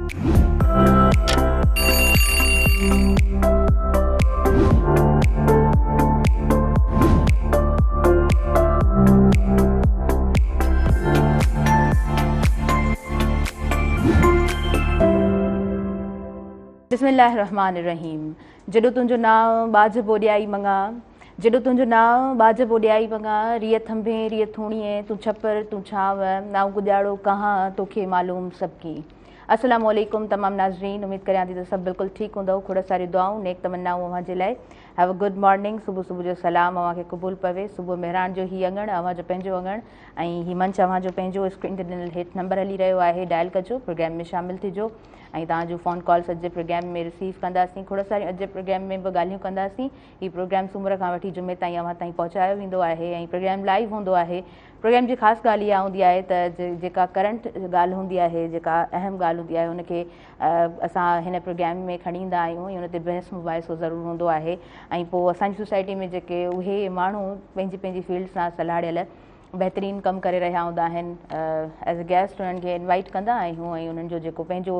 بسم الله الرحمٰن الرحيم جيڏو تنهنجو نانء ٻاجهه ٻوڏيائي مڱان جيڏو تنهنجو نانء ٻاجهه ٻوڏيائي مڱان ريء ٿنڀين ريء ٿوڻيين تون ڇپر تون ڇانو نانء گڏياڙو ڪهان توکي معلوم سڀ ڪي. السلام عليڪم تمام ناظرين اميد ڪريان ٿي ته سڀ بلڪل ٺيڪ هوندؤ کوڙ ساريون دعائون نيڪ تمنائون اوهان جي لاء have a good morning صبح صبح جو سلام اوهان کي قبول پوي صبح مهراڻ جو هي اڱڻ اوهان جو پنهنجو اڱڻ ۽ هي منچ اوهان جو پنهنجو اسڪرين تي ڏنل هيٺ نمبر هلي رهيو آهي ڊائل ڪجو پروگرام ۾ شامل ٿجو ۽ توهان جون فون ڪالس اڄ جي پروگرام ۾ رسيو ڪنداسين کوڙ ساريون اڄ جي پروگرام ۾ به ڳالهيون ڪنداسين هي پروگرام سومر کان وٺي جمعي تائين اوهان تائين پهچايو ويندو آهي ۽ پروگرام لائيو هوندو آهي پروگرام جي خاص ڳالهه اها هوندي آهي ته جيڪا ڪرنٽ ڳالهه هوندي آهي جيڪا اهم ڳالهه هوندي آهي ان کي اسان هن پروگرام ۾ کڻي ايندا آهيون ۽ ان تي بحث مباحثو ضرور هوندو آهي ۽ پوء اسان جي سوسائٽي ۾ جيڪي اهي ماڻهو پنهنجي پنهنجي فيلڊ سان سلهاڙيل بهترين ڪم ڪري رهيا هوندا آهن ايز اي گيسٽ انهن کي انوائٽ ڪندا آهيون ۽ انهن جو جيڪو پنهنجو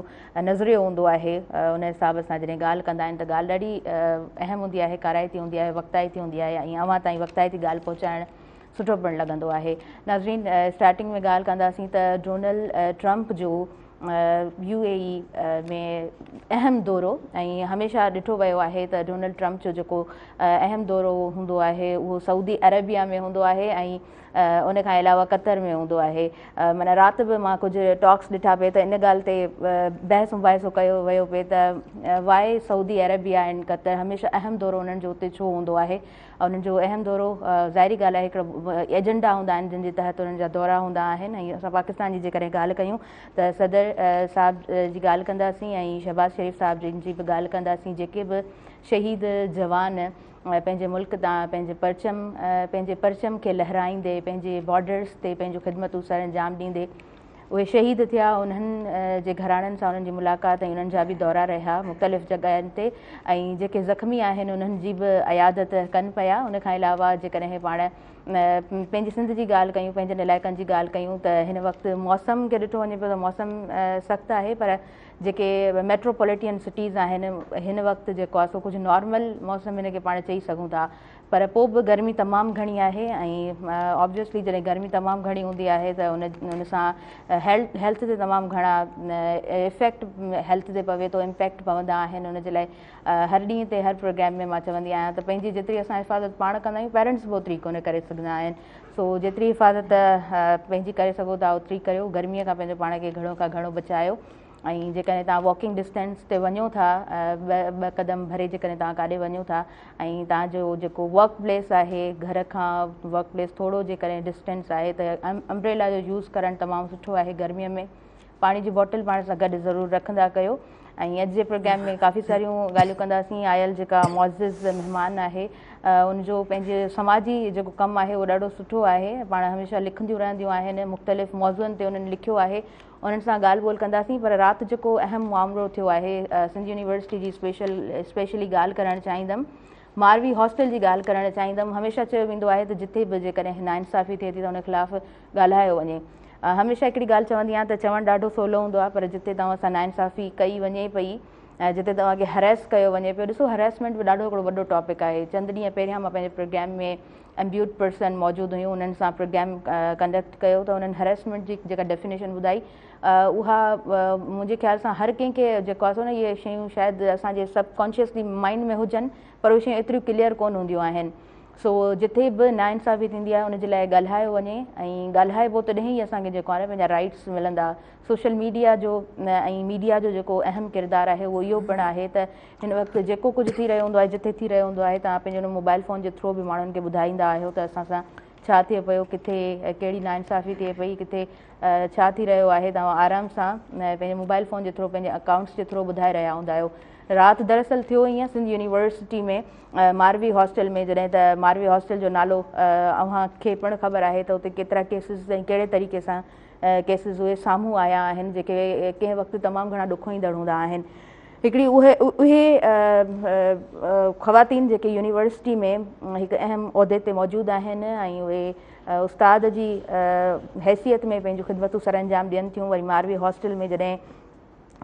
نظريو هوندو آهي ان حساب سان جڏهن ڳالهه ڪندا آهن ته ڳالهه ڏاڍي اهم هوندي آهي ڪارائتي هوندي آهي وقتائتي هوندي آهي ۽ اوهان تائين وقتائتي ڳالهه پهچائڻ سٺو پڻ لڳندو آهي. ناظرين اسٽارٽنگ ۾ ڳالهه ڪنداسين ته ڊونلڊ ٽرمپ جو يو اي اي ۾ اهم دورو ۽ هميشه ڏٺو ويو آهي ته ڊونلڊ ٽرمپ جو جيڪو اهم دورو هوندو آهي اهو سعودي عربيا ۾ هوندو آهي ۽ ان کان علاوه قطر ۾ هوندو آهي معنيٰ رات به مان ڪجهه ٽاڪس ڏٺا پئي ته ان ڳالهه تي بحث مباحثو ڪيو ويو پئي ته واء سعودي عربيا اينڊ قطر هميشه اهم دورو انهن جو اتي ڇو هوندو آهي انهن جو اهم دورو ظاهري ڳالهه آهي هڪڙو ايجنڊا هوندا آهن جن جي تحت انهن جا دورا هوندا آهن ۽ اسان پاڪستان جي جيڪڏهن ڳالهه ڪيون ته صدر صاحب جي ڳالهه ڪنداسين ۽ شهباز شريف صاحب جن جي به ڳالهه ڪنداسين جيڪي به شهيد جوان پنهنجي ملڪ تان پنهنجي پرچم پنهنجي پرچم کي لهرائيندي پنهنجي بارڊرس تي پنهنجون خدمتون سر انجام ڏيندي اهي شهيد ٿيا انهن جي گهراڻن سان انهن جي ملاقات ۽ انهن جا به دورا رهيا مختلف جڳهين تي ۽ جيڪي زخمي آهن انهن جي به عيادت ڪن پيا ان کان علاوه جيڪڏهن پاڻ پنهنجي سنڌ جي ڳالهه ڪيون پنهنجن علائقن جي ڳالهه ڪيون ته هن وقت موسم کي ڏٺو وڃي پيو ته موسم سخت آهي پر جيڪي ميٽروپوليٽين سٽيز آهن هن وقت جيڪو آهي سو ڪجهه نارمل موسم هن کي پاڻ چئي سگهون ٿا پر پوء به گرمي تمام گهڻي آهي ۽ آبويسلي جڏهن گرمي تمام گهڻي هوندي آهي ته ان ان سان هيلٿ تي تمام گهڻا افيڪٽ هيلٿ تي پوي ٿو امپيڪٽ پوندا آهن ان جي لاء هر ڏينهن تي هر پروگرام ۾ مان چوندي آهيان ته پنهنجي جيتري اسان حفاظت پاڻ ڪندا آهيون پيرنٽس به اوتري ڪونه ڪري سگهندا آهن سو جيتري حفاظت پنهنجي ڪري سگهو ٿا اوتري ڪريو گرمي کان پنهنجو پاڻ کي گهڻو کان گهڻو بچايو ۽ جيڪڏهن توهان واڪنگ ڊسٽينس تي وڃو ٿا ٻه قدم ڀري جيڪڏهن توهان ڪاڏي وڃو ٿا ۽ توهان جو جيڪو ورڪ پليس آهي گهر کان ورڪ پليس ٿورو جيڪڏهن ڊسٽينس آهي ته امبريلا جو يوز ڪرڻ تمام سٺو آهي گرمي ۾ پاڻي جي بوٽل پاڻ سان گڏ ضرور رکندا ڪيو ۽ اڄ جي پروگرام ۾ ڪافي ساريون ڳالهيون ڪنداسين آيل جيڪا معزز مهمان آهي ان جو پنهنجي سماجي جيڪو ڪم آهي اهو ڏاڍو سٺو آهي پاڻ هميشه لکنديون رهنديون آهن مختلف موضوعن تي انهن لکيو آهي انهن سان ڳالهه ٻولهه ڪنداسين پر رات جيڪو اهم معاملو ٿيو آهي سنڌ يونيورسٽي جي اسپيشل اسپيشلي ڳالهه ڪرڻ چاهيندم ماروي هاسٽل جي ڳالهه ڪرڻ چاهيندم هميشه چيو ويندو آهي ته جتي به جيڪڏهن ناانصافي ٿئي ٿي ته ان خلاف ڳالهايو وڃي هميشه هڪڙي ڳالهه چوندي آهيان ته چوڻ ڏاڍو سولو هوندو آهي پر جتي توهان سان ناانصافي ڪئي وڃي پئي ۽ جتي توهان کي هريس ڪيو وڃي پيو ڏسو هريسمينٽ به ڏاڍو هڪڙو وڏو ٽاپڪ آهي چند ڏينهن پهريان مان پنهنجي پروگرام ۾ امبيوٽ پرسن موجود هيون انهن سان پروگرام ڪنڊڪٽ ڪيو ته انهن هريسمينٽ جي جيڪا ڊيفينيشن ٻڌائي اها منهنجي خيال سان هر ڪنهن کي جيڪو آهي سو نه اهي شيون شايد اسان جي سب ڪانشيسلي مائنڊ ۾ هجن پر اهي شيون ايتريون ڪليئر ڪونه هونديون آهن سو جتي به ناانصافي ٿيندي آهي ان جي لاء ڳالهايو وڃي ۽ ڳالهائبو تڏهن ئي اسان کي جيڪو آهي پنهنجا رائٽس ملندا سوشل ميڊيا جو ۽ ميڊيا جو جيڪو اهم ڪردار آهي اهو اهو پڻ آهي ته هن وقت جيڪو ڪجهه ٿي رهيو هوندو آهي جتي ٿي رهيو هوندو آهي توهان پنهنجي ان موبائل فون جي ٿرو به ماڻهن کي ٻڌائيندا آهيو ته اسان سان ڇا ٿئي پيو ڪٿي ڪهڙي ناانصافي ٿئي پئي ڪٿي ڇا ٿي رهيو آهي توهان آرام سان پنهنجي موبائل فون جي ٿرو پنهنجي اڪائونٽس جي ٿرو ٻڌائي رهيا هوندا آهيو رات دراصل ٿيو ائين سنڌ يونيورسٽي ۾ ماروي هاسٽل ۾ جڏهن ته ماروي هاسٽل جو نالو اوهان کي پڻ خبر آهي ته اتي ڪيترا ڪيسز ۽ ڪهڙي طريقي سان ڪيسز اهي سامهون آيا آهن جيڪي ڪنهن وقت تمام گهڻا ڏکوئيندڙ هوندا آهن هڪڙي اهي اهي خواتين جيڪي يونيورسٽي ۾ هڪ اهم عهدي تي موجود آهن ۽ اهي استاد جي حيثيت ۾ پنهنجون خدمتون سر انجام ڏين ٿيون وري ماروي هاسٽل ۾ جڏهن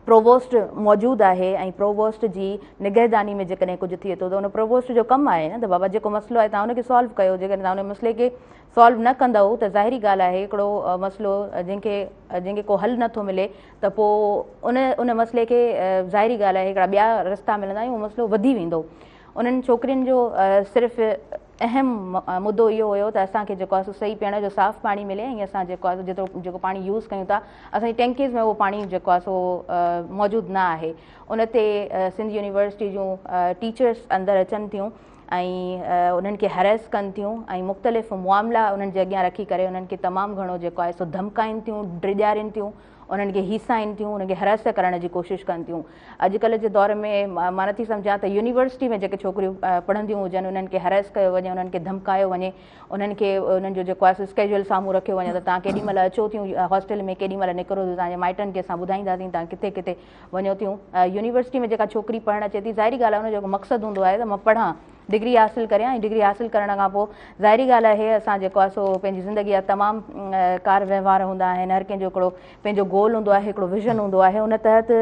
پرووسٽ موجود آهي ۽ پرووسٽ جي نگهداني ۾ جيڪڏهن ڪجهه ٿئي ٿو ته ان پرووسٽ جو ڪم آهي نه ته بابا جيڪو مسئلو آهي توهان ان کي سالو ڪيو. جيڪڏهن توهان ان مسئلي کي سالو نه ڪندؤ ته ظاهري ڳالهه آهي هڪڙو مسئلو جنهن کي ڪو حل نٿو ملي ته پوء ان مسئلي کي ظاهري ڳالهه آهي هڪڙا ٻيا رستا ملندا ۽ اهو مسئلو وڌي ويندو. انهن ڇوڪرين جو صرف اهم مدو اهو هيو ته اسان کي جيڪو آهي سو صحيح پيئڻ جو صاف پاڻي ملي ۽ اسان جيڪو آهي جيترو جيڪو پاڻي يوز ڪيون ٿا اسان جي ٽينڪيز ۾ اهو پاڻي جيڪو آهي سو موجود نه آهي. ان تي سنڌ يونيورسٽي جون ٽيچرس اندر اچن ٿيون ۽ انهن کي هريس ڪن ٿيون ۽ مختلف معاملا انهن جي اڳيان رکي ڪري انهن کي تمام گهڻو جيڪو آهي سو ڌمڪائين ٿيون، ڊيڄارين ٿيون، انهن کي هيسائين ٿيون، انهن کي هراس ڪرڻ جي ڪوشش ڪن ٿيون. اڄڪلهه جي دور ۾ مان نٿي سمجهان ته يونيورسٽي ۾ جيڪي ڇوڪريون پڙهنديون هجن انهن کي هراس ڪيو وڃي، انهن کي ڌمڪايو وڃي، انهن کي انهن جو جيڪو آهي سو اسڪيجول سامهون رکيو وڃي ته توهان ڪيڏي مهل اچو ٿيون هاسٽل ۾ ڪيڏي مهل نڪرو ٿيون، توهان جي مائٽن کي اسان ٻڌائينداسين توهان ڪٿي ڪٿي وڃو ٿيون. يونيورسٽي ۾ جيڪا ڇوڪري پڙهڻ اچي ٿي ظاهري ڳالهه آهي ان جو هڪ مقصد هوندو آهي ته مان پڙهان، ڊگري حاصل ڪريان ۽ ڊگري حاصل ڪرڻ کان پوء ظاهري ڳالهه آهي اسان جيڪو آهي سو پنهنجي زندگي جا تمام ڪار وهنوار هوندا آهن، هر ڪنهن جو هڪڙو پنهنجو گول هوندو آهي، هڪڙو ويزن هوندو آهي، ان تحت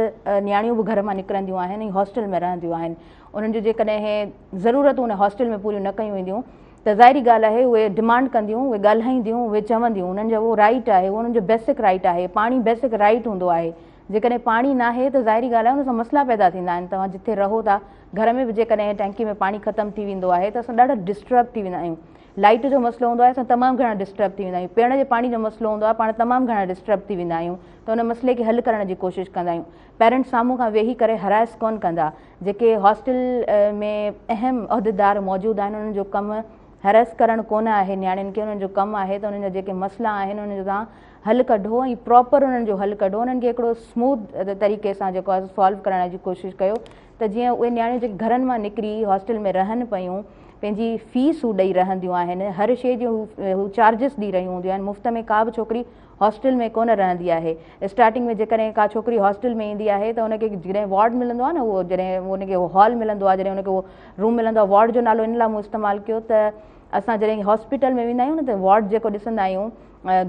نياڻيون به گهر مان نڪرنديون آهن ۽ هاسٽل ۾ رهنديون آهن. انهن جون جيڪڏهن ضرورتون ان هاسٽل ۾ پوريون نه ڪيون وينديون ته ظاهري ڳالهه آهي اهي ڊمانڊ ڪنديون، اهي ڳالهائينديون، اهي چونديون، انهن جو اهو رائيٽ آهي، اهو انهن جو بيسڪ رائيٽ آهي. پاڻي بيسڪ رائيٽ هوندو آهي. جيڪڏهن پاڻي ناهي ته ظاهري ڳالهه آهي ان سان مسئلا پيدا ٿيندا آهن. توهان جتي رهو ٿا گهر ۾ به جيڪڏهن ٽينڪي ۾ پاڻي ختم ٿي ويندو آهي ته اسان ڏاڍا ڊسٽرب ٿي ويندا آهيون. لائيٽ جو مسئلو هوندو آهي اسان تمام گهڻا ڊسٽرب ٿي ويندا آهيون. پيئڻ جي پاڻي جو مسئلو هوندو آهي پاڻ تمام گهڻا ڊسٽرب ٿي ويندا آهيون ته ان مسئلي کي حل ڪرڻ جي ڪوشش ڪندا آهيون. پيرنٽس سامهون کان ويهي ڪري هراس ڪونه ڪندا. جيڪي هاسٽل ۾ اهم عهديدار موجود آهن انهن جو ڪم هراس ڪرڻ ڪونه آهي نياڻين کي، انهن جو ڪم آهي ته انهن جا جيڪي مسئلا آهن انهن جو توهان حل ڪڍو ۽ پراپر انهن جو حل ڪڍو، انهن کي هڪڙو سموٿ طريقي سان جيڪو آهي سالو ڪرڻ جي ڪوشش ڪيو ته جيئن اهي نياڻيون جيڪي گهرن مان نڪري هاسٽل ۾ رهن پيون پنهنجي فيس هو ڏئي رهنديون آهن، هر شيء جو هو چارجز ڏئي رهيون هونديون آهن، مفت ۾ ڪا به ڇوڪري هاسٽل ۾ ڪونه رهندي آهي. اسٽارٽنگ ۾ جيڪڏهن ڪا ڇوڪري هاسٽل ۾ ايندي آهي ته ان کي جڏهن وارڊ ملندو آهي نه اهو جڏهن ان کي هال ملندو آهي جڏهن ان کي اهو روم ملندو آهي، وارڊ جو نالو ان لاء مون استعمال ڪيو ته اسان جڏهن هاسپيٽل ۾ ويندا آهيون نه ته وارڊ جيڪو ڏسندا آهيون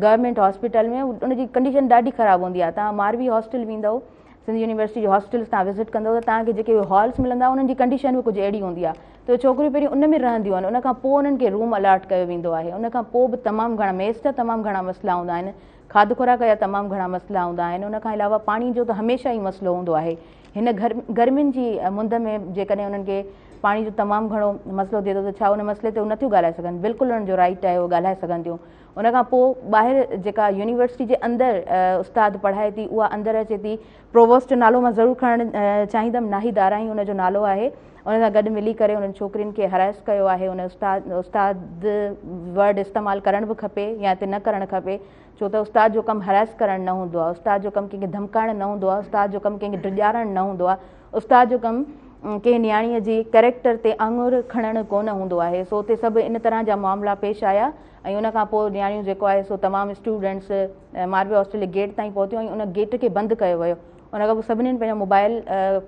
گورنمينٽ هاسپيٽل ۾ ان جي ڪنڊيشن ڏاڍي خراب هوندي آهي. توهان ماروي هاسٽل ويندؤ، سنڌ يونيورسٽي جي هاسٽلس توهان وزٽ ڪندؤ ته توهان کي جيڪي هالس ملندا انهن جي ڪنڊيشن به ڪجهه اهڙي هوندي آهي ته ڇوڪريون پهرين ان ۾ رهنديون آهن ان کان پوء انهن کي روم الاٽ ڪيو ويندو آهي. ان کان پوء به تمام گهڻا ميس جا تمام گهڻا مسئلا هوندا آهن، کاڌ خوراڪ جا تمام گهڻا مسئلا هوندا آهن، ان کان علاوه پاڻي جو ته هميشه ئي مسئلو هوندو آهي. هن گرمين جي مند ۾ جيڪڏهن انهن کي پاڻي جو تمام گهڻو مسئلو ٿئي ٿو ته ڇا ان مسئلي تي هو نٿيون ڳالهائي سگهن؟ بلڪل انهن جو رائيٽ آهي اهو ڳالهائي سگهن ٿيون. ان کان پوء ٻاهر جيڪا يونيورسٽي جي اندر استاد پڙهائي ٿي اها اندر اچي ٿي. پرووسٽ جو نالو مان ضرور کڻڻ چاهيندم، ناهيد آرائين ان جو نالو آهي. ان سان گڏ ملي ڪري انهن ڇوڪرين کي هراس ڪيو آهي. ان استاد ورڊ استعمال ڪرڻ به کپي يا هتي نه ڪرڻ کپي، ڇو ته استاد جو ڪم هراس ڪرڻ نه هوندو آهي، استاد جو ڪم ڪنهن کي ڌمڪائڻ نه هوندو آهي، استاد جو ڪم ڪنهن کي ڊيڄارڻ نه هوندو آهي، استاد جو ڪم ڪنهن نياڻيء جي ڪريڪٽر تي آڱر کڻڻ ڪونه هوندو آهي. سو اتي سڀ ان طرح جا معاملا پيش آيا ۽ ان کان پوء نياڻيون جيڪو آهي سو تمام اسٽوڊنٽس ماروي هاسٽل جي گيٽ تائين پهتيون ۽ ان گيٽ کي بند ڪيو ويو. ان کان پوء سڀنين پنهنجو موبائل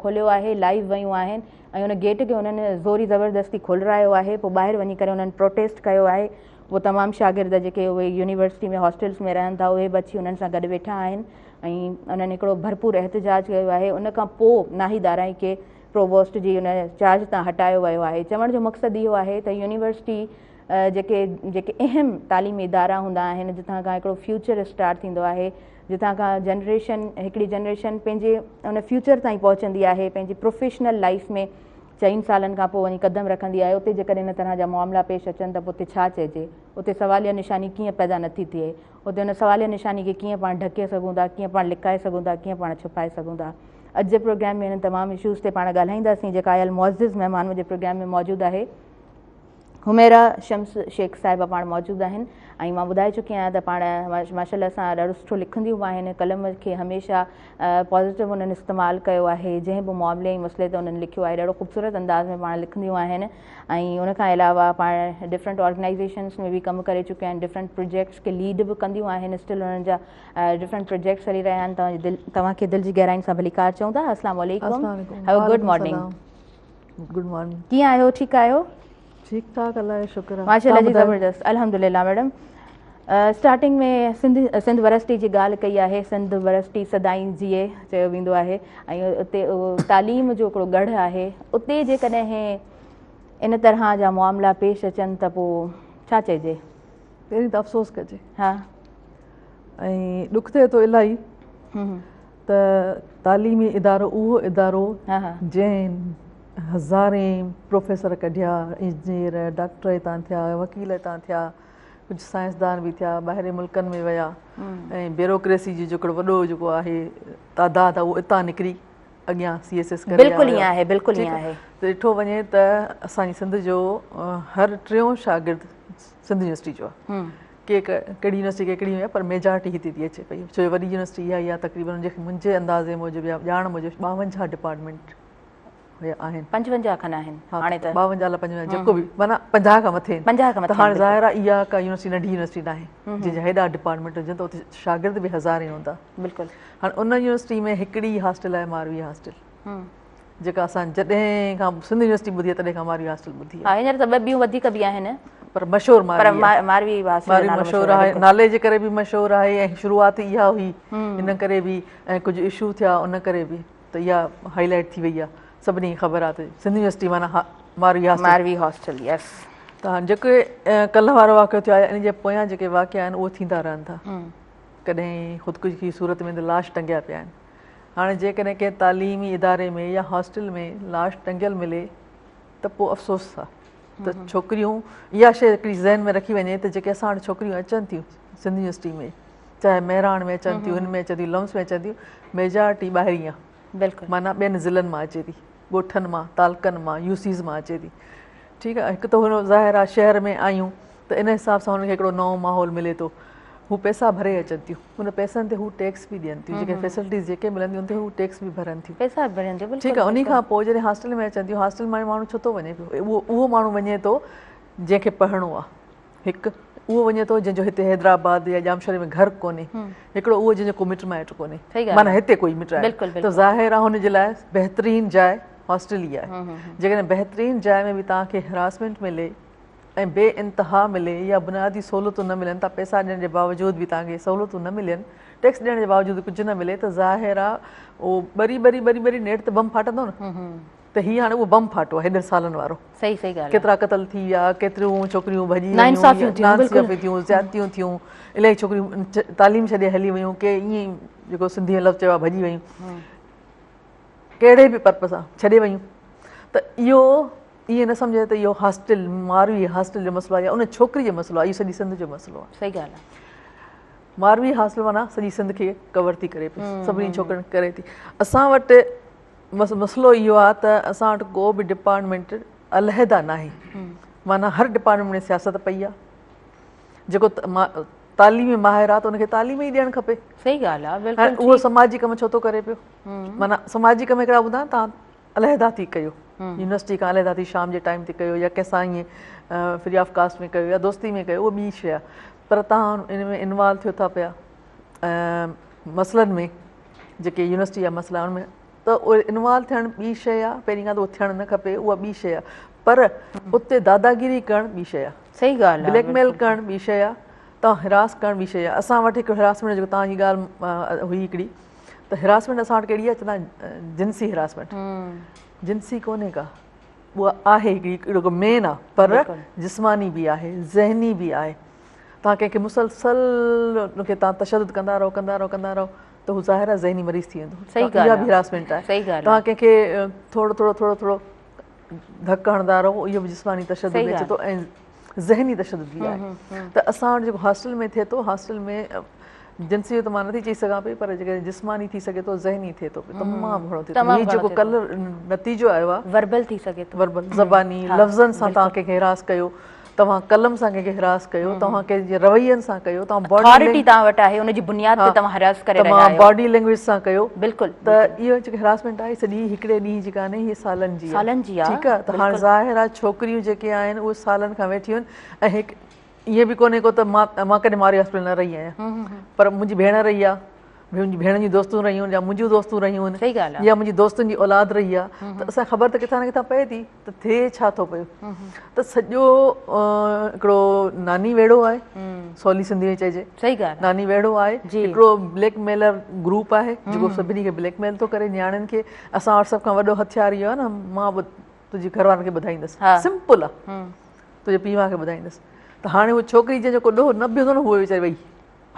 کوليو آهي، لائيو ويون آهن ۽ ان گيٽ کي انهن زوري زبردستي کولرايو آهي. پوء ٻاهر وڃي ڪري انهن پروٽيسٽ ڪيو آهي. اهي تمام شاگرد جيڪي اهي يونيورسٽي ۾ هاسٽلس ۾ رهن ٿا اهي به اچي انهن سان گڏ ويٺا آهن ۽ انهن هڪڙو ڀرپور احتجاج ڪيو آهي. ان کان پوء ناهيد آرائين کي پرووسٽ جي ان چارج تان هٽايو ويو آهي. چوڻ جو مقصد اهو آهي ته يونيورسٽي جيڪي جيڪي اهم تعليمي ادارا هوندا آهن جتان کان هڪڙو فيوچر اسٽارٽ ٿيندو آهي، جتان کان جنريشن هڪڙي جنريشن پنهنجي ان فيوچر تائين پهچندي آهي، پنهنجي پروفيشنل لائيف ۾ چئن سالن کان پوء وڃي قدم رکندي آهي، اتي جيڪڏهن ان طرح جا معاملا پيش اچن ته پوء اتي ڇا چئجي؟ اتي سواليه نشاني ڪيئن پيدا نٿي ٿئي؟ اتي ان سواليه نشاني کي ڪيئن پاڻ ڍڪي سگهون ٿا، ڪيئن پاڻ لڪائي سگهون ٿا، ڪيئن پاڻ ڇپائي سگهون ٿا؟ اڄ جي پروگرام ۾ انهن تمام اشوز تي پاڻ ڳالهائينداسين. جيڪا آيل معزز مهمان منهنجي پروگرام ۾ موجود آهي حميرا شمس شيخ صاحبه پاڻ موجود آهن ۽ مان ٻڌائي چڪي آهيان ته پاڻ ماشاء الله سان ڏاڍو سٺو لکنديون به آهن، قلم کي هميشه پازيٽو انهن استعمال ڪيو آهي، جنهن به معاملي ۽ مسئلي تي انهن لکيو آهي ڏاڍو خوبصورت انداز ۾ پاڻ لکنديون آهن ۽ ان کان علاوه پاڻ ڊفرنٽ آرگنائيزيشنس ۾ به ڪم ڪري چڪيون آهن، ڊفرنٽ پروجيڪٽس کي ليڊ به ڪنديون آهن، اسٽل انهن جا ڊفرنٽ پروجيڪٽس هلي رهيا آهن. توهان کي دل جي گهرائين سان ڀليڪار چئون ٿا. السلام عليڪم، have a good morning. Good morning. ڪيئن آهيو؟ ٺيڪ آهيو؟ ٺيڪ ٺاڪ، الله جو شڪر آهي. ماشاءالله جي زبردست، الحمدلله. Madam starting ۾ Sindh Sindh varsity جي ڳالهه ڪئي آهي سنڌ ورسٽي سدائين جيئي چيو ويندو آهي ۽ اتي اهو تعليم جو هڪڙو ڳڙهه آهي اتي جيڪڏهن ان طرح جا معاملا پيش اچن ته پوء ڇا چئجي؟ پهرين ته افسوس ڪجي. ها. ۽ ڏک ٿئي ٿو الاهي ته تعليمي ادارو اهو ادارو جنهن هزارين پروفيسر ڪڍيا، انجنيئر، ڊاڪٽر هتان ٿيا، وڪيل هتان ٿيا، ڪجهه سائنسدان به ٿيا، ٻاهرين ملڪن ۾ ويا ۽ بيوروڪريسي جو جيڪو وڏو جيڪو آهي تعداد آهي اهو اتان نڪري اڳيان سي ايس ايس ڪري بلڪل ائين آهي بلڪل ائين آهي ته ڏٺو وڃي ته اسان جي سنڌ جو هر ٽيون شاگرد سنڌ يونيورسٽي جو آهي ڪي ڪهڙي يونيورسٽي ڪي ڪهڙي پر ميجارٽي هتي ٿي اچي پئي ڇو جو وڏي يونيورسٽي اها ئي آهي تقريبن منهنجي اندازي موجب يا ڄاڻ موجب 52 ڊپارٽمينٽ هيا آهن. 55 کن آهن هاڻي ته. 52 الا 55 جيڪو به معنيٰ 50 کان مٿي آهن. 50 کان مٿي ته هاڻي ظاهر آهي اها ڪا يونيورسٽي ننڍي يونيورسٽي ناهي جنهن جا هيڏا ڊپارٽمينٽ هجن ته اتي شاگرد به هزارين هوندا. بلڪل. هاڻي ان يونيورسٽي ۾ هڪڙي ئي هاسٽل آهي ماروي هاسٽل جيڪا اسان جڏهن کان سنڌ يونيورسٽي ٻڌي آهي تڏهن کان ماروي هاسٽل ٻڌي آهي. ها هينئر ته ٻه ٻيون وڌيڪ به آهن. پر مشهور ماروي پر ماروي هاسٽل جو نالو مشهور آهي. نالي جي ڪري به مشهور آهي ۽ شروعات اها هئي ان ڪري به ۽ ڪجهه اشو ٿيا ان ڪري به. ته اها هائي لائيٽ ٿي وئي آهي سڀني کي خبر آهي ته سنڌ يونيورسٽي معنيٰ Marvi hostel. Marvi hostel yes. ته هاڻي جيڪي ڪلهه وارو واقعو ٿيو آهي ان جي پويان جيڪي واقعا آهن اهي ٿيندا رهن ٿا ڪڏهن خودڪشي جي صورت ۾ ته لاش ٽنگيا پيا آهن هاڻي جيڪڏهن ڪنهن تعليمي اداري ۾ يا هاسٽل ۾ لاش ٽنگيل ملي ته پوء افسوس آهي ته ڇوڪريون اها شيء هڪڙي ذهن ۾ رکي وڃي ته جيڪي اسان وٽ ڇوڪريون اچن ٿيون سنڌ يونيورسٽي ۾ چاهي مهراڻ ۾ اچن ٿيون هن ۾ اچن ٿيون لمس ۾ اچن ٿيون ميجارٽي ٻاهرين آهي بلڪل معنيٰ ٻين ضلعن مان اچي ٿي ڳوٺن مان تعلقن مان يو سيز مان اچي ٿي ٺيڪ آهي هڪ ته هن ظاهر آهي شهر ۾ آيون ته ان حساب سان هن کي هڪڙو نئون ماحول ملي ٿو هو پئسا ڀري اچن ٿيون ان پئسن تي هو ٽيڪس به ڏين ٿيون جيڪي فيسلٽيز جيڪي ملن ٿيون ان تي هو ٽيڪس به ڀرن ٿيون پئسا به ڀرن ٿيون بلڪل ٺيڪ آهي انهي کان پوء جڏهن هاسٽل ۾ اچن ٿيون هاسٽل ۾ ماڻهو ڇو ٿو وڃي پيو اهو اهو ماڻهو وڃي ٿو جنهن کي پڙهڻو آهي هڪ اهو وڃي ٿو جنهن جو هتي حيدرآباد يا ڄامشوري ۾ گهر ڪونهي هڪڙو اهو جنهن جو ڪو مٽ مائٽ ڪونهي معنيٰ هتي ڪوئي مٽ آهي ته ظاهر آهي هن جي لاء بهترين جاء هاسٽل ئي آهي جيڪڏهن بهترين جاء ۾ به توهان کي هراسمينٽ ملي ۽ بي انتها ملي يا بنيادي سهولتون نه ملن تان پئسا ڏيڻ جي باوجود به توهان کي سهولتون نه ملين ٽيڪس ڏيڻ جي باوجود ڪجهه نه ملي ته ظاهر آ اهو ٻري ٻري ٻري ٻري نيٺ ته بم ڦاٽندو نه ته هي هاڻي اهو بم ڦاٽو آهي هيڏن سالن وارو صحيح صحيح ڳالهه ڪيترا قتل ٿي ويا ڪيتريون ڇوڪريون ڀڄي ويون ناانصافيون ٿيون ناانصافيون ٿيون زيادتيون ٿيون الاهي ڇوڪريون تعليم ڇڏي هلي ويون ڪي ائين جيڪو سنڌي ۾ لفظ چيو آهي ڀڄي ويون ڪهڙي به پرپز سان ڇڏي ويون ته اهو ائين نه سمجهي ته اهو هاسٽل ماروي هاسٽل جو مسئلو آهي يا ان ڇوڪري جو مسئلو آهي اهو سڄي سنڌ جو مسئلو آهي. صحيح ڳالهه آهي. ماروي هاسٽل معنيٰ سڄي سنڌ کي ڪور ٿي ڪري پئي سڀني ڇوڪرين کي ڪري ٿي. اسان وٽ مسئلو اهو آهي ته اسان وٽ ڪو به ڊپارٽمينٽ علحده ناهي معنيٰ هر ڊپارٽمينٽ ۾ سياست پئي آهي جيڪو تعليمي ماهر آهي ته ان کي تعليم ئي ڏيڻ کپي. صحيح ڳالهه آهي بلڪل. اهو سماجي ڪم ڇو ٿو ڪري پيو معنيٰ سماجي ڪم هڪڙا هوندا آهن تان علحده ٿي ڪيو يونيورسٽي کان علحده ٿي شام جي ٽائيم تي ڪيو يا ڪنهن سان ائين فري آف ڪاسٽ ۾ ڪيو يا دوستي ۾ ڪيو اهو ٻي شيء آهي پر تان ان ۾ انوالو ٿيو ٿا پيا مسئلن ۾ جيڪي يونيورسٽي جا مسئلا آهن ان ۾ ته اهي انوالو ٿيڻ ٻي شيء آهي پهرين ڳالهه ته اهو ٿيڻ نه کپي اها ٻي شيء آهي پر اتي داداگيري ڪرڻ ٻي شيء آهي صحيح ڳالهه بليڪ ميل ڪرڻ ٻي شيء آهي تان هراس ڪرڻ ٻي شيء آهي اسان وٽ هڪ هراسمينٽ جيڪو تان جي ڳالهه هئي هڪڙي ته هراسمينٽ اسان وٽ ڪهڙي آهي چوندا آهن جنسي هراسمينٽ جنسي ڪونهي ڪا اها آهي هڪڙي هڪڙو مين آهي پر جسماني به آهي ذهني به آهي توهان ڪنهن کي مسلسل ان کي توهان تشدد ڪندا رهو ڪندا رهو ڪندا رهو ته هو ظاهر آهي ذهني مريض ٿي ويندو اها به هراسمينٽ آهي توهان ڪنهن کي ٿورو ٿورو ٿورو ٿورو ڌڪ هڻندا رهو اهو به جسماني تشدد ۾ اچي ٿو ۽ ذهني تشدد به آهي ته اسان وٽ جيڪو هاسٽل ۾ ٿئي ٿو هاسٽل ۾ جنسي جو ته مان نٿي چئي سگهان پئي پر جيڪڏهن جسماني ٿي سگهي ٿو ذهني ٿئي ٿو تمام گهڻو ٿئي ٿو هي جيڪو ڪلهه نتيجو آيو آهي وربل ٿي سگهي ٿو وربل زباني لفظن سان توهان ڪنهن کي هراس ڪيو توهان قلم سان ڪنهن کي هراس ڪيو توهان ڪنهن جي روين سان ڪيو توهان باڊي اٿارٽي توهان وٽ آهي ان جي بنياد تي توهان هراس ڪري رهيا آهيو توهان باڊي لينگويج سان ڪيو بلڪل ته اهو جيڪو هراسمينٽ آهي سڄي هڪڙي ڏينهن جي ڪانهي هي سالن جي سالن جي آهي ٺيڪ آهي ته هاڻي ظاهر آهي ڇوڪريون جيڪي آهن اهي سالن کان ويٺيون آهن ۽ هڪ ائين به ڪونهي ڪو ته مان مان ڪڏهن ماري هاسپيٽل نه رهي آهيان پر منهنجي ڀيڻ رهي آهي منهنجي ڀيڻ جون دوستون رهيون آهن يا منهنجون دوستون رهيون آهن صحيح ڳالهه آهي يا منهنجي دوستن جي اولاد رهي آهي ته اسان خبر ته ڪٿان نه ڪٿان پئي ٿي ته ٿئي ڇا ٿو پيو ته سڄو هڪڙو ناني ويڙهو آهي سولي سنڌي ۾ چئجي صحيح ڳالهه ناني ويڙهو آهي هڪڙو بليڪ ميلر گروپ آهي جيڪو سڀني کي بليڪ ميل ٿو ڪري نياڻين کي اسان وٽ سڀ کان وڏو هٿيار اهو آهي نه مان تنهنجي گهر وارن کي ٻڌائيندس سمپل آهي تنهنجي پيء ماء کي ٻڌائيندس ته هاڻي هو ڇوڪري جنهن جو ڪو ڏوهه نه به هوندو نه هوء ويچاري وئي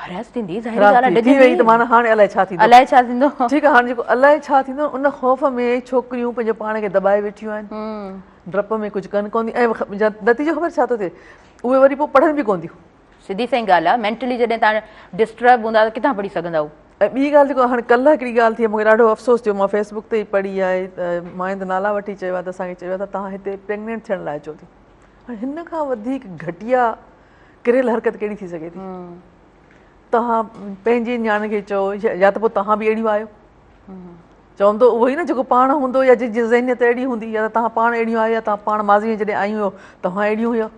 هراس ٿيندي ظاهري ڳالهه آهي ٿي وئي ته معنيٰ هاڻي الائي ڇا ٿيندو الائي ڇا ٿيندو ٺيڪ آهي هاڻي جيڪو الائي ڇا ٿيندو ان خوف ۾ ڇوڪريون پنهنجو پاڻ کي دٻائي ويٺيون آهن ڊپ ۾ ڪجهه ڪن ڪون ٿيون ۽ نتيجو خبر ڇا ٿو ٿئي اهي وري پوء پڙهن به ڪون ٿيون سڌي سائين ڳالهه آهي مينٽلي جڏهن توهان ڊسٽرب هوندا ته ڪٿان پڙهي سگهندؤ ۽ ٻي ڳالهه جيڪو هاڻي ڪلهه هڪڙي ڳالهه ٿي مون کي ڏاڍو افسوس ٿيو مان فيس بڪ تي ئي پڙهي آهي ته ماين ته نالا وٺي چيو آهي ته اسان کي چيو آهي ته توهان هتي پريگنينٽ ٿيڻ لاء اچو ٿي هاڻي هن کان وڌيڪ گهٽيا ڪريل حرڪت ڪهڙي ٿي سگهي ٿي توهان پنهنجي نياڻين کي چئو يا ته پوء توهان به اهڙيون آهيو چوندو اهو ئي نه جيڪو پاڻ هوندو يا جنهن جي ذهنيت اهڙي هوندي يا ته توهان پاڻ اهڙيون آهيو يا توهان پاڻ ماضي ۾ جڏهن آيون هيو توهان اهڙيون هيو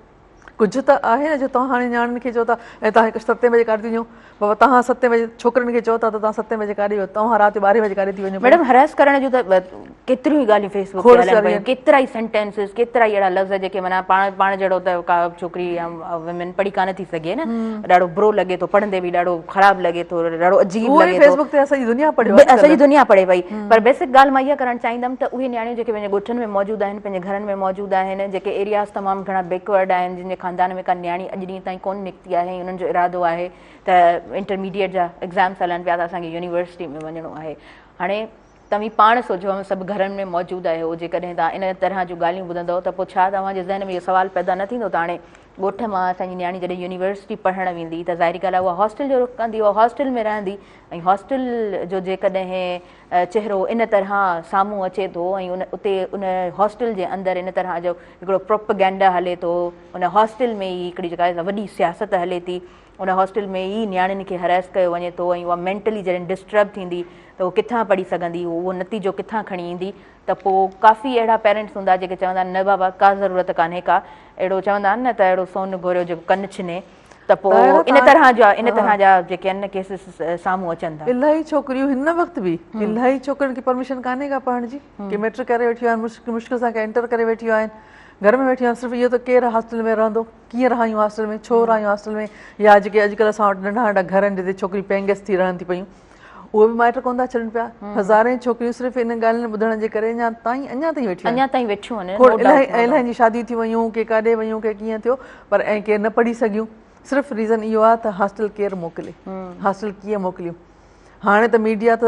ڪجهه ته آهي نه جو توهان هاڻي نياڻين کي چئو ٿا ۽ توهان هڪ ستين بجي ڪاڏي ٿي وڃو بابا توهان ستين بجي ڇوڪرين کي چئو ٿا ته توهان ستين بجي ڪاڏي ويو توهان رات جو ٻارهين بجي ڪاڏي ٿي وڃو ميڊم هراس ڪرڻ جون ته ڪيتريون ئي ڳالهيون فيس بڪ تي هلن پيون ڪيترا ئي سينٽينسز ڪيترا ئي اهڙا لفظ جيڪي معنيٰ پاڻ پاڻ جهڙو ته ڪا ڇوڪري يا ويمن پڙهي ڪانه ٿي سگهي نه ڏاڍو برو لڳي ٿو پڙهندي به ڏاڍو خراب لڳي ٿو ڏاڍو عجيب لڳي ٿو فيس بڪ تي سڄي دنيا پڙهيو آهي سڄي دنيا پڙهي پئي پر بيسڪ ڳالهه مان اها ڪرڻ چاهيندم ته اهي نياڻيون جيڪي پنهنجي ڳوٺن ۾ موجود آهن پنهنجي گهرن ۾ موجود آهن جيڪي ايرياز تمام گهڻا بيڪورڊ آهن جن جي خاندان ۾ ڪا نياڻي اڄ ڏينهن تائين ڪونه نڪتي آهي ۽ انهن جو ارادو آهي ته انٽرميڊيٽ جا ايگزامس هلن پيا ته اسان کي يونيورسٽي ۾ وڃڻو آهي هاڻي توهين پاڻ سوچيو اوهان سڀ گهرن ۾ موجود آهيو جيڪڏهن توهان ان طرح جون ڳالهيون ٻڌندؤ ته پوء ڇا توهان جي ذهن ۾ اهو سوال پيدا نه ٿيندو ته هاڻي ڳوٺ مان اسان جي نياڻي جڏهن يونيورسٽي پڙهڻ ويندي ته ظاهري ڳالهه آهي اها هاسٽل جو رخ ڪندي اها هاسٽل ۾ رهندي ۽ هاسٽل جو جيڪڏهن چهرو ان طرح سامهون اچي ٿو ۽ ان اتي ان هاسٽل جي اندر ان طرح جو هڪڙو پروپگينڊا هلي ٿو ان هاسٽل ۾ ئي هڪڙي جيڪا آهي وڏي سياست هلي ٿي ان هاسٽل ۾ ئي نياڻين کي هريس ڪيو وڃي ٿو ۽ اها مينٽلي جڏهن ڊسٽرب ٿيندي ته هو ڪٿان پڙهي سگهندي اهو نتيجو ڪٿان کڻي ايندي ته پوء ڪافي اهڙا پيرنٽس هوندا جيڪي چوندا آهن نه بابا ڪا ضرورت ڪانهي ڪا اهڙو چوندا آهن نه ته اهڙو سون گهوريو جيڪو ڪن ڇني ته پوء ان طرح جا ان طرح جا جيڪي آهن نه ڪيسز سامهون اچن ٿا. الاهي ڇوڪريون هن وقت به الاهي ڇوڪرين کي پرميشن ڪانهي ڪا پڙهڻ جي ڪي ميٽرڪ ڪري ويٺيون آهن مشڪل سان ڪي انٽر ڪري ويٺيون آهن گهر ۾ ويٺيون آهن صرف اهو ته ڪير هاسٽل ۾ رهندو ڪيئن رهايون هاسٽل ۾ ڇو رهايون هاسٽل ۾ يا جيڪي اڄڪلهه اسان وٽ ننڍا ننڍا گهر آهن جتي ڇوڪريون پينگس ٿي رهن ٿي پيون اهي به مائٽ ڪونه ٿا ڇڏن پيا هزارين ڇوڪريون صرف انهن ڳالهين ٻڌڻ جي ڪري اڃا تائين اڃا تائين ويٺيون اڃا تائين ويٺيون آهن کوڙ الاهي الاهين جي شاديون ٿي ويون ڪي ڪاڏي ويون ڪي ڪيئن ٿيو پر ۽ ڪي نه پڙهي سگهيون صرف ريزن اهو آهي ته هاسٽل ڪير موڪلي هاسٽل ڪيئن موڪليون هاڻي ته ميڊيا ته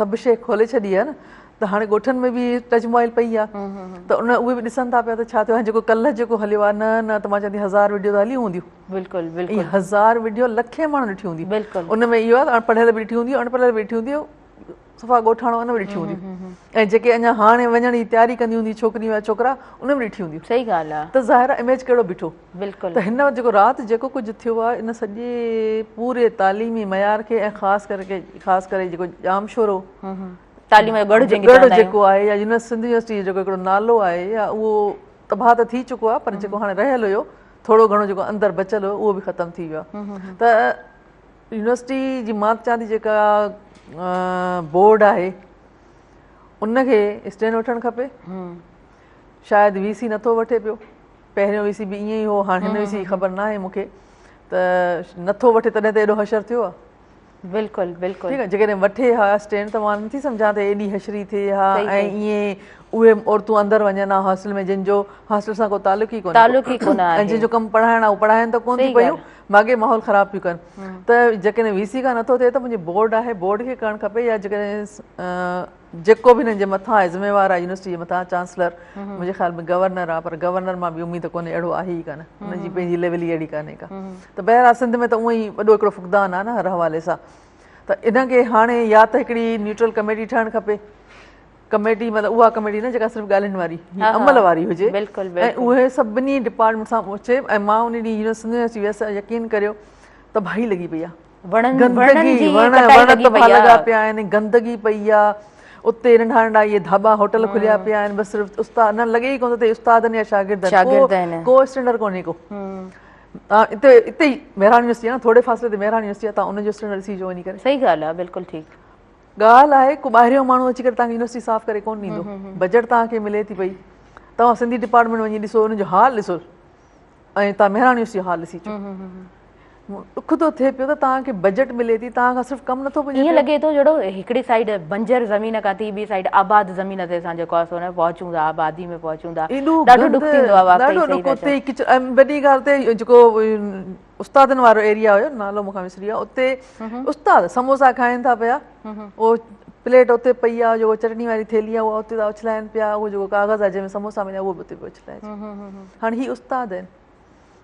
سڀ شيء کولي ڇڏي آهي نه ته هاڻي ڳوٺن ۾ به ٽچ موبائل پئي آهي ته ان اهي به ڏسن ٿا پيا ته ڇا ٿيو هاڻي جيڪو ڪلهه جيڪو هليو آهي نه نه ته مان چوان ٿي هزار وڊيو ته هليون هونديون بلڪل بلڪل هزار وڊيو لکين ماڻهن ڏٺيون هونديون بلڪل ان ۾ اهو آهي ته اڻپڙهيل به ڏٺي هوندي اڻپڙهيل به ڏٺي هوندي صفا ڳوٺاڻو ان به ڏٺيون هونديون ۽ جيڪي اڃا هاڻي وڃڻ جي تياري ڪندي هوندي ڇوڪريون يا ڇوڪرا ان به ڏٺيون هونديون صحيح ڳالهه آهي ته ظاهر آهي اميج ڪهڙو بيٺو بلڪل ته هن وقت جيڪو رات جيڪو ڪجهه ٿيو آهي ان سڄي پوري تعليمي معيار کي ۽ خاص ڪري خاص ڪري جيڪو ڄامشورو تعليم جو ڳڙهه جنهن کي ڳڙهه جيڪو آهي يا سنڌ يونيورسٽي جو جيڪو هڪڙو نالو آهي يا اهو تباهه ته ٿي چڪو آهي پر جيڪو هاڻي رهيل هيو ٿورو گهڻو جيڪو اندر بچيل هيو اهو به ختم ٿي ويو آهي ته يونيورسٽي جي مان ته چوان ٿي جيڪا بورڊ آهي ان کي اسٽينڊ وٺڻ کپي شايد وي سي نٿو وٺي پيو پهريون وي سي به ائين ئي هو هاڻي هن وي سي جي خبر ناهي مون کي ته نٿو وٺي تڏهن ته ايڏو حشر ٿيو آهي بلڪل بلڪل ٺيڪ آهي جيڪڏهن وٺي ها اسٽينڊ ته مان نٿي سمجهان ته ايڏي حشري ٿئي ها ۽ ائين اهي عورتون اندر وڃن ها هاسٽل ۾ جن جو هاسٽل سان ڪو تعلق ئي ڪونهي تعلق ئي ڪونه آهي ۽ جن جو ڪم پڙهائڻ آهي اهو پڙهائن ته ڪونه ٿي پيون ماڳهين ماحول خراب پيون ڪن ته جيڪڏهن وي سي کان نٿو ٿئي ته منهنجي بورڊ آهي بورڊ کي ڪرڻ کپي يا جيڪڏهن جيڪو به هنن جي مٿان آهي ذميوار آهي يونيورسٽي جي مٿان چانسلر منهنجي خيال ۾ گورنر آهي پر گورنر مان به اميد ڪونهي اهڙو آهي ئي ڪانه هن جي پنهنجي ليول ئي اهڙي ڪانهي ڪا ته بهرحال سنڌ ۾ ته اونئن ئي وڏو هڪڙو فقدان آهي نه هر حوالي سان ته ان کي هاڻي يا ته هڪڙي نيوٽرل ڪميٽي ٺهڻ کپي ڪميٽي مطلب اها ڪميٽي نه جيڪا صرف ڳالهين واري عمل واري هجي بلڪل ۽ اهي سڀني ڊپارٽمينٽ سان پهچي ۽ مان ان ڏينهن يونيورسٽي ويس يقين ڪريو تباهي لڳي پئي آهي وڻن گندگي وڻ وڻ تباهه لڳا پيا آهن گندگي پئي آهي اتي ننڍا ننڍا اهي ڌاٻا هوٽل کليا پيا آهن بس صرف استاد نه لڳي ئي ڪونه ته استاد آهن يا شاگرد آهن ڪو اسٽينڊرڊ ڪونهي ڪو توهان اتي اتي ئي مهراڻ يونيورسٽي آهي نه ٿوري فاصلي تي مهراڻ يونيورسٽي آهي توهان ان جو اسٽينڊرڊ ڏسي اچو وڃي ڪري. صحيح ڳالهه آهي بلڪل ٺيڪ. ڳالهه آهي ڪو ٻاهريون ماڻهو اچي ڪري توهان کي يونيورسٽي صاف ڪري ڪونه ڏيندو بجيٽ توهان کي ملي ٿي پئي توهان سنڌي ڊپارٽمينٽ وڃي ڏسو ان جو حال ڏسو ۽ توهان مهراڻ يونيورسٽي جو حال ڏسي اچو ڏک ٿو ٿئي پيو ته توهان کي بجيٽ ملي ٿي توهان کان صرف ڪم نٿو پڄي ائين لڳي ٿو جهڙو هڪڙي سائيڊ بنجر زمين کان ٿي ٻي سائيڊ آباد زمين تي اسان جيڪو آهي سو نه پهچون ٿا آبادي ۾ پهچون ٿا ڏاڍو ڏک ٿيندو آهي واقعي ڏاڍو ڏک اتي وڏي ڳالهه تي جيڪو استادن وارو ايريا هيو نالو مون کان وسري ويو اتي استاد سموسا کائن ٿا پيا اهو پليٽ اتي پئي آهي جيڪو چٽڻي واري ٿيلهي آهي اها اتي ٿا اڇلائن پيا اهو جيڪو ڪاغذ آهي جنهن ۾ سموسا مليا اهو به اتي پيو اڇلائجي هاڻي هي استاد آهن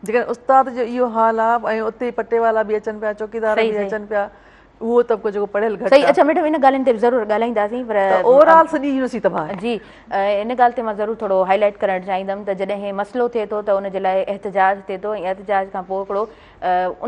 جيڪڏهن استاد جو اهو حال آهي ۽ اتي پٽيوالا به اچن پيا چوڪيدار به اچن پيا اهو طبقو جيڪو پڙهيل گهٽ صحيح اڇا ميڊم ان ڳالهين تي ضرور ڳالهائينداسين پر اوور آل سڄي يونيورسٽي تباهه آهي. جي ان ڳالهه تي مان ضرور ٿورو هائي لائيٽ ڪرڻ چاهيندم ته جڏهن مسئلو ٿئي ٿو ته ان جي لاء احتجاج ٿئي ٿو ۽ احتجاج کان پوء هڪڙو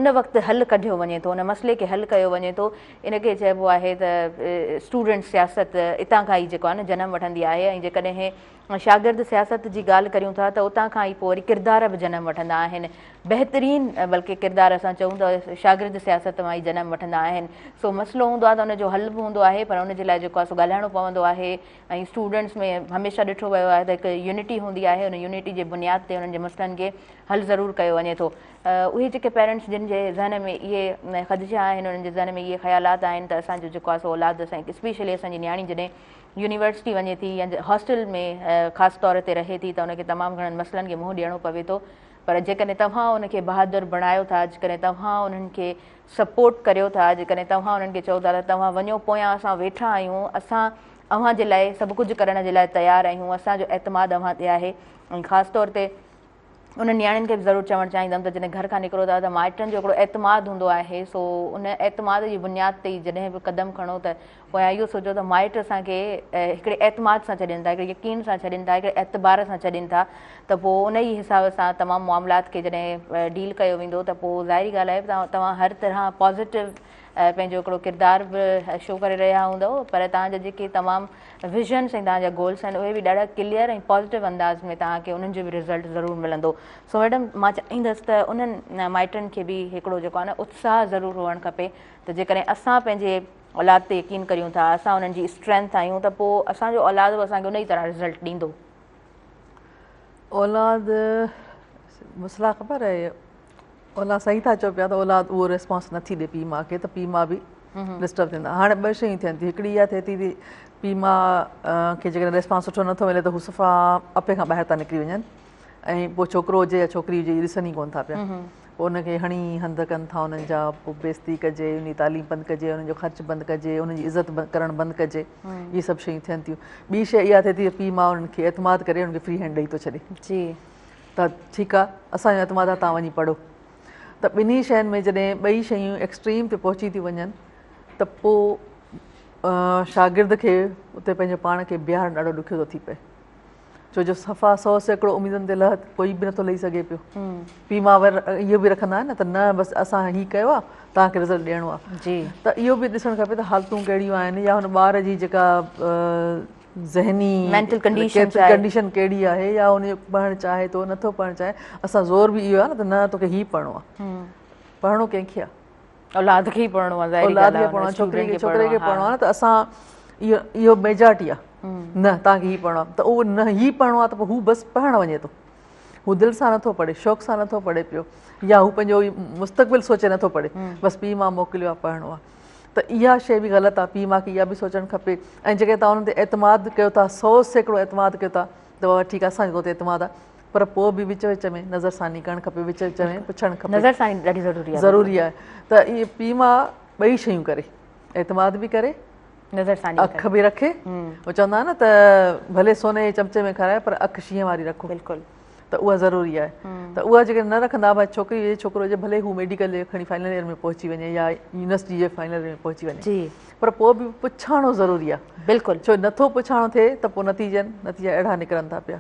ان وقت حل ڪڍيو وڃي ٿو ان مسئلي کي حل ڪيو وڃي ٿو ان کي چئبو آهي ته اسٽوڊنٽ سياست اتان کان ئي جيڪو آهي نه جنم وٺندي آهي ۽ جيڪڏهن شاگرد سياست جي ڳالهه ڪريون ٿا ته اتان کان ئي پوء وري ڪردار به جنم وٺندا آهن. بهترين بلڪه ڪردار اسان چئون ته شاگرد سياست مان ئي جنم وٺندا آهن. سو مسئلو هوندو آهي ته ان جو حل به هوندو آهي پر ان جي لاء جيڪو آهي سو ڳالهائڻو پوندو آهي ۽ اسٽوڊنٽس ۾ هميشه ڏٺو ويو آهي ته هڪ يونٽي هوندي آهي ان يونٽي جي بنياد تي انهن جي مسئلن کي حل ضرور ڪيو وڃي ٿو. اهي جيڪي پيرنٽس جن جي ذهن ۾ اهي خدشا آهن انهن جي ذهن ۾ اهي خيالات آهن ته اسان جو جيڪو آهي سو اولاد اسان اسپيشلي اسان جي نياڻي جڏهن يونيورسٽي وڃي ٿي يا هاسٽل ۾ خاص طور تي رهي ٿي ته ان کي تمام گهڻن مسئلن کي منهن ڏيڻو پوي ٿو پر جيڪڏهن توهان ان کي بهادر بڻايو ٿا جيڪڏهن توهان انهن کي سپورٽ ڪريو ٿا جيڪڏهن توهان انهن کي چئو ٿا ته توهان وڃو پويان اسان ويٺا آهيون اسان اوهان جي لاء سڀ ڪجهه ڪرڻ جي لاء تيار آهيون اسان جو اعتماد اوهان تي آهي ۽ خاص طور تي انهن نياڻين کي به ضرور چوڻ چاهيندم ته جڏهن گهر کان نڪرو ٿا ته مائٽن جو هڪڙو اعتماد هوندو آهي سو ان اعتماد جي بنياد تي ئي جڏهن به قدم کڻو ته پويان اهو سوچو ته مائٽ اسان کي هڪڙي اعتماد سان ڇڏين ٿا هڪڙي يقين سان ڇڏين ٿا هڪڙي اعتبار سان ڇڏين ٿا ته پوء ان ئي حساب سان تمام معاملات کي جڏهن ڊيل ڪيو ويندو ته پوء ظاهري ڳالهه آهي توهان هر طرح پازيٽو پنهنجو هڪڙو ڪردار به شو ڪري رهيا هوندؤ پر توهان جا جيڪي تمام ويزنس ۽ توهان جا گولس آهن اهي به ڏاڍا ڪليئر ۽ پازيٽو انداز ۾ توهان کي انهن جو به رزلٽ ضرور ملندو سو ميڊم مان چاهيندس ته انهن مائٽن کي به هڪڙو جيڪو آهي نه اتساهه ضرور هئڻ کپي ته جيڪڏهن اسان پنهنجي اولاد تي يقين ڪريون ٿا اسان انهن جي اسٽرينٿ آهيون ته پوء اسان جو اولاد به اسان کي ان ئي طرح رزلٽ ڏيندو. اولاد مسئلا خبر آهي اولاد صحيح ٿا چئو پيا ته اولاد اهو ريسپانس نٿي ڏي پيء ماء کي ته پيء ماء به ڊسٽرب ٿيندا هاڻي ٻه شيون ٿين ٿيون هڪڙي اها ٿئي ٿي پيء ماء کي جيڪڏهن ريسپانس سٺو نٿو ملي ته هو صفا اپي کان ٻاهر ٿا نڪري وڃن ۽ پوء ڇوڪرو هجي يا ڇوڪري هجي ڏسن ئي ڪونه ٿا پيا پوء ان کي هڻي هنڌ ڪن ٿا انهن جا پوء بيستي ڪجي ان جي تعليم بند ڪجي انهن جو خرچ بند ڪجي انهن جي عزت ڪرڻ بند ڪجي اهي سڀ شيون ٿين ٿيون ٻي شيء اها ٿئي ٿي پيء ماء انهن کي اعتماد ڪري انهن کي فري هينڊ ڏئي ٿو ڇڏي جي ته ٺيڪ آ اسان جو اعتماد آ توهان وڃي پڙهو ته ٻنهي شين ۾ جڏهن ٻئي شيون ايڪسٽريم تي پهچي ٿيون وڃن ته پوء شاگرد کي اتي پنهنجو پاڻ کي بيهارڻ ڏاڍو ڏکيو ٿو ٿي پئي ڇو جو صفا 100% اميدن تي لهه ڪوئي به نٿو لهي سگهي پيو پيء ماء ور اهو به رکندا آهن نه ته نه بس اسان هي ڪيو آ توهان کي رزلٽ ڏيڻو آ جي ته اهو به ڏسڻ کپي ته حالتون ڪهڙيون آهن يا هن ٻار جي جيڪا ذهني مينٽل ڪنڊيشن ڇا آهي ڪنڊيشن ڪهڙي آهي يا ان جو پڙهڻ چاهي ٿو نٿو پڙهڻ چاهي اسان زور به اهو آهي نه ته نه توکي هي پڙهڻو آهي پڙهڻو ڪنهن کي آهي اولاد کي ئي پڙهڻو آهي ظاهري اولاد کي پڙهڻو آهي ڇوڪري کي ڇوڪري کي پڙهڻو آهي نه ته اسان اهو اهو ميجارٽي آهي نه توهان کي هي پڙهڻو آهي ته اهو نه هي پڙهڻو آهي ته پوء هو بس پڙهڻ وڃي ٿو هو دل سان نٿو پڙهي شوق سان نٿو پڙهي پيو يا هو پنهنجو مستقبل سوچي نٿو پڙهي بس پيء ماء موڪليو آهي پڙهڻو آهي ته اها شيء به غلط آهي پيء ماء کي اها به سوچڻ کپي ۽ جيڪڏهن توهان انهن تي اعتماد ڪيو ٿا 100% اعتماد ڪيو ٿا ته بابا ٺيڪ آهي اسان جو تو تي اعتماد آهي پر پوء به وچ وچ ۾ نظر ثاني ڪرڻ کپي وچ وچ ۾ پڇڻ کپي نظر ثاني ڏاڍي ضروري آهي ضروري آهي ته اهي پيء ماء ٻئي شيون ڪري اعتماد به ڪري نظر ثاني اک به رکي هو چوندا آهن نه ته ڀلي سوني جي چمچي ۾ کارائي پر اک شينهن واري رکو بلڪل ته اها ضروري آهي ته اها جيڪڏهن نه رکندا ڀاء ڇوڪري هجي ڇوڪرو هجي ڀلي هو ميڊيڪل جي کڻي فائنل ايئر ۾ پهچي وڃي يا يونيورسٽي جي فائنل ايئر ۾ پهچي وڃي جي پر پوء به پڇاڻو ضروري آهي بلڪل ڇو نٿو پڇاڻو ٿئي ته پوء نتيجن نتيجا اهڙا نڪرن ٿا پيا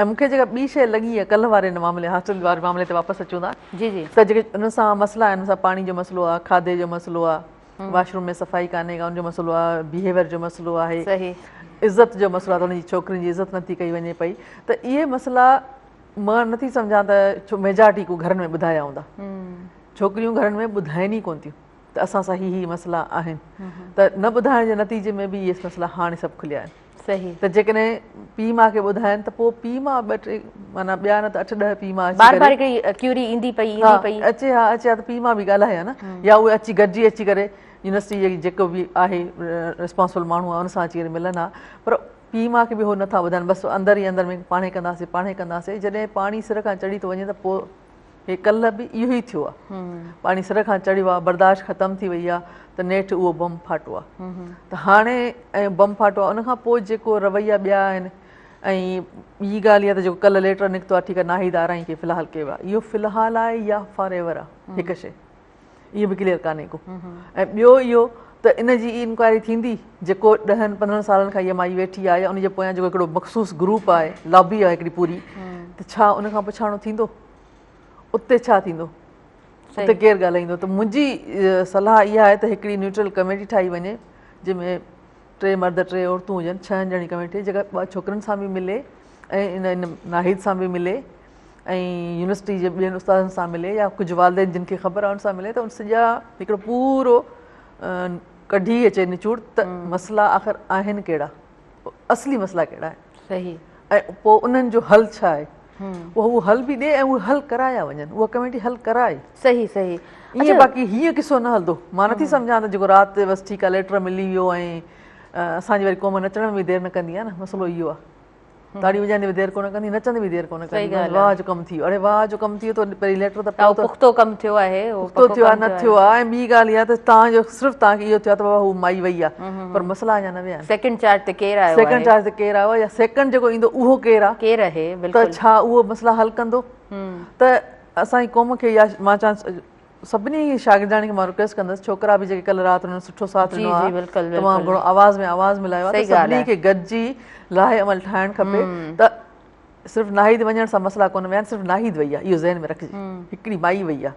۽ مون کي جيڪا ٻي شيء لڳي آهي ڪلهه واري هن معاملي هاسٽل واري معاملي تي واپس اچون ٿا جي جي ته جيڪي ان سان مسئلا آهن ان سان پاڻي جو مسئلو آهي کاڌي جو مسئلو آهي واش روم ۾ صفائي ڪانهي ڪا ان جو مسئلو آهي بيهيويئر جو مسئلو آهي صحيح عزت جو مسئلو آهي ته ان جي ڇوڪرين جي عزت نٿي ڪئي وڃي پئي ته اهي مسئلا مان نٿي سمجهان ته ڇو ميجارٽي ڪو گهرن ۾ ٻڌايا هوندا. ڇوڪريون گهرن ۾ ٻڌائين ئي ڪونه ٿيون ته اسان سان هي هي مسئلا آهن ته نه ٻڌائڻ جي نتيجي ۾ به اهي مسئلا هاڻي سڀ کليا آهن. صحيح. ته جيڪڏهن پيء ماء کي ٻڌائين ته پوء پيء ماء ٻه ٽي معنيٰ ٻيا نه ته اٺ ڏهه پيء ماء اچي بار بار هڪڙي ڪيوري ايندي پئي ايندي پئي. اچي ها اچي ها ته پيء ماء به ڳالهائي ها نه يا اهي اچي گڏجي اچي ڪري يونيورسٽي جي جيڪو به آهي ريسپانسبل ماڻهو آهي ان سان اچي ڪري ملن ها پر پيء ماء کي به هو نٿا ٻڌائن بس اندر ئي اندر ۾ پاڻهي ڪنداسين پاڻهي ڪنداسين جڏهن پاڻي سر کان چڙهي ٿو وڃي ته پوء هي ڪلهه به اهو ئي ٿيو آهي پاڻي سر کان چڙهيو آهي برداشت ختم ٿي وئي آهي ته نيٺ اهو بم ڦاٽو آهي ته هاڻي ۽ بم ڦاٽو آهي ان کان پوء جيڪو رويا ٻيا آهن ۽ ٻي ڳالهه اها ته جيڪو ڪلهه ليٽر نڪتو آهي ٺيڪ آهي ناهيد آرائين کي في الحال ڪيو آهي اهو في الحال آهي يا فار ايور آهي هڪ شيء اهو به ڪليئر ڪانهي ڪو ۽ ٻيو اهو ته ان جي انڪوائري ٿيندي جيڪو ڏهن پندرهن سالن کان اها مائي ويٺي آهي يا ان جي پويان جيڪو هڪڙو مخصوص گروپ آهي لابي آهي هڪڙي پوري ته ڇا ان کان پڇاڻو ٿيندو اتي ڇا ٿيندو اتي ڪير ڳالهائيندو ته منهنجي صلاح اها آهي ته هڪڙي نيوٽرل ڪميٽي ٺاهي وڃي جنهن ۾ ٽي مرد ٽي عورتون هجن ڇهن ڄڻي ڪميٽي جيڪا ڇوڪرين سان به ملي ۽ ان ناهيد سان به ملي ۽ يونيورسٽي جي ٻين استادن سان ملي يا ڪجهه والدين جن کي خبر آهي ان سان ملي ته ان سڄا هڪڙو پورو ڪڍي اچي نچوڙ ته مسئلا آخر آهن ڪهڙا اصلي مسئلا ڪهڙا آهن صحيح ۽ پوء انهن جو حل ڇا آهي پوء هو حل به ڏي ۽ اهي حل ڪرايا وڃن اها ڪميٽي حل ڪرائي صحيح صحيح ائين باقي هيئن قصو نه هلندو مان نٿي سمجهان ته جيڪو رات بس ٺيڪ آهي ليٽر ملي ويو ۽ اسان جي وري قوم نچڻ ۾ به دير نه ڪندي آهي نه مسئلو اهو آهي تاڙي وڄائيندي به دير ڪونه ڪندي نچندي به دير ڪونه ڪندي بس واهه جو ڪم ٿي ويو اڙي واهه جو ڪم ٿي ويو ته پهرين ليٽر ته پيو ته پختو ڪم ٿيو آهي پختو ٿيو آهي نه ٿيو آهي ۽ ٻي ڳالهه اها ته توهان جو صرف توهان کي اهو ٿيو آهي ته بابا هو مائي وئي آهي پر مسئلا اڃا نه ويا آهن سيڪنڊ چارج تي ڪير آيو آهي سيڪنڊ چارج تي ڪير آيو آهي يا سيڪنڊ جيڪو ايندو اهو ڪير آهي ڪير آهي بلڪل ته ڇا اهو مسئلا حل ڪندو ته اسان جي قوم کي يا مان چوان سڀني شاگردياڻين کي مان رڪويسٽ ڪندس ڇوڪرا به جيڪي ڪلهه رات انهن سٺو ساٿ ڏنو آهي تمام گهڻو آواز ۾ آواز ملايو آهي ته سڀني کي گڏجي لاهي عمل ٺاهڻ کپي ته صرف ناهيد وڃڻ سان مسئلا ڪونه ويا آهن صرف ناهيد وئي آهي اهو ذهن ۾ رکجي هڪڙي مائي وئي آهي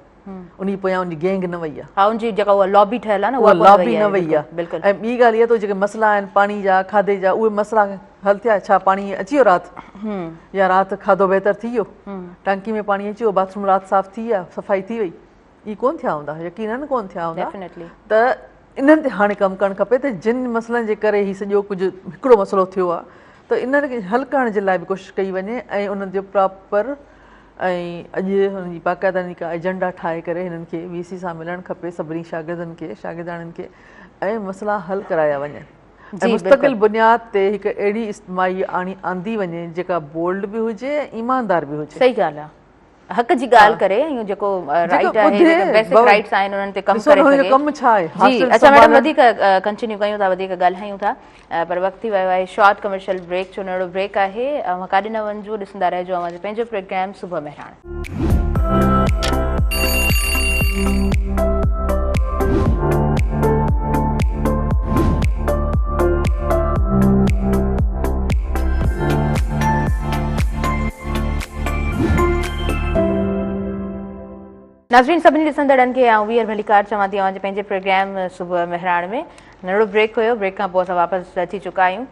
ان جي پويان ان جي گينگ نه وئي آهي ها ان جي جيڪا اها لابي ٺهيل آهي نه اها لابي نه وئي آهي بلڪل ۽ ٻي ڳالهه اها ته جيڪي مسئلا آهن پاڻي جا کاڌي جا اهي مسئلا حل ٿيا ڇا پاڻي اچي ويو رات يا رات کاڌو بهتر ٿي ويو ٽانڪي ۾ پاڻي اچي ويو باٿروم رات صاف ٿي ويا صفائي ٿي وئي اهي ڪون ٿيا هوندا يقينن ڪون ٿيا هوندا ته انهن تي هاڻي ڪم ڪرڻ کپي ته جن مسئلن جي ڪري هي سڄو ڪجهه هڪڙو مسئلو ٿيو آهي ته انهن کي حل ڪرڻ جي لاء به ڪوشش ڪئي وڃي ۽ انهن جو پراپر ۽ اڄ هن جي باقاعده هن ڪا ايجنڊا ٺاهي ڪري هنن کي وي سي سان ملڻ کپي سڀني شاگردن کي شاگردياڻين کي ۽ مسئلا حل ڪرايا وڃن ۽ مستقل بنياد تي هڪ اهڙي اجتماعي آڻي آندي وڃي جيڪا بولڊ به هجي ۽ ايماندار به هجي. صحيح ڳالهه آ حق جي ڳالهه ڪري ۽ جيڪو رائيٽ آهي جيڪي بيسڪ رائيٽس آهن انهن تي ڪم ڪري سگهي. ڪم ڇا آهي جي اڇا ميڊم وڌيڪ ڪنٽينيو ڪيون ٿا وڌيڪ ڳالهايون ٿا پر وقت ٿي ويو آهي شارٽ ڪمرشل بريڪ جو ننڍڙو بريڪ آهي اوهان ڪاڏي نه وڃجو ڏسندا رهجو اوهان جو پنهنجو پروگرام صبح مهراڻ. ناظرين سڀني ڏسندڙن کي آئون ٻيهر ڀليڪار چوان ٿي اوهان جي پنهنجي پروگرام صبح مهراڻ ۾ ننڍڙو بريڪ هيو بريڪ کان پوء اسان واپس اچي چڪا آهيون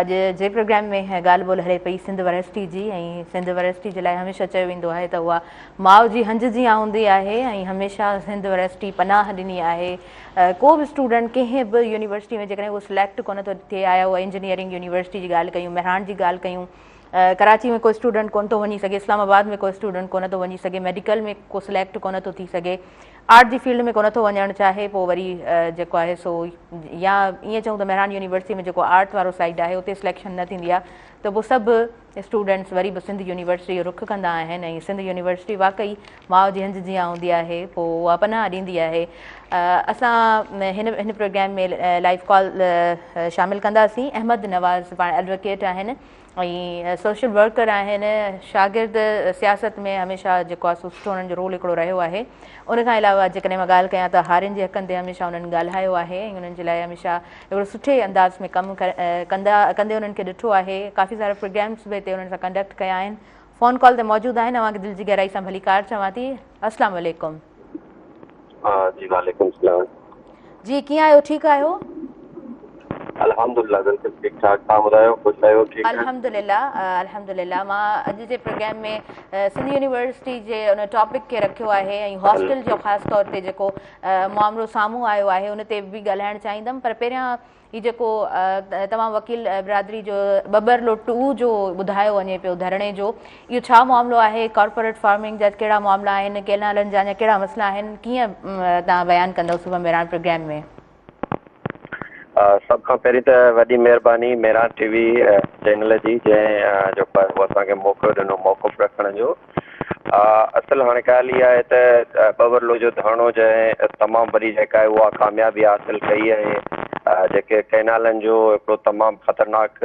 اڄ جي پروگرام ۾ ڳالهه ٻولهه هلي پئي سنڌ ورسٽي جي ۽ سنڌ ورسٽي جي لاء هميشه چيو ويندو آهي ته اها ماء جي هنج جيان هوندي آهي ۽ هميشه سنڌ ورسٽي پناهه ڏني آهي ڪو به اسٽوڊنٽ ڪنهن به يونيورسٽي ۾ جيڪڏهن اهو سليڪٽ ڪونه ٿو ٿئي آيا اها انجنيئرنگ يونيورسٽي جي ڳالهه ڪيون مهراڻ جي ڳالهه ڪيون ڪراچي ۾ ڪو اسٽوڊنٽ ڪونه ٿو وڃي سگهي اسلام آباد ۾ ڪو اسٽوڊنٽ ڪونه ٿو وڃي سگهي ميڊيڪل ۾ ڪو سليڪٽ ڪونه ٿو ٿي سگهي آرٽ جي فيلڊ ۾ ڪونه ٿو وڃڻ چاهي پوء وري جيڪو آهي سو يا ائين چئون ته مهراڻ يونيورسٽي ۾ جيڪو آرٽ وارو سائيڊ آهي اتي سليڪشن نه ٿيندي آهي ته پوء سڀ اسٽوڊنٽس وري به سنڌ يونيورسٽي جو رخ ڪندا آهن ۽ سنڌ يونيورسٽي واقعي ماء جي هنج جيان هوندي آهي پوء اها پناهه ڏيندي آهي اسان هن هن پروگرام ۾ لائيو ڪال شامل ڪنداسين احمد نواز پاڻ ايڊووڪيٽ آهن ۽ سوشل ورڪر آهن شاگرد سياست ۾ هميشه جيڪو آهي سو سٺو انهن جو رول هڪڙو رهيو آهي ان کان علاوه جيڪڏهن مان ڳالهه ڪيان ته هارين جي حقن تي هميشه انهن ڳالهايو آهي ۽ انهن جي لاء هميشه هڪڙو سٺي انداز ۾ ڪم ڪندا ڪندي انهن کي ڏٺو آهي ڪافي سارا پروگرامس به هتي انهن سان ڪنڊڪٽ ڪيا آهن فون ڪال تي موجود آهن اوهان کي دل جي گهرائي سان ڀليڪار چوان ٿي السلام عليڪم. جي وعليڪم السلام. جي ڪيئن آهيو ٺيڪ آهيو؟ الحمدلله بلڪل ٺيڪ ٺاڪ توهان ٻڌايو خوش آهيو ٺيڪ آهيو. الحمدلله الحمدلله مان اڄ جي پروگرام ۾ سنڌ يونيورسٽي جي ان ٽاپڪ کي رکيو آهي ۽ هاسٽل جو خاص طور تي جيڪو معاملو سامهون آيو آهي ان تي به ڳالهائڻ چاهيندم پر پهريان هي جيڪو توهان وڪيل برادري جو ٻٻرلو ٽو جو ٻڌايو وڃي پيو ڌرڻي جو اهو ڇا معاملو آهي ڪارپوريٽ فارمنگ جا ڪهڙا معاملا آهن ڪينالن جا ڪهڙا مسئلا آهن ڪيئن توهان بيان ڪندو صبح مهراڻ پروگرام ۾. سڀ کان پهرين ته وڏي مهرباني مهراڻ ٽي وي چينل جي جنهن جيڪو آهي اسان کي موقعو ڏنو موقف رکڻ جو. اصل هاڻي ڳالهه اها آهي ته ٻٻرلو جو ڌرڻو جنهن تمام وڏي جيڪا آهي اها ڪاميابي حاصل ڪئي ۽ جيڪي ڪئنالن جو هڪڙو تمام خطرناڪ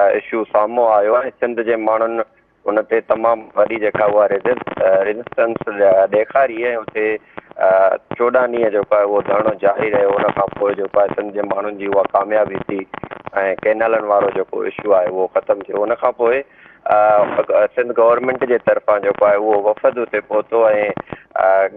اشو سامهون آيو ۽ سنڌ جي ماڻهن ان تي تمام وڏي جيڪا اها ريزسٽنس ڏيکاري ۽ اتي 14 ڏينهن جيڪو آهي اهو ڌرڻو جاري رهيو ان کان پوء جيڪو آهي سنڌ جي ماڻهن جي اها ڪاميابي ٿي ۽ ڪئنالن وارو جيڪو اشو آهي اهو ختم ٿيو ان کان پوء سنڌ گورنمينٽ جي طرفان جيڪو آهي اهو وفد اتي پهتو ۽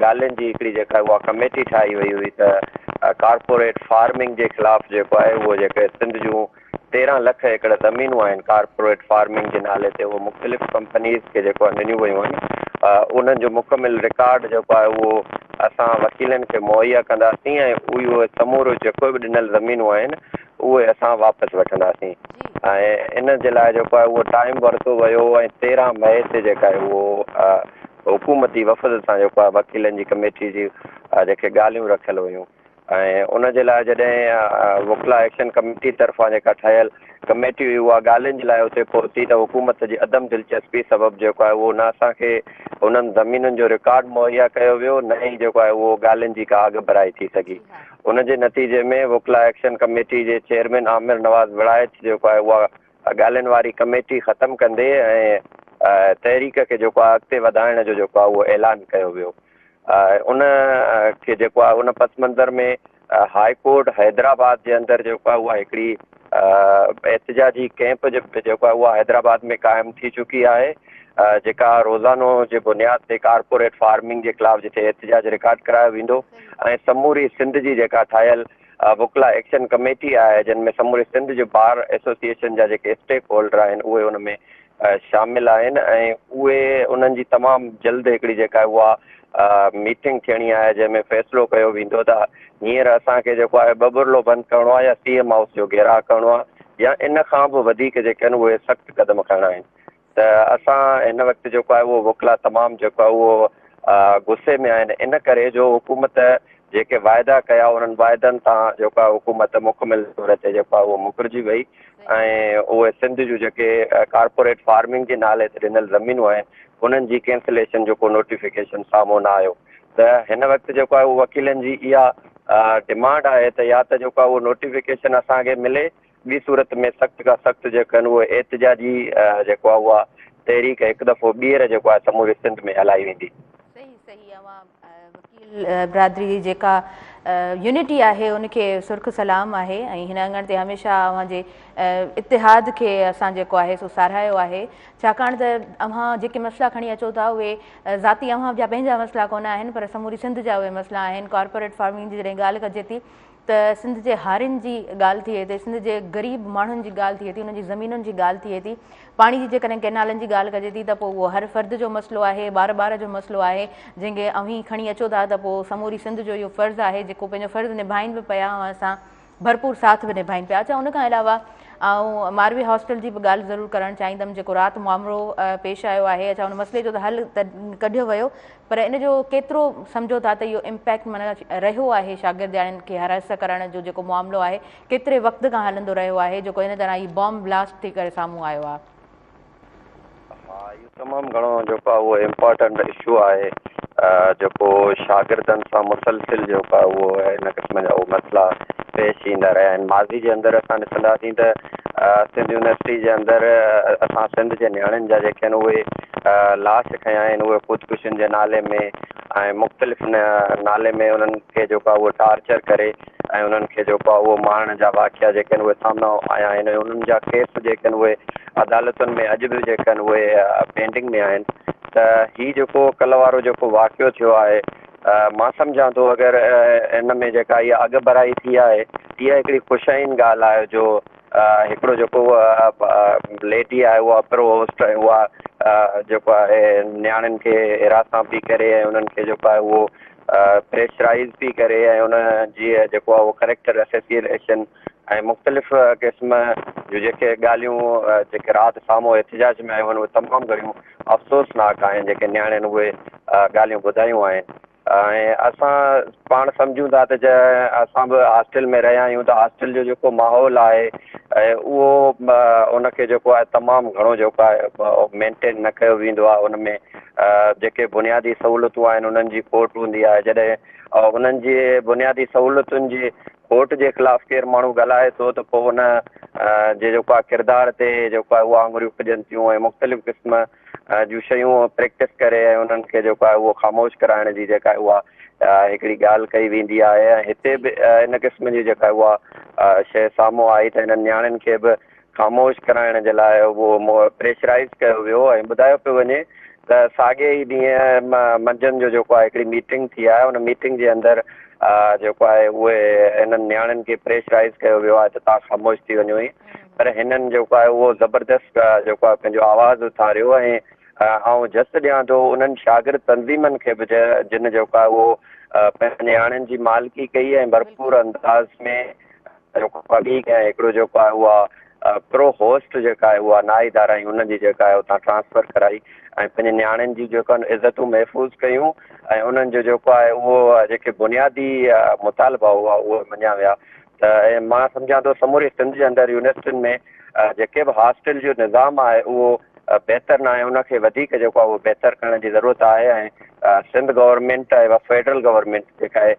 ڳالهين جي هڪڙي جيڪا اها ڪميٽي ٺاهي وئي هئي ته ڪارپوريٽ فارمنگ جي خلاف جيڪو آهي اهو جيڪي سنڌ جون 13 لک ايڪڙ زمينون آهن ڪارپوريٽ فارمنگ جي نالي تي اهو مختلف ڪمپنيز کي جيڪو آهي ڏنيون ويون آهن انهن جو مڪمل رڪارڊ جيڪو آهي اهو اسان وڪيلن کي مهيا ڪنداسين ۽ اهو سمورو جيڪو به ڏنل زمينون آهن اهي اسان واپس وٺنداسين ۽ ان جي لاء جيڪو آهي اهو ٽائيم ورتو ويو ۽ 13 مئي تي جيڪا آهي اهو حڪومتي وفد سان جيڪو آهي وڪيلن جي ڪميٽي جي جيڪي ڳالهيون رکيل هيون ۽ ان جي لاء جڏهن وڪلا ايڪشن ڪميٽي طرفان جيڪا ٺهيل ڪميٽي هئي اها ڳالهين جي لاء اتي پهتي ته حڪومت جي عدم دلچسپي سبب جيڪو آهي اهو نه اسان کي انهن زمينن جو رڪارڊ مهيا ڪيو ويو نه ئي جيڪو آهي اهو ڳالهين جي ڪا اڳڀرائي ٿي سگهي ان جي نتيجي ۾ وڪلا ايڪشن ڪميٽي جي چيئرمين عامر نواز وڙائچ جيڪو آهي اها ڳالهين واري ڪميٽي ختم ڪندي ۽ تحريڪ کي جيڪو آهي اڳتي وڌائڻ جو جيڪو آهي اهو اعلان ڪيو ويو. ان کي جيڪو آهي ان پس منظر ۾ هاء ڪورٽ حيدرآباد جي اندر جيڪو آهي اها هڪڙي احتجاجي ڪيمپ جيڪو آهي اها حيدرآباد ۾ قائم ٿي چڪي آهي جيڪا روزانو جي بنياد تي ڪارپوريٽ فارمنگ جي خلاف جتي احتجاج رڪارڊ ڪرايو ويندو ۽ سموري سنڌ جي جيڪا ٺاهيل وڪلا ايڪشن ڪميٽي آهي جن ۾ سموري سنڌ جي بار ايسوسيئيشن جا جيڪي اسٽيڪ هولڊر آهن اهي ان ۾ شامل آهن ۽ اهي انهن جي تمام جلد هڪڙي جيڪا اها ميٽنگ ٿيڻي آهي جنهن ۾ فيصلو ڪيو ويندو ته هينئر اسان کي جيڪو آهي ٻٻرلو بند ڪرڻو آهي يا سي ايم هائوس جو گهيراء ڪرڻو آهي يا ان کان به وڌيڪ جيڪي آهن اهي سخت قدم کڻڻا آهن ته اسان هن وقت جيڪو آهي اهو وڪلا تمام جيڪو آهي اهو غصي ۾ آهن ان ڪري جو حڪومت جيڪي واعدا ڪيا انهن واعدن تان جيڪو آهي حڪومت مڪمل طور تي جيڪو آهي اهو مڪرجي وئي ۽ اهي سنڌ جون جيڪي ڪارپوريٽ فارمنگ جي نالي تي ڏنل زمينون آهن انهن جي ڪينسليشن جو ڪو نوٽيفڪيشن سامهون نه آيو ته هن وقت جيڪو آهي اهو وڪيلن جي اها ڊمانڊ آهي ته يا ته جيڪو آهي اهو نوٽيفڪيشن اسان کي ملي ٻي صورت ۾ سخت کان سخت جيڪو آهن اهو احتجاجي جيڪو آهي اها تحريڪ هڪ دفعو ٻيهر جيڪو آهي سموري سنڌ ۾ هلائي ويندي. صحيح صحيح اوهان وڪيل برادري جي جيڪا يونٽي آهي ان کي سرخ سلام آهي ۽ هن اڱڻ تي هميشه اوهان جي اتحاد کي اسان جيڪو آهي سو ساراهيو آهي ڇاڪاڻ ته اوهان جيڪي مسئلا کڻي اچو ٿا اهي ذاتي اوهان جا پنهنجا مسئلا ڪونه آهن پر سموري سنڌ جا اهي مسئلا آهن ڪارپوريٽ فارمنگ جي جڏهن ڳالهه ڪجي ٿي ته سنڌ جي هارين جي ڳالهه ٿئي ٿي، سنڌ جي غريب ماڻهن جي ڳالهه ٿئي ٿي، انهن جي زمينن جي ڳالهه ٿئي ٿي، پاڻي جي جيڪڏهن ڪئنالن جي ڳالهه ڪجي ٿي ته پوء اهو هر فرد جو مسئلو آهي، ٻار ٻار جو مسئلو آهي، جنهن کي اوهين کڻي اچو ٿا ته پوء سموري سنڌ جو اهو فرض آهي جيڪو پنهنجو فرض نڀائين به پيا اوهان سان ڀرپور ساٿ به نڀائين پيا. اڇا ان کان علاوه آئون ماروي هاسٽل جي به ڳالهه ضرور ڪرڻ چاهيندم جيڪو رات مامرو پيش آيو آهي اڇا ان مسئلي جو ته حل ته ڪڍيو ويو پر ان جو ڪيترو سمجهو ٿا ته اهو امپيڪٽ معنيٰ رهيو آهي شاگردياڻين کي هراس ڪرڻ جو جيڪو معاملو آهي ڪيتري وقت کان هلندو رهيو آهي جيڪو ان طرح هي بام بلاسٽ ٿي ڪري سامهون آيو آهي. ها اهو تمام گهڻو جيڪو آهي اهو امپارٽنٽ اشو آهي جيڪو شاگردن سان مسلسل جيڪو آهي اهو ان قسم جا اهو مسئلا پيش ايندا رهيا آهن ماضي جي اندر اسان ڏسنداسين ته سنڌ يونيورسٽي جي اندر اسان سنڌ جي نياڻين جا جيڪي آهن اهي لاش کنيا آهن اهي خودڪشين جي نالي ۾ ۽ مختلف نالي ۾ انهن کي جيڪو آهي اهو ٽارچر ڪري ۽ انهن کي جيڪو آهي اهو مارڻ جا واقعا جيڪي آهن اهي سامهون آيا آهن ۽ انهن جا ڪيس جيڪي آهن اهي عدالتن ۾ اڄ به جيڪي آهن اهي پينڊنگ ۾ آهن ته هي جيڪو ڪلهه وارو جيڪو واقعو ٿيو آهي مان سمجهان ٿو اگر ان ۾ جيڪا اها اڳڀرائي ٿي آهي اها هڪڙي خوش آئند ڳالهه آهي جو هڪڙو جيڪو ليڊي آهي اها پرو هوسٽ ۽ اها جيڪو آهي نياڻين کي هراسان پئي ڪري ۽ انهن کي جيڪو آهي اهو پريشرائيز پئي ڪري ۽ ان جي جيڪو آهي اهو ڪريڪٽر اسيسيئيشن ۽ مختلف قسم جون جيڪي ڳالهيون جيڪي رات سامهون احتجاج ۾ آيون آهن اهي تمام گهڻيون افسوسناڪ آهن جيڪي نياڻين اهي ڳالهيون ٻڌايون آهن ۽ اسان پاڻ سمجهون ٿا ته اسان به هاسٽل ۾ رهيا آهيون ته هاسٽل جو جيڪو ماحول آهي ۽ اهو ان کي جيڪو آهي تمام گهڻو جيڪو آهي مينٽين نه ڪيو ويندو آهي ان ۾ جيڪي بنيادي سهولتون آهن انهن جي کوٽ هوندي آهي جڏهن انهن جي بنيادي سهولتن جي کوٽ جي خلاف ڪير ماڻهو ڳالهائي ٿو ته پوء ان جي جيڪو آهي ڪردار تي جيڪو آهي اهو آڱريون کڄن ٿيون ۽ مختلف قسم جون شيون پريڪٽس ڪري ۽ انهن کي جيڪو آهي اهو خاموش ڪرائڻ جي جيڪا اها هڪڙي ڳالهه ڪئي ويندي آهي ۽ هتي به ان قسم جي جيڪا اها شيء سامهون آئي ته هنن نياڻين کي به خاموش ڪرائڻ جي لاء اهو پريشرائز ڪيو ويو ۽ ٻڌايو پيو وڃي ته ساڳئي ئي ڏينهن منجهند جو جيڪو آهي هڪڙي ميٽنگ ٿي آهي ان ميٽنگ جي اندر جيڪو آهي اهي هنن نياڻين کي پريشرائز ڪيو ويو آهي ته توهان خاموش ٿي وڃو پر هنن جيڪو آهي اهو زبردست جيڪو آهي پنهنجو آواز اٿاريو ۽ آئون جس ڏيان ٿو انهن شاگرد تنظيمن کي به جن جيڪو آهي اهو پنهنجي نياڻين جي مالڪي ڪئي ۽ ڀرپور انداز ۾ جيڪو آهي هڪڙو جيڪو آهي اها پرو هوسٽ جيڪا آهي اها ناهي ڌارائي ان جي جيڪا آهي اتان ٽرانسفر ڪرائي ۽ پنهنجي نياڻين جي جيڪو آهن عزتون محفوظ ڪيون ۽ انهن جو جيڪو آهي اهو جيڪي بنيادي مطالبا هئا اهي مڃيا ويا ته مان سمجهان ٿو سموري سنڌ جي اندر يونيورسٽين ۾ جيڪي به هاسٽل جو نظام آهي اهو بهتر ناهي ان کي وڌيڪ جيڪو آهي اهو بهتر ڪرڻ جي ضرورت آهي ۽ سنڌ گورنمينٽ ۽ فيڊرل گورنمينٽ جيڪا آهي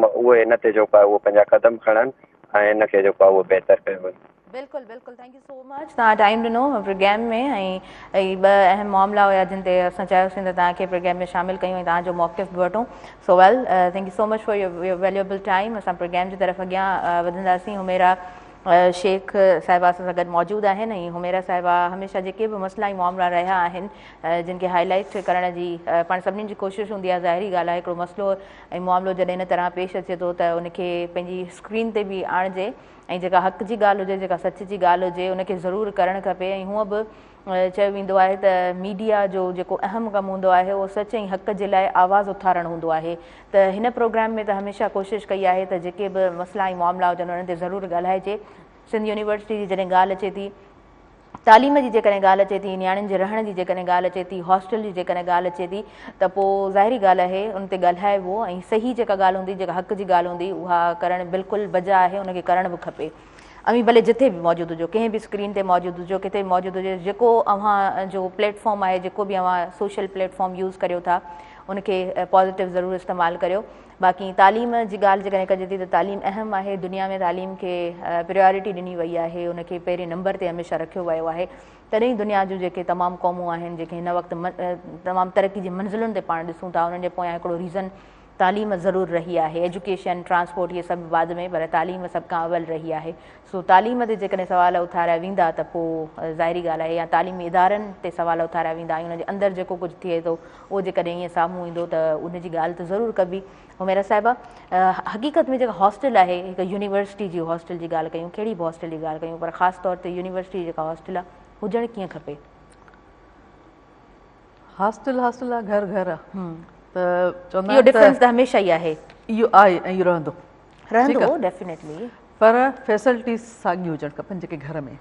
اهي ان تي جيڪو آهي اهو پنهنجا قدم کڻن ۽ ان کي جيڪو آهي اهو بهتر ڪيو وڃي. بلڪل بلڪل thank you so much توهان ٽائيم ڏنو پروگرام ۾ ۽ هي ٻه اهم معاملا هيا جن تي اسان چاهيوسين ته توهان کي پروگرام ۾ شامل ڪيون ۽ توهان جو موقف به وٺون so well thank you so much for your valuable time اسان پروگرام جي طرف اڳيان وڌنداسين حميرا شيخ صاحبه اسان سان گڏ موجود آهن ۽ حميرا صاحبه هميشه جيڪي به مسئلا ۽ معاملا رهيا آهن جن کي هائي لائيٽ ڪرڻ جي پاڻ سڀني جي ڪوشش هوندي آهي ظاهري ڳالهه آهي هڪڙو مسئلو ۽ معاملو جڏهن ان طرح پيش اچي ٿو ته ان کي پنهنجي اسڪرين تي به آڻجي ۽ جيڪا حق جي ڳالهه هجي، جيڪا سچ جي ڳالهه هجي، ان کي ضرور ڪرڻ کپي ۽ هونء به چيو ويندو آهي ته ميڊيا جو جيڪو اهم ڪم هوندو آهي اهو سچ ۽ حق جي لاء آواز اٿارڻ هوندو آهي ته هن پروگرام ۾ ته هميشه ڪوشش ڪئي آهي ته جيڪي به مسئلا ۽ معاملا هجن انهن تي ضرور ڳالهائجي. سنڌ يونيورسٽي جي جڏهن ڳالهه اچي ٿي، تعليم جي جيڪڏهن ڳالهه اچي ٿي، نياڻين جي رهڻ جي جيڪڏهن ڳالهه اچي ٿي، هاسٽل جي جيڪڏهن ڳالهه اچي ٿي ته پوء ظاهري ڳالهه آهي ان تي ڳالهائبو ۽ صحيح جيڪا ڳالهه هوندي جيڪا حق جي ڳالهه هوندي اها ڪرڻ بلڪل بجا آهي ان کي ڪرڻ به کپي. اوهين ڀلي جٿي به موجود هجو ڪنهن به اسڪرين تي موجود هجو ڪٿي به موجود هجو جيڪو اوهان جو پليٽ فارم آهي جيڪو به اوهان سوشل پليٽ فارم يوز ڪريو ٿا ان کي پازيٽو ضرور استعمال ڪريو. باقي تعليم جي ڳالهه جيڪڏهن ڪجي ٿي ته تعليم اهم آهي، دنيا ۾ تعليم کي پريارٽي ڏني وئي آهي، ان کي پهرين نمبر تي هميشه رکيو ويو آهي، تڏهن ئي دنيا جون جيڪي تمام قومون آهن جيڪي هن وقت تمام ترقي جي منزلن تي پاڻ ڏسون ٿا انهن جي پويان هڪڙو ريزن تعليم ضرور رهي آهي، ايجوڪيشن، ٽرانسپورٽ اهي سڀ بعد ۾ پر تعليم سڀ کان اول رهي آهي، سو تعليم تي جيڪڏهن سوال اٿاريا ويندا ته پوء ظاهري ڳالهه آهي يا تعليمي ادارن تي سوال اٿاريا ويندا ۽ ان جي اندر جيڪو ڪجهه ٿئي ٿو اهو جيڪڏهن ائين سامهون ايندو ته ان جي ڳالهه ته ضرور ڪبي. حميرا صاحبه حقيقت ۾ جيڪا هاسٽل آهي هڪ يونيورسٽي جي هاسٽل جي ڳالهه ڪيون ڪهڙي به هاسٽل جي ڳالهه ڪيون پر خاص طور تي يونيورسٽي جي جيڪا هاسٽل آهي هجڻ ڪيئن کپي؟ هاسٽل هاسٽل آهي گهر گهر آهي ته چوندا اهو ڊفرنس ته هميشه ئي آهي. اهو آهي ۽ اهو رهندو. رهندو ڊيفينيٽلي. پر فيسلٽيز ساڳيون هجڻ کپن جيڪي گهر ۾.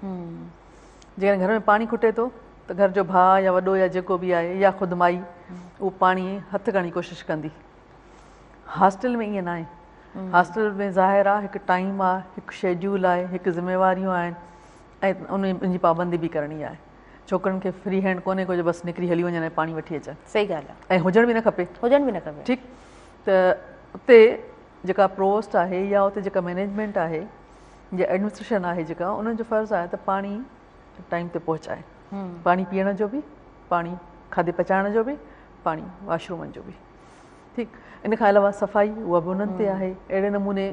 جيڪڏهن گهر ۾ پاڻي کٽي ٿو ته گهر جو ڀاء يا وڏو يا جيڪو به آهي يا خود مائي اهو پاڻي هٿ ڪرڻ جي ڪوشش ڪندي. هاسٽل ۾ ائين ناهي. هاسٽل ۾ ظاهر آهي هڪ ٽائيم آهي، هڪ شيڊيول آهي، هڪ ذميواريون آهن ۽ ان جي پابندي به ڪرڻي آهي. ڇوڪرين کي فري هينڊ ڪونهي ڪو جو بس نڪري هلي وڃن ۽ پاڻي وٺي اچن. صحيح ڳالهه آهي. ۽ هجڻ به نه کپي. هجڻ به نه کپي. ٺيڪ ته اتي جيڪا پرووسٽ آهي يا اتي جيڪا مئنيجمينٽ آهي يا ايڊمنسٽريشن آهي جيڪا انهن جو فرض آهي ته پاڻي ٽائيم تي پهچائي پاڻي پيئڻ جو به پاڻي کاڌي پچائڻ جو به پاڻي واش رومن جو به ٺيڪ ان کان علاوه صفائي اها به انهن تي آهي اهڙي نموني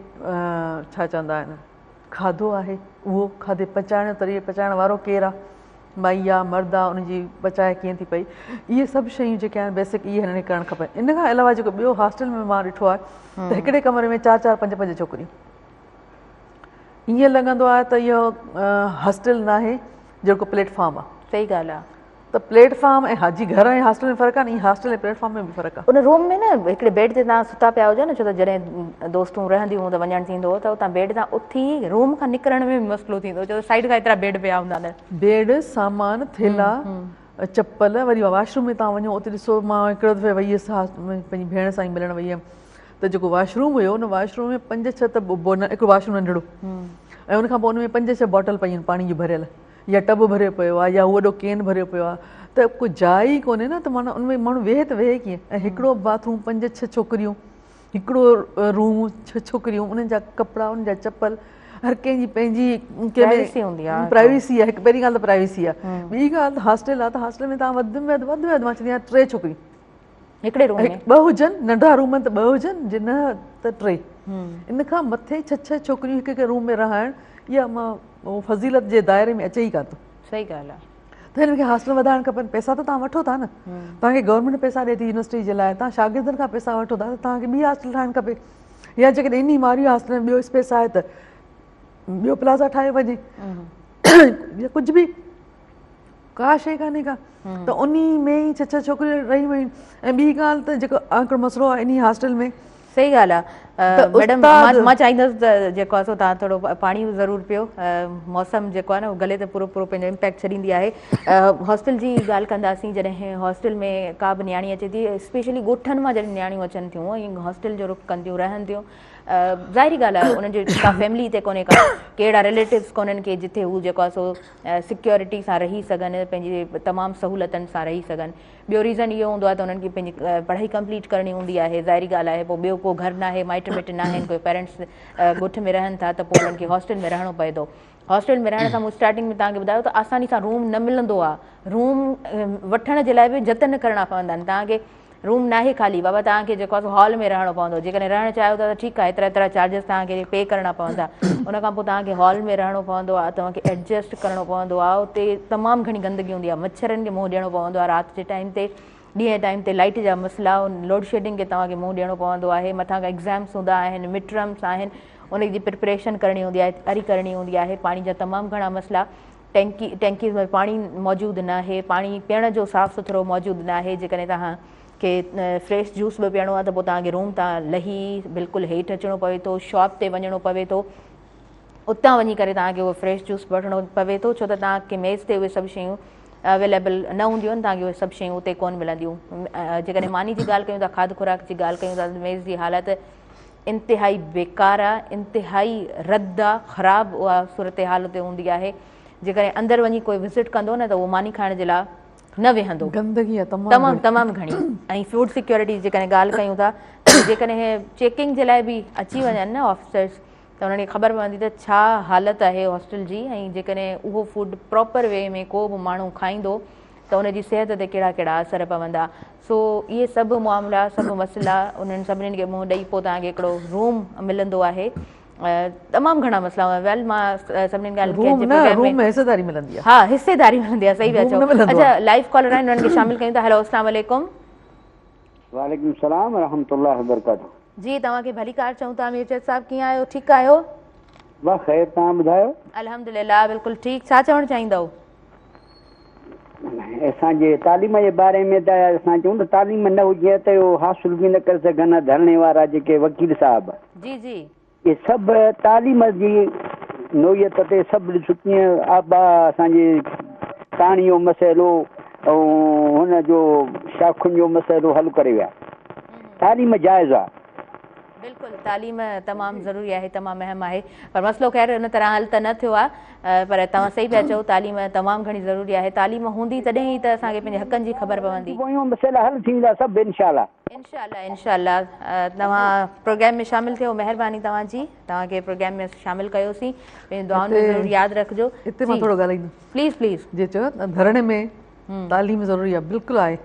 ڇا چوندا آهن کاڌو آهي اهو کاڌي پچائڻ جو طريقو پچائڻ وارو ڪير آهي مائي آ مرد آ ان جي پچائي ڪيئن ٿي پئي اهي سڀ شيون جيڪي آهن بيسڪ اهي هنن کي ڪرڻ کپن ان کان علاوه جيڪو ٻيو هاسٽل ۾ مان ڏٺو آهي ته هڪڙي ڪمري ۾ چار چار پنج پنج ڇوڪريون ائين لڳندو آهي ته اهو هاسٽل ناهي جيڪو پليٽ فارم آهي. صحيح ڳالهه آهي. ته پليٽ فارم ۽ حاجي گهر ۽ هاسٽل ۾ فرق آهي نه ائين هاسٽل ۽ پليٽ فارم ۾ به فرق آهي. ان روم ۾ نه هڪڙي بيڊ تي توهان ستا پيا هجو نه ڇو ته جڏهن دوستون رهنديون هيون ته وڃڻ ٿيندو هو ته اتان بيڊ تان اٿي روم کان نڪرڻ ۾ به مسئلو ٿيندو هو ڇو ته سائيڊ کان ايترا بيڊ پيا هوندا آهن. بيڊ، سامان، ٿيلها، چپل وري واش روم ۾ توهان وڃو اتي ڏسو مان هڪڙو دفعي وئي هيس پنهنجي ڀيڻ سان ئي ملڻ وئي هيم ته جيڪو واش روم هيو ان واش روم ۾ پنج ڇهه ته هڪڙو واش روم ننڍڙو ۽ ان کان پوء ان ۾ پنج ڇهه باٽل پيون آهن پاڻي جون ڀريل يا ٽب ڀريو پيو آهي يا هو وڏو ڪين ڀريو پيو آهي ته ڪو جاء ئي ڪونهي نه ته معنيٰ ان ۾ ماڻهو ويهي ته ويهي ڪيئن ۽ هڪڙو باٿ روم پنج ڇهه ڇوڪريون هڪڙو روم ڇهه ڇوڪريون انهن جا ڪپڙا انهن جا چپل هر ڪنهن جي پنهنجي پرائيويسي هوندي آهي پرائيويسي آهي هڪ پهرين ڳالهه ته پرائيويسي آهي ٻي ڳالهه ته هاسٽل آهي ته هاسٽل ۾ توهان وڌ ۾ وڌ وڌ ۾ وڌ مان چوندي آهيان ٽي ڇوڪريون هڪڙي روم ۾ ٻه هجن ننڍا روم ته ٻه هجن جي نه ته ٽي ان کان مٿي ڇهه ڇهه ڇوڪريون هڪ هڪ روم ۾ رهائڻ اها مان فضيلت جي دائري ۾ اچي ئي ڪانه ٿو. صحيح ڳالهه آهي. ته هنن کي هاسٽل وڌائڻ کپن پئسا ته توهان وٺو ٿا نه توهان کي گورنمينٽ پئسا ڏي ٿي يونيورسٽي جي لاء توهان شاگردن کان پئسا وٺو ٿا ته توهان کي ٻي هاسٽل ٺاهڻ کپي يا جيڪڏهن انهي ماريو هاسٽل ۾ ٻيو اسپيس آهي ته ٻيو پلازا ٺاهيو وڃي يا ڪجهه به ڪا شيء ڪانهي ڪا ته انهي ۾ ئي ڇهه ڇهه ڇوڪريون رهيون آهن ۽ ٻي ڳالهه ته جيڪو هڪڙو مسئلو آهي انهي هاسٽل ۾ صحيح ڳالهه آهي ميڊم مان چاهيندس ته جيڪو آهي سو توهان ٿورو پاڻي به ضرور پيو موسم جيڪو آهي نه گلي تي پورو پورو پنهنجو امپيڪٽ ڇڏيندي آهي هاسٽل جي ڳالهه ڪنداسين جڏهن هاسٽل ۾ ڪا به نياڻي اچي ٿي اسپيشلي ڳوٺن مان جڏهن نياڻيون اچن ٿيون ۽ هاسٽل جو رخ ڪن ٿيون رهن ٿيون ظاهري ڳالهه آهي انهن جي ڪا فيملي هتي ڪونهي ڪا ڪهڙا رليٽوز ڪونهن ڪي جتي هو جيڪو آهي سو سيڪيورٽي سان رهي سگهن پنهنجي تمام سهولتن سان رهي سگهن ٻيو ريزن اهو هوندو آهي ته انهن کي پنهنجي پڙهائي ڪمپليٽ ڪرڻي هوندي آهي ظاهري ڳالهه آهي پوء ٻيو ڪو گهر ناهي مائٽ مٽ ناهن ڪوئي پيرنٽس ڳوٺ ۾ رهن ٿا ته پوء انهن کي هاسٽل ۾ رهڻو پئي ٿو هاسٽل ۾ رهڻ سان مون اسٽارٽنگ ۾ توهان کي ٻڌايو ته آساني سان روم نه ملندو آهي روم وٺڻ جي لاء به جتن ڪرڻا پوندا آهن توهان کي روم ناهي خالي بابا توهان کي جيڪو آهي سو هال ۾ رهڻو پوندو جيڪڏهن رهڻ چاهيو ٿا ته ٺيڪ آهي ايترا ايترا چارجز توهان کي پي ڪرڻا پوندا ان کان پوء توهان کي هال ۾ رهڻو پوندو آهي توهان کي ايڊجسٽ ڪرڻو پوندو آهي اتي تمام گهڻي گندگي هوندي آهي مڇرن کي منهن ڏيڻو پوندو آهي رات جي ٽائيم تي ڏينهن جي ٽائيم تي لائٽ جا مسئلا لوڊ شيڊنگ کي توهان کي منهن ڏيڻو پوندو آهي مٿان کان ايگزامس هوندا آهن مڊ ٽرمس آهن ان جي پرپريشن ڪرڻي هوندي آهي تياري ڪرڻي هوندي آهي پاڻي جا تمام گهڻا مسئلا ٽينڪي ٽينڪيز ۾ پاڻي موجود ناهي پاڻي پيئڻ جو صاف سٿرو موجود ناهي جيڪڏهن توهان کي فريش جوس به پيئڻو آهي ته پوء توهان کي روم تان لهي بلڪل هيٺ اچڻو پوي ٿو شاپ تي وڃڻو پوي ٿو اتان وڃي ڪري توهان کي اهو فريش جوس وٺڻو پوي ٿو ڇو ته توهان کي ميز تي اهي سڀ شيون اويليبل نه هونديون آهن توهان کي اهي سڀ شيون اتي ڪونه ملنديون جيڪڏهن ماني جي ڳالهه ڪيون ٿا کاڌ خوراڪ جي ڳالهه ڪيون ٿا ميز جي حالت انتهائي بيڪار آ انتهائي رد آ خراب اها صورتحال اتي هوندي آهي جيڪڏهن اندر وڃي ڪوئي وزٽ ڪندو نه ته اهو ماني کائڻ جي لاء نه ويهندو گندگي آ تمام تمام تمام گهڻي ۽ فوڊ سيڪيورٽي جي جيڪڏهن ڳالهه ڪيون ٿا ته جيڪڏهن چيڪنگ جي لاء به اچي وڃن نه آفيسرس ته انهن کي خبر پوندي ته ڇا حالت آهي هاسٽل جي ۽ جيڪڏهن اهو فوڊ پراپر وي ۾ ڪو به ماڻهو کائيندو ته ان جي صحت تي ڪهڙا ڪهڙا اثر پوندا سو اهي سڀ معاملا سڀ مسئلا انهن سڀني کي منهن ڏئي پوء توهان کي هڪڙو روم ملندو آهي تمام گهڻا مسئلا هوندا ويل مان سڀني ڳالهين کي روم نه روم ۾ حصيداري ملندي آهي ها حصيداري ملندي آهي صحيح پيا چئو اڇا لائيو ڪالر آهن انهن کي شامل ڪيون ٿا هيلو السلام عليڪم وعليڪم السلام ورحمة الله وبرڪاته. جي توهان کي ڀليڪار چئون ٿا مير چيچ صاحب ڪيئن آهيو ٺيڪ آهيو؟ بس خير توهان ٻڌايو؟ الحمدلله بلڪل ٺيڪ ڇا چوڻ چاهيندؤ؟ اسان جي تعليم جي باري ۾ ته اسان چئون ته تعليم نه هجي ته اهو حاصل به نه ڪري سگهن ها ڌرڻي وارا جيڪي وڪيل صاحب. جي جي. اهي سڀ تعليم جي نوعيت تي سڀ ڏس ڪيئن آبا اسان جي پاڻي جو مسئلو ۽ هن جو شاخن جو مسئلو حل ڪري ويا. تعليم جائز آ. بلڪل تعليم تمام ضروري آهي تمام اهم آهي پر مسئلو خير ان طرح حل ته نه ٿيو آهي پر توهان صحيح پيا چئو تعليم تمام گهڻي ضروري آهي تعليم هوندي تڏهن ئي ته اسان کي پنهنجي حقن جي خبر پوندي. پويون مسئلا حل ٿي ويندا سڀ انشاء الله. انشاء الله انشاء الله توهان پروگرام ۾ شامل ٿيو مهرباني توهان جي توهان کي پروگرام ۾ شامل ڪيوسين پنهنجي دعائن ۾ ضرور ياد رکجو. هتي مان ٿورو ڳالهائيندم. Please please. جي چيو ته ڌرڻي ۾ تعليم ضروري آهي بلڪل آهي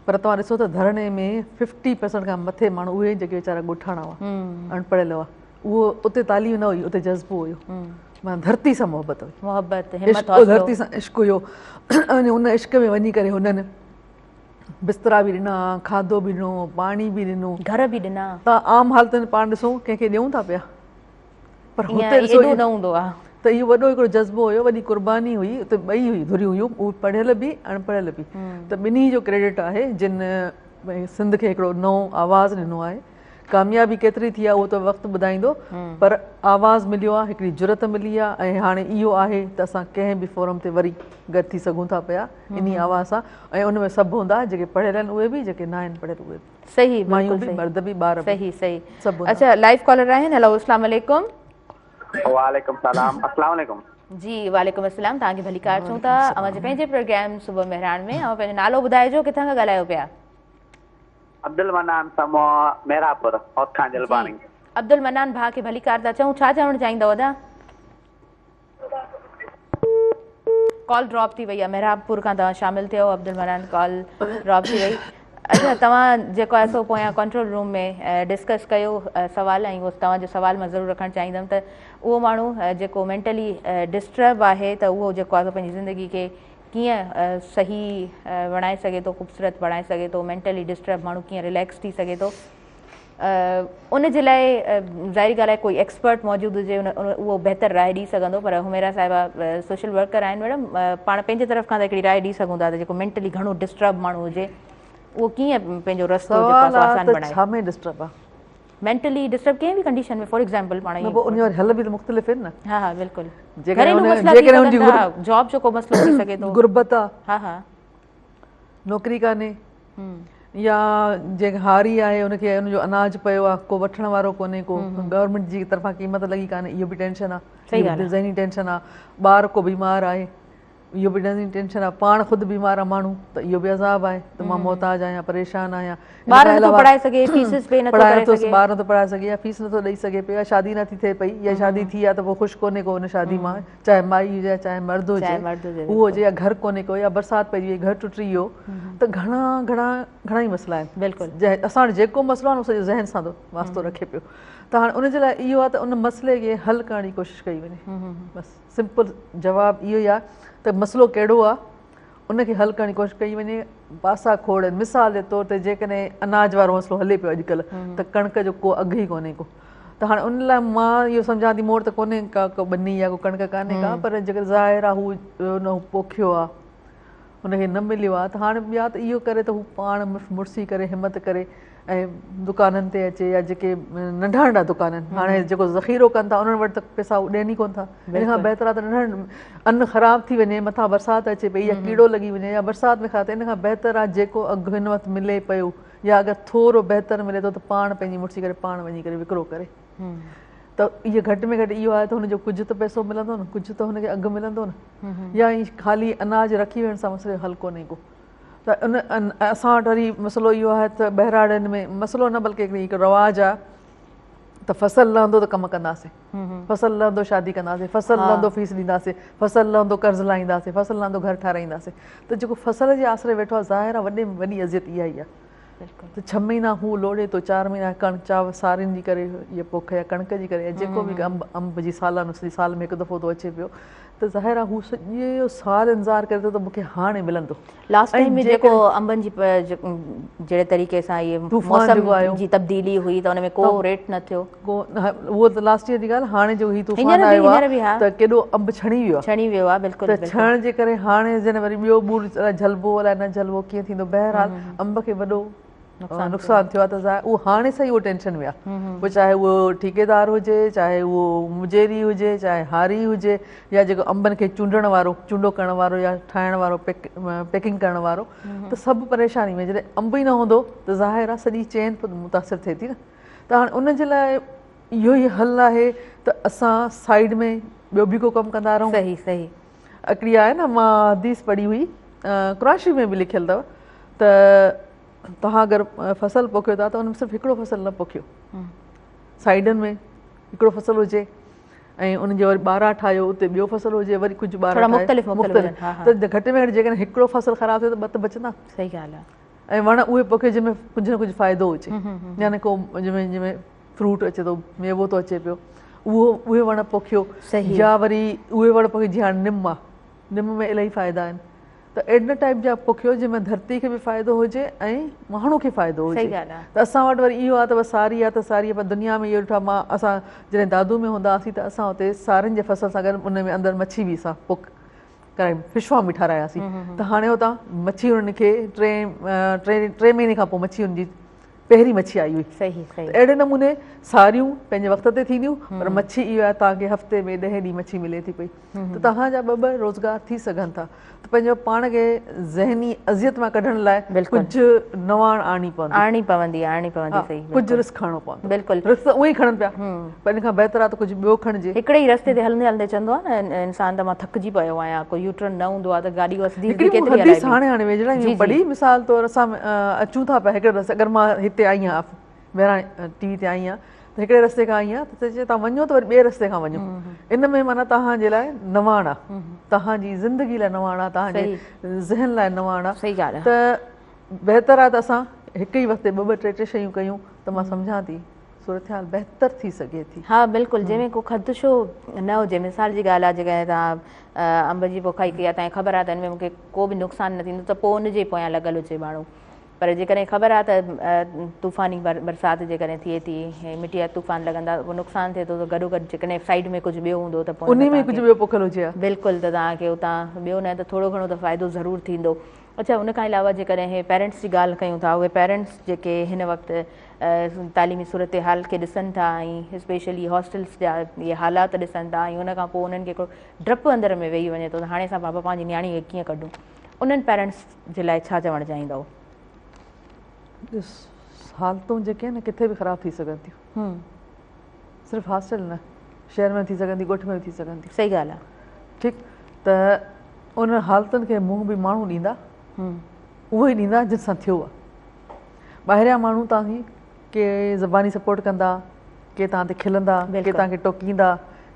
پر توهان ڏسو ته ڌرڻي ۾ ففٽي پرسنٽ کان مٿي ماڻهو اهي آهن جيڪي ويچارا ڳوٺاڻا هئا اڻپڙهيل هئا اهو اتي تعليم نه هئي اتي جذبو هيو معنيٰ ڌرتي سان محبت هئي محبت همت حوصلو ڌرتي سان عشق هيو ۽ ان عشق ۾ وڃي ڪري هنن بسترا به ڏنا کاڌو به ڏنو پاڻي به ڏنو گهر به ڏنا ته عام حالتن پاڻ ڏسو ڪنهن کي ڏيون ٿا پيا. پر هتي ڏسو ايڏو نه هوندو آهي ته اهو وڏو هڪڙو جذبو هيو وڏي قرباني هئي اتي ٻئي هئي ڌريون هيون اهي پڙهيل به اڻ پڙهيل به ته ٻنهي جو ڪريڊٽ آهي جن سنڌ کي هڪڙو نئون آواز ڏنو آهي ڪاميابي ڪيتري ٿي آهي اهو ته وقت ٻڌائيندو پر آواز مليو آهي هڪڙي جرئت ملي آهي ۽ هاڻي اهو آهي ته اسان ڪنهن به فورم تي وري گڏ ٿي سگهون ٿا پيا انهي آواز سان ۽ ان ۾ سڀ هوندا جيڪي پڙهيل آهن اهي به جيڪي ناهن پڙهيل اهي به صحيح مايون به مرد به ٻار به صحيح صحيح سڀ اچها لائيو ڪالر آهن هيلو اسلام عليڪم وعليڪم السلام السلام عليڪم جي وعليڪم السلام توهان کي ڀليڪار چون ٿا اوهان جي پنهنجي پروگرام صبح مهراڻ ۾ اوهان پنهنجو نالو ٻڌائجو ڪٿان کان ڳالهايو پيا عبدالمنان سمون ميراپور هوت خان جلباڻي. عبدالمنان ڀاء کي ڀليڪار ٿا چئون ڇا چوڻ چاهيندؤ ادا؟ ڪال ڊراپ ٿي وئي آهي محرابپور کان توهان شامل ٿيو عبدالمنان ڪال ڊراپ ٿي وئي اچها توهان جيڪو آهي سو پويان ڪنٽرول روم ۾ ڊسڪس ڪيو سوال ۽ اهو توهان جو سوال مان ضرور رکڻ چاهيندم ته اهو ماڻهو جيڪو مينٽلي ڊسٽرب آهي ته اهو جيڪو آهي سو پنهنجي زندگي کي ڪيئن صحيح بڻائي سگهي ٿو خوبصورت بڻائي سگهي ٿو مينٽلي ڊسٽرب ماڻهو ڪيئن رليڪس ٿي سگهي ٿو ان جي لاء ظاهري ڳالهه آهي ڪوئي ايڪسپرٽ موجود هجي اهو بهتر راء ڏئي سگهندو پر حميرا صاحبه سوشل ورڪر آهن ميڊم پاڻ پنهنجي طرف کان ته هڪڙي راء ڏئي سگهون ٿا ته جيڪو مينٽلي گهڻو ڊسٽرب ماڻهو هجي اهو ڪيئن پنهنجو رستو جيڪو آهي آسان بڻائي ڇا ۾ ڊسٽرب آهي مينٽلي ڊسٽرب ڪنهن به ڪنڊيشن ۾ فار ايگزامپل پاڻ نه پوء ان جا حل به ته مختلف آهن نه ها ها بلڪل گهريلو مسئلا ٿي سگهن ٿا جاب جو ڪو مسئلو ٿي سگهي ٿو غربت آ ها ها نوڪري ڪانهي يا جيڪي هاري آهي ان کي ان جو اناج پيو آ ڪو وٺڻ وارو ڪونهي ڪو گورنمينٽ جي طرفان قيمت لڳي ڪانهي اهو به ٽينشن آ ذهني ٽينشن آ ٻار ڪو بيمار آهي اهو به ذهني ٽينشن آهي پاڻ خود بيمار آهي ماڻهو ته اهو به عذاب آهي ته مان محتاج آهيان پريشان آهيان ٻار نٿو پڙهائي سگهي فيسز پي نٿو ڪري سگهي ٻار نٿو پڙهائي سگهي يا فيس نٿو ڏئي سگهي پيو يا شادي نٿي ٿئي پئي يا شادي ٿي آهي ته پوء خوش ڪونهي ڪو ان شادي مان چاهي مائي هجي چاهي مرد هجي اهو هجي يا گهر ڪونهي ڪو يا برسات پئجي وئي گهر ٽٽي ويو ته گهڻا گهڻا گهڻا ئي مسئلا آهن بلڪل اسان وٽ جيڪو مسئلو آهي سڄو ذهن سان ٿو واسطو رکي پيو ته هاڻي ان جي لاء اهو آهي ته ان مسئلي کي حل ڪرڻ جي ڪوشش ڪئي وڃي بس سمپل جواب اهو ئي آهي ته مسئلو ڪهڙو آهي ان کي حل ڪرڻ جي ڪوشش ڪئي وڃي پاسا کوڙ آهن مثال جي طور تي جيڪڏهن اناج وارو مسئلو هلي پيو اڄڪلهه ته ڪڻڪ جو ڪو اگهه ئي ڪونهي ڪو ته هاڻي ان لاء مان اهو سمجهان ٿي مون وٽ ته ڪونهي ڪا ڪو ٻني يا ڪو ڪڻڪ ڪانهي ڪا پر جيڪڏهن ظاهر آهي هو ان پوکيو آهي هن کي نه مليو آهي ته هاڻي يا ته اهو ڪري ته هو پاڻ مڙسي ڪري همت ڪري ۽ دڪانن تي اچي يا جيڪي ننڍا ننڍا دڪان آهن هاڻي جيڪو ذخيرو ڪن ٿا انهن وٽ ته پئسا هو ڏين ئي ڪونه ٿا ان کان بهتر آهي ته ننڍن ان خراب ٿي وڃي مٿان برسات اچي پئي يا ڪيڙو لڳي وڃي يا برسات ۾ خراب ٿئي ان کان بهتر آهي جيڪو اگهه هن وقت ملي پيو يا اگر ٿورو بهتر ملي ٿو ته پاڻ پنهنجي مڙسي ڪري پاڻ وڃي ڪري وڪرو ڪري ته اهو گهٽ ۾ گهٽ اهو آهي ته هن جو ڪجهه ته پئسو ملندو نه ڪجهه ته هن کي اگهه ملندو نه يا ائين خالي اناج رکي ويهڻ سان مسئلي جو حل ڪونهي ڪو ته ان اسان وٽ وري مسئلو اهو آهي ته ٻهراڙين ۾ مسئلو نه بلڪه هڪڙي هڪ رواج آهي ته فصل لهندو ته ڪم ڪنداسين فصل لهندو شادي ڪنداسين فصل لهندو فيس ڏينداسين فصل لهندو قرض لاهينداسين فصل لهندو گهر ٺاراهينداسين ته جيڪو فصل جي آسري ويٺو آهي ظاهر آهي وڏي ۾ وڏي اذيت اها ئي آهي ته ڇهه مهينا هو لوڙي ٿو چار مهينا ڪڻ چاو سارين جي ڪري يا پوک يا ڪڻڪ جي ڪري يا جيڪو به انب انب جي سالانو سڄي سال ۾ هڪ دفعو ٿو اچي پيو ته ظاهر آهي هو سڄو سال انتظار ڪري ٿو ته مونکي هاڻي ملندو. لاسٽ ٽائيم ۾ جيڪو انبن جي جهڙي طريقي سان هي موسم جي تبديلي هئي ته ان ۾ ڪو ريٽ نه ٿيو. ڪو اهو ته لاسٽ ييئر جي ڳالهه هاڻي جو هي طوفان آيو آهي ته ڪيڏو انب ڇڻي ويو آهي. ڇڻي ويو آهي بلڪل ته ڇڻڻ جي ڪري هاڻي جڏهن وري ٻيو ٻور جهلبو الائي نه جهلبو ڪيئن ٿيندو بهرحال انب کي وڏو نقصان ٿيو آهي ته ظاهر اهو هاڻي سان ئي اهو ٽينشن ۾ آهي پوء چاهي اهو ٺيڪيدار هجي چاهي اهو مجيري هجي چاهي هاري هجي يا جيڪو انبن کي چونڊڻ وارو چونڊو ڪرڻ وارو يا ٺاهڻ وارو پيڪنگ ڪرڻ وارو ته سڀ پريشاني ۾ جڏهن انب ئي نه هوندو ته ظاهر آهي سڄي چين متاثر ٿئي ٿي نه ته هاڻي ان جي لاء اهو ئي حل آهي ته اسان سائيڊ ۾ ٻيو به ڪو ڪم ڪندا رهون. صحيح صحيح. هڪڙي آهي نه مان حديث پڙهي هئي قرآن شريف ۾ به لکيل اٿو ته توهان اگر فصل پوکيو ٿا ته ان ۾ صرف هڪڙو فصل نه پوکيو سائيڊن ۾ هڪڙو فصل هجي ۽ ان جي وري ٻارا ٺاهيو اتي ٻيو فصل هجي وري ڪجهه ٻارا مختلف مختلف ته گهٽ ۾ گهٽ جيڪڏهن هڪڙو فصل خراب ٿيو ته ٻه ته بچندا. صحيح ڳالهه آهي. ۽ وڻ اهي پوکيو جنهن ۾ ڪجهه نه ڪجهه فائدو هجي يعني ڪو جنهن ۾ جنهن ۾ فروٽ اچي ٿو ميوو ٿو اچي پيو اهو اهي وڻ پوکيو يا وري اهي وڻ پوکيو جيئن هاڻي نم آهي نم ۾ الاهي فائدا آهن ته اهڙن ٽائيپ جا پوکيو جنهن ۾ ڌرتي کي به فائدو هجي ۽ ماڻهو کي فائدو هجي ته اسان وٽ وري اهو آهي ته بس ساري آهي ته ساري پر دنيا ۾ اهو ڏٺو آهي مان اسان جڏهن دادو ۾ هوندا هئاسين ته اسان اتي سارين جي فصل سان گڏ ان ۾ اندر مڇي به اسان پوک ڪرائي فش فارم به ٺاراياسين ته هاڻي اتان مڇي انهن کي ٽي ٽي ٽي مهيني کان پوء مڇي ان جي پهرين مڇي آئي هئي صحيح صحيح اهڙي نموني ساريون پنهنجي وقت تي ٿينديون پر مڇي اهو آهي توهان کي هفتي ۾ ڏهين ڏينهن مڇي ملي ٿي پئي ته توهان جا ٻه ٻه روزگار ٿي سگهن ٿا ته پنهنجو پاڻ کي ذهني اذيت مان ڪڍڻ لاء ڪجهه نواڻ آڻڻي پوندي آڻڻي پوندي آڻڻي پوندي صحيح ڪجهه رسڪ کڻڻو پوندو بلڪل رسڪ ته اهي ئي کڻن پيا پر ان کان بهتر آهي ته ڪجهه ٻيو کڻجي. هڪڙي ئي رستي تي هلندي هلندي چوندو آهي نه انسان ته مان ٿڪجي پيو آهيان ڪو يوٽرن نه هوندو آهي ته گاڏي اها سڌي سڌي ڪيتري هلائبي. حديث هاڻي هاڻي ويجهڙائي ۾ پڙهي مثال طور اسان اچون ٿا پيا هڪڙي رستي اگر مان هتي آئي آهيان مهراڻ ٽي وي تي آئي آهيان ته هڪڙي رستي کان آئي آهيان ته چئي توهان وڃو ته وري ٻئي رستي کان وڃو ان ۾ معنيٰ توهان جي لاء نواڻ آهي توهان جي زندگي لاء نواڻ آهي توهان جي ذهن لاء نواڻ آهي ته بهتر آهي ته اسان هڪ ئي وقت تي ٻه ٻه ٽي ٽي شيون ڪيون ته مان سمجهان ٿي صورتحال بهتر ٿي سگهي ٿي. ها بلڪل جنهن ۾ ڪو خدشو نه هجي مثال جي ڳالهه آهي جيڪڏهن توهان انب جي پوکائي ڪئي آهي توهان کي خبر آهي ته ان ۾ مون کي ڪو به نقصان نه ٿيندو ته پوء ان جي پويان لڳل هجي ماڻهو پر جيڪڏهن خبر آهي ته طوفاني برسات جيڪڏهن ٿئي ٿي ۽ مٽي جا طوفان لڳندا پوء نقصان ٿئي ٿو ته گڏو گڏ جيڪڏهن سائيڊ ۾ ڪجهه ٻيو هوندو ته پوء انهي ۾ ڪجهه ٻيو پوکيل هجي ها. بلڪل ته توهان کي اتان ٻيو نه ته ٿورو گهڻو ته فائدو ضرور ٿيندو. اڇا ان کان علاوه جيڪڏهن هي پيرنٽس جي ڳالهه ڪيون ٿا اهي پيرنٽس جيڪي هن وقت تعليمي صورتحال کي ڏسن ٿا ۽ اسپيشلي هاسٽلس جا اهي حالات ڏسن ٿا ۽ ان کان پوء انهن کي هڪڙو ڊپ اندر ۾ ويهي وڃي ٿو ته هاڻي اسان بابا پنهنجي نياڻي کي ڪيئن ڪڍون انهن پيرنٽس جي لاء ڇا چوڻ چاهيندؤ؟ ڏس حالتون جيڪي آهن ڪٿي به خراب ٿي سگهن ٿيون صرف هاسٽل نه شهر ۾ ٿي سگهن ٿي ڳوٺ ۾ به ٿي سگهن ٿي صحيح ڳالهه آهي ٺيڪ ته ان حالتن کي منهن به ماڻهو ڏيندا اهو ئي ڏيندا جن سان ٿيو آهي ٻاهريان ماڻهو توهان کي ڪي زباني سپورٽ ڪندا ڪي توهان تي کلندا ڪي توهان کي ٽوڪيندا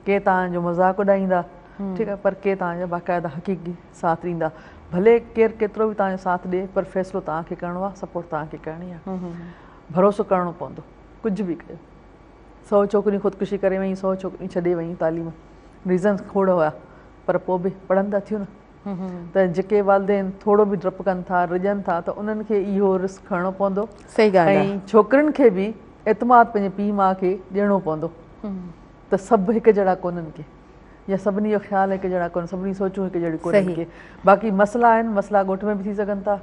ڪي توهان جو مذاق اڏائيندا ٺيڪ آهي پر ڪي توهان جو باقاعده حقيقي ساٿ ڏيندا ڀلي ڪير ڪيترو به توهان جو ساٿ ڏي پر فيصلو توهان کي ڪرڻو آهي سپورٽ توهان کي ڪرڻي آهي ڀروسو ڪرڻو پوندو ڪجهه به ڪيو سو ڇوڪريون خودڪشي ڪري ويون سو ڇوڪريون ڇڏي ويون تعليم ريزنس کوڙ هيا پر پوء به پڙهن ته ٿيون نه ته جيڪي والدين ٿورو به ڊپ ڪن ٿا رڄن ٿا ته انهن کي اهو رسڪ کڻڻو پوندو صحيح ڳالهه ۽ ڇوڪرين کي به اعتماد پنهنجي پيء ماء کي ڏيڻو پوندو ته سڀ هڪ جهڙا ڪونهن ڪي يا سڀني جو خيال هڪ جهڙا ڪونهن سڀني سوچون هڪ جهڙيون ڪونهن ڪي باقي مسئلا آهن مسئلا ڳوٺ ۾ به ٿي سگهن ٿا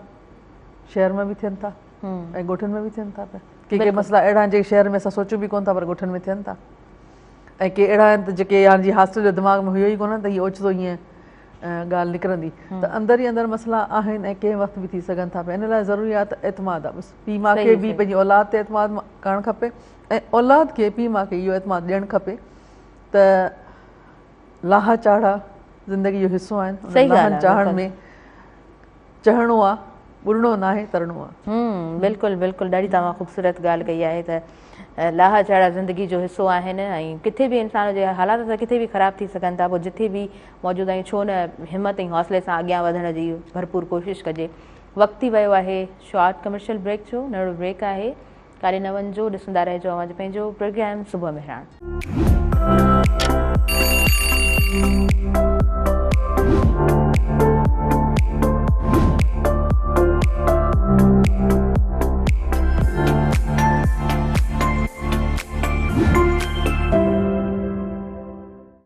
شهر ۾ به ٿين ٿا ۽ ڳوٺن ۾ به ٿين ٿا پيا ڪي ڪي مسئلا اهڙا آهن جيڪي شهر ۾ اسان سوچون به ڪونه ٿا پر ڳوٺن ۾ ٿين ٿا ۽ ڪي اهڙا آهن ته جيڪي يار جي هاسٽل جو دماغ ۾ هيو ئي ڪونه ته هي اوچتو ائين ڳالهه نڪرندي ته اندر ئي اندر مسئلا آهن ۽ ڪنهن وقت به ٿي سگهن ٿا پيا ان لاء ضروري آهي ته اعتماد آهي بس پيء ماء کي به پنهنجي اولاد تي اعتماد ڪرڻ کپي ۽ اولاد کي پيء ماء کي اهو اعتماد ڏيڻ کپي ته لاها چاڙها زندگي جو حصو آهن لاهن چاڙهن ۾ چڙهڻو آ ٻڏڻو ناهي ترڻو آ. بلڪل بلڪل ڏاڍي توهان خوبصورت ڳالهه ڪئي آهي ته لاها چاڙها زندگي جو حصو آهن ۽ ڪٿي به انسان جي حالات ته ڪٿي به خراب ٿي سگهن ٿا پوء جٿي به موجود آهيون ڇو نه همت ۽ حوصلي سان اڳيان وڌڻ جي ڀرپور ڪوشش ڪجي وقت ٿي ويو آهي شارٽ ڪمرشل بريڪ جو ننڍڙو بريڪ آهي ڪاڏي نه وڃجو ڏسندا رهجو اوهان جو پنهنجو پروگرام صبح مهراڻ.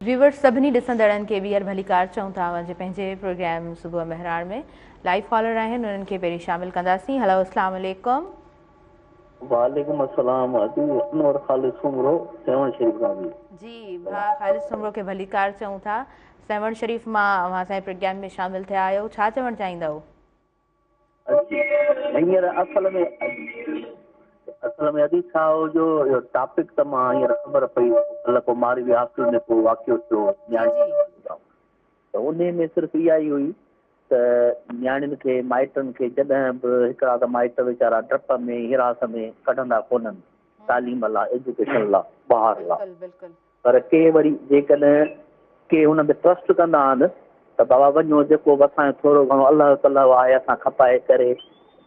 ويورز سڀني ڏسندڙن کي ٻيهر ڀليڪار چئون ٿا اوهان جي پنهنجي پروگرام صبح مهراڻ ۾ لائيو ڪالر آهن انهن کي پهرين شامل ڪنداسين هلو اسلام عليڪم. وعليڪم السلام ادي انور خالد سومرو سيوهڻ شريف کان جي. جي ڀاء خالد سومرو کي ڀليڪار چئون ٿا سيوهڻ شريف مان اوهان اسان جي پروگرام ۾ شامل ٿيا آهيو ڇا چوڻ چاهيندؤ. هينئر اصل ۾ اصل ۾ ادي ڇا هو جو اهو ٽاپڪ ته مان هينئر خبر پئي ڪلهه ڪو ماروي هاسٽل ۾ ڪو واقعو ٿيو نياڻي ته انهي ۾ صرف اها ئي هئي ته نياڻين کي مائٽن کي جڏهن به هڪڙا ته مائٽ ويچارا ڊپ ۾ هراس ۾ ڪڍندا ڪونهن تعليم لا ايجوڪيشن لا ٻاهر لا پر ڪي وري جيڪڏهن ڪي هن تي ٽرسٽ ڪندا آهن ته بابا وڃو جيڪو به اسان جو ٿورو گهڻو الله تلهه آهي اسان کپائي ڪري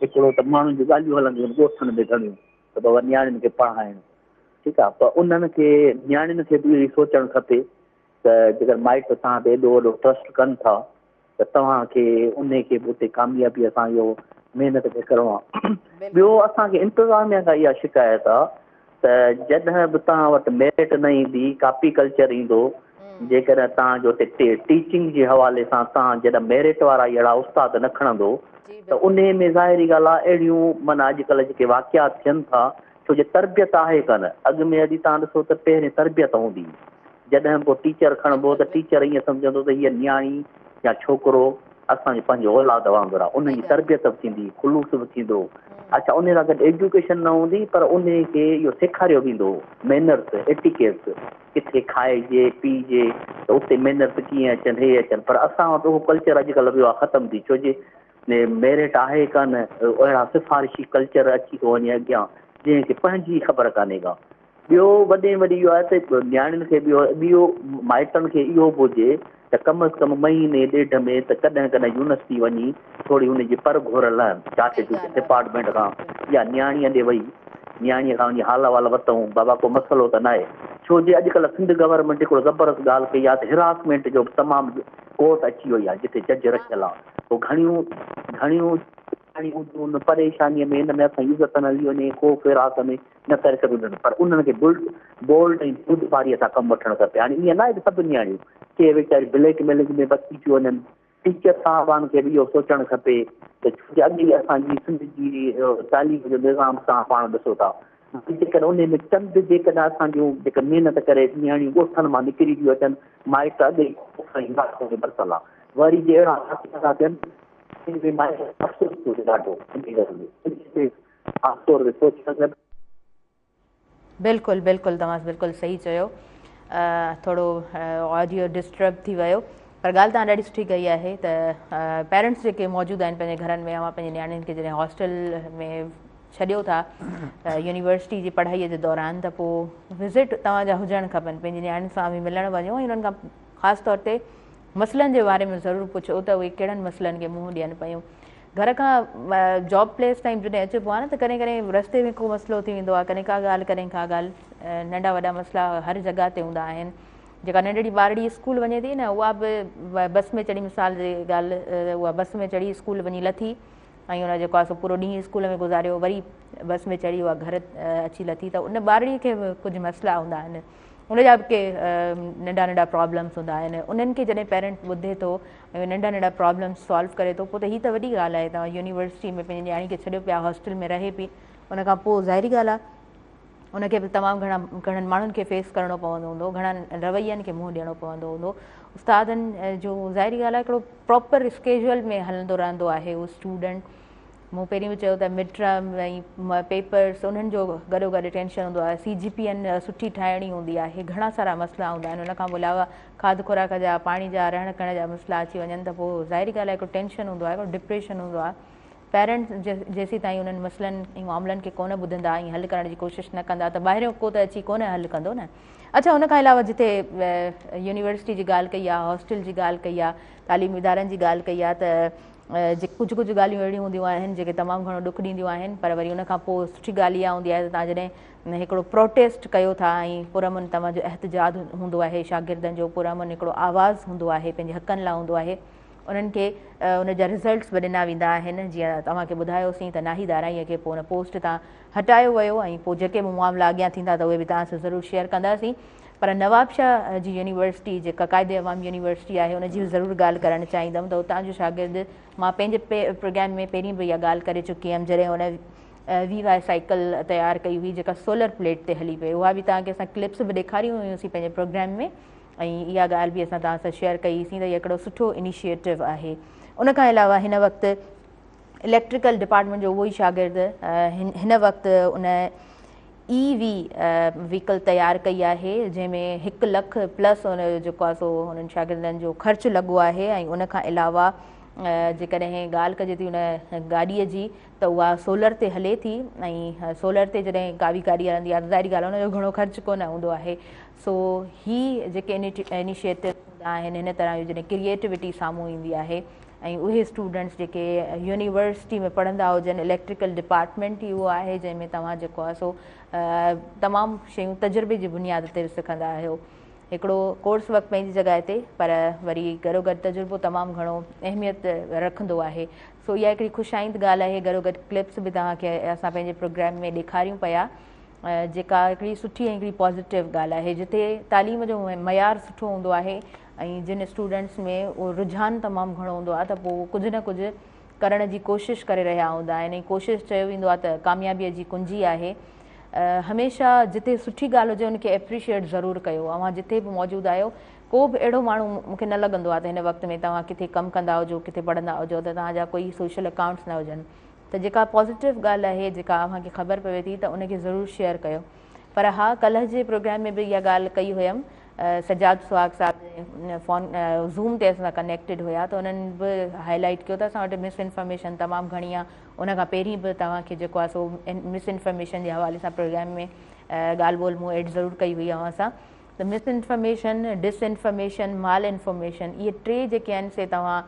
هڪڙو ته ماڻهن جون ڳالهيون هلنديون آهن ڳوٺن ۾ گهڻيون ته بابا نياڻين کي پڙهائڻ ٺيڪ آهي پر انهن کي نياڻين کي به اهو سوچڻ کپي ته جيڪر مائٽ توهان تي ايڏو وڏو ٽرسٽ ڪن ٿا ته ته توهان کي انهي کي به اتي ڪاميابيء سان اهو محنت کي ڪرڻو آهي. ٻيو اسان کي انتظاميا کان اها شڪايت آهي ته جڏهن به توهان وٽ ميرٽ نه ايندي، ڪاپي ڪلچر ايندو، جيڪڏهن توهان جو اتي ٽيچنگ جي حوالي سان توهان جڏهن ميرٽ وارا اهڙا استاد نه کڻندو ته انهي ۾ ظاهري ڳالهه آهي اهڙيون معنيٰ اڄڪلهه جيڪي واقعات ٿين ٿا ڇو جو تربيت آهي ڪانه. اڳ ۾ ادي توهان ڏسو ته پهرين تربيت هوندي هئي. جڏهن به ڪو ٽيچر کڻبو هو ته ٽيچر ائين سمجهندو ته هيء نياڻي يا ڇوڪرو اسان جي پنهنجي اولاد وانگر آهي. انهن جي تربيت به ٿيندي، خلوص به ٿيندو. اڇا انهي سان گڏ ايجوڪيشن نه هوندي پر انهي کي اهو سيکاريو ويندو هو مينرس، ايٽيڪيٽس، ڪٿي کائجي، پيئجي ته اتي مينرس ڪيئن اچن، هي اچن پر اسان وٽ اهو ڪلچر اڄڪلهه ويو آهي ختم ٿي ڇو جي ۾ ميرٽ آهي ڪانه، اهڙا سفارشي ڪلچر اچي ٿو وڃي اڳيان جنهن کي پنهنجي ئي خبر ڪانهي ڪا. ٻيو وڏي ۾ وڏي اهو آهي ته نياڻين کي ٻيو ٻيو مائٽن کي اهو به هجي ته ڪم از ڪم مهيني ڏيڍ ۾ ته ڪڏهن ڪڏهن يونيورسٽي وڃي ٿوري هن جي پر گهور لهن جاچ جوچ ڊپارٽمينٽ کان يا نياڻيء ڏي وئي نياڻيء کان وڃي حال احوال ورتئون بابا ڪو مسئلو ته ناهي ڇو جي اڄڪلهه سنڌ گورنمينٽ هڪڙو زبردست ڳالهه ڪئي آهي ته هراسمينٽ جو به تمام ڪورٽ اچي وئي آهي جتي جج رکيل آهي. پوء گهڻيون گهڻيون نياڻيون هونديون ان پريشانيء ۾ ان ۾ اسان جي عزت نه هلي وڃي، خوف هراس ۾ نه ڪري سگهنديون آهن پر انهن کي بلڊ بولڊ ۽ بردباريء سان ڪم وٺڻ کپي. هاڻي ائين ناهي ته سڀ نياڻيون ڪي ويچاريون بليڪ ميلنگ ۾ بچي ٿيون وڃن. ٽيچر صاحبان کي به اهو سوچڻ کپي ته ڇو جو اڳ ئي اسان جي سنڌ جي تعليم جو نظام توهان پاڻ ڏسو ٿا جيڪڏهن انهي ۾ چند جيڪڏهن اسان جون جيڪا محنت ڪري نياڻيون ڳوٺن مان نڪري ٿيون اچن، مائٽ اڳ ئي خوف ۽ هراس ۾ ورتل آ، وري جي اهڙا واقعا ٿا ٿين ته به مائٽن کي افسوس ٿو ٿئي ڏاڍو انهي ڳالهه جو، انهي تي خاص طور تي سوچڻ کپي. بلڪل بلڪل توهان بلڪل صحيح چيو ٿورو آڊيو ڊسٽرب ٿي ويو پر ڳالهه توهان ڏاڍي سٺي ڪئي آهي ته پيرنٽس جيڪي موجود آهن پنهنجي گهرن ۾ اوهان پنهنجي نياڻين کي جڏهن هاسٽل ۾ ڇڏيو ٿا يونيورسٽي جي پڙهائي جي دوران ته پوء وزٽ توهان جا هجڻ کپن پنهنجي نياڻين سان اوهين ملڻ وڃو ۽ انهن کان خاص طور تي مسئلن جي باري ۾ ضرور پڇو ته اهي ڪهڙن مسئلن کي منهن ڏين پيون گهر کان جاب پليس تائين جڏهن اچبو آهي نه ته ڪڏهن ڪڏهن رستي ۾ ڪو مسئلو ٿي ويندو آهي ڪڏهن ڪا ڳالهه ڪڏهن ڪا ڳالهه ننڍا وڏا مسئلا هر جڳهه تي هوندا آهن جيڪا ننڍڙي ٻارڙي اسڪول وڃي ٿي نه اها به بس ۾ چڙهي مثال جي ڳالهه اها بس ۾ چڙهي اسڪول وڃي لٿي ۽ ان جيڪو آهي سو پورو ڏينهن اسڪول ۾ گذاريو وري بس ۾ چڙهي اها گهر اچي لٿي ته ان ٻارڙي کي به ڪجهه مسئلا هوندا آهن ان جا به ڪي ننڍا ننڍا پرابلمس هوندا آهن انهن کي جڏهن پيرنٽ ٻڌي ٿو ۽ ننڍا ننڍا پرابلمس سالو ڪري ٿو پوء ته هي ته وڏي ڳالهه آهي توهان يونيورسٽي ۾ پنهنجي نياڻي کي ڇڏيو پيا هاسٽل ۾ رهي پئي ان کان پوء ظاهري ڳالهه آهي ان کي به تمام گهڻا گهڻن ماڻهن کي فيس ڪرڻو پوندو هوندو گهڻن روين کي منهن ڏيڻو پوندو هوندو استادن جو ظاهري ڳالهه آهي هڪڙو پراپر اسڪيجول ۾ هلندو رهندو آهي اهو اسٽوڊنٽ مون پهرين به چيو ته مڊ ٽرم ۽ پيپرس انهن جو گڏو گڏ ٽينشن هوندو آهي سي جي پي اين سٺي ٺاهڻي هوندي آهي گهڻا سارا مسئلا هوندا آهن ان کان علاوه کاڌ خوراڪ جا پاڻي جا رهڻ ڪرڻ جا مسئلا اچي وڃن ته پوء ظاهري ڳالهه آهي هڪڙو ٽينشن هوندو آهي هڪڙو ڊپريشن هوندو آهي پيرنٽس جيسيتائين انهن مسئلن ۽ معاملن کي ڪونه ٻڌندا ۽ حل ڪرڻ جي ڪوشش نه ڪندا ته ٻاهريون ڪو ته اچي ڪونه حل ڪندو نه. اڇا ان کان علاوه جتي يونيورسٽي جي ڳالهه ڪئي آهي، هاسٽل جي ڳالهه ڪئي آهي، تعليمي ادارن جي ڳالهه ڪئي آهي ته ڪجهه ڪجهه ڳالهيون اهڙيون هونديون آهن جيڪي تمام گهڻو ڏک ڏينديون آهن پر وري ان کان پوء سٺي ڳالهه اها هوندي آهي ته توهان جڏهن هڪڙو پروٽيسٽ ڪيو ٿا ۽ پرامن توهان جو احتجاج هوندو آهي شاگردن جو پرامن هڪڙو آواز هوندو آهي پنهنجي حقن لاء هوندو آهي انهن کي ان جا رزلٽس به ڏنا ويندا آهن جيئن توهان کي ٻڌايوسين ته ناهيد آرائينء کي پوء ان پوسٽ تان هٽايو ويو ۽ پوء جيڪي به معاملا اڳيان ٿيندا ته اهي به توهان سان ضرور شيئر ڪنداسين پر نوابشاهه جي يونيورسٽي جيڪا قائد عوام يونيورسٽي آهي ان جي به ضرور ڳالهه ڪرڻ چاهيندم ته اتان جو شاگرد مان پنهنجي پروگرام ۾ پهرين به اها ڳالهه ڪري چڪي هيم جڏهن ان وي وائي سائيڪل تيار ڪئي هئي جيڪا سولر پليٽ تي هلي پئي اها به توهان کي اسان ڪلپس به ڏيکاريون هيون سين پنهنجي پروگرام ۾ ۽ اها ڳالهه به اسان توهان سان شيئر ڪئي سين ته هي هڪڙو سٺو انيشيٽو آهي ان کان علاوه هن وقت اليڪٽريڪل ڊپارٽمينٽ جو اهو ئي شاگرد هن وقت ان اي وي ويڪل تيار ڪئي آهي جنهن ۾ هڪ لک پلس ان جو جيڪو آهي سو انهن شاگردن جو خرچ لڳو آهي ۽ ان کان علاوه جيڪڏهن ڳالهه ڪجي ٿي ان گاڏيء جي ته اها سولر تي هلي ٿي ۽ سولر تي جڏهن ڪا به گاڏي هلندي آهي ته ظاهري ڳالهه آهي ان جو گهڻو خرچ ڪونه هوندو آهي سو هي جيڪي انيشيٽو هوندا آهن هن طرح جون جڏهن ڪريئيٽوٽي سامهون ايندي آهي ۽ اهي اسٽوڊنٽس جيڪي يونيورسٽي ۾ پڙهندا هجن اليڪٽريڪل ڊپارٽمينٽ ئي اهو آهي جنهن ۾ توهان جيڪو آهي سو تمام شيون تجربي جي بنياد تي به سکندا آهيو. هڪڙو ڪورس ورڪ پنهنجي جڳهه تي پر وري گڏوگڏ تجربو تمام گهڻو اهميت رکندو آهي. سو اها هڪڙي خوش آئند ڳالهه آهي. گڏوگڏ ڪلپس به توهان کي اسان پنهنجي پروگرام ۾ ڏيکاريون پيا جيڪا هڪڙي سٺي ۽ هڪڙي پازيٽو ڳالهه آهي. جتي تعليم جو معيار سٺو هوندو آهي ۽ جن اسٽوڊنٽس ۾ اهو رجحان تمام گهڻو هوندو آهي ته پوء ڪجهه نه ڪجهه ڪرڻ جي ڪوشش ڪري رهيا هوندا آهن ۽ ڪوشش چيو ويندو آهي ته ڪاميابي جي ڪنجي آهي. هميشه جتي سٺي ڳالهه هجي ان کي ايپريشيئيٽ ضرور ڪيو. اوهان جتي به موجود آهيو ڪو به اهڙو ماڻهو مون کي نه لڳندو آهي ته هن وقت ۾ توهان ڪٿي ڪم ڪندا هجو ڪٿي پڙهندا هجو ته توهان جا ڪوئي سوشل اڪائونٽس نه هجن ته جيڪا پازيٽو ڳالهه آهي جيڪا اوهان کي خبر پوي ٿي ته ان کي ضرور شيئر ڪيو. پر ها ڪلهه جي پروگرام ۾ به اها ڳالهه ڪئي هيم سجاد سهاڳ صاحب فون زوم تي اسان سان ڪنيڪٽيڊ هيا ته انهن به هائي لائيٽ ڪيو ته اسان وٽ مس انفارميشن تمام گهڻي آهي ان کان پهرين به توهان کي جيڪو آهي سو مس انفارميشن جي حوالي سان پروگرام ۾ ڳالهه ٻولهه مون ايڊ ضرور ڪئي هئي اوهان سان ته مس انفارميشن، ڊس انفارميشن، مال انفارميشن اهي ٽي جيڪي آهن سي توهان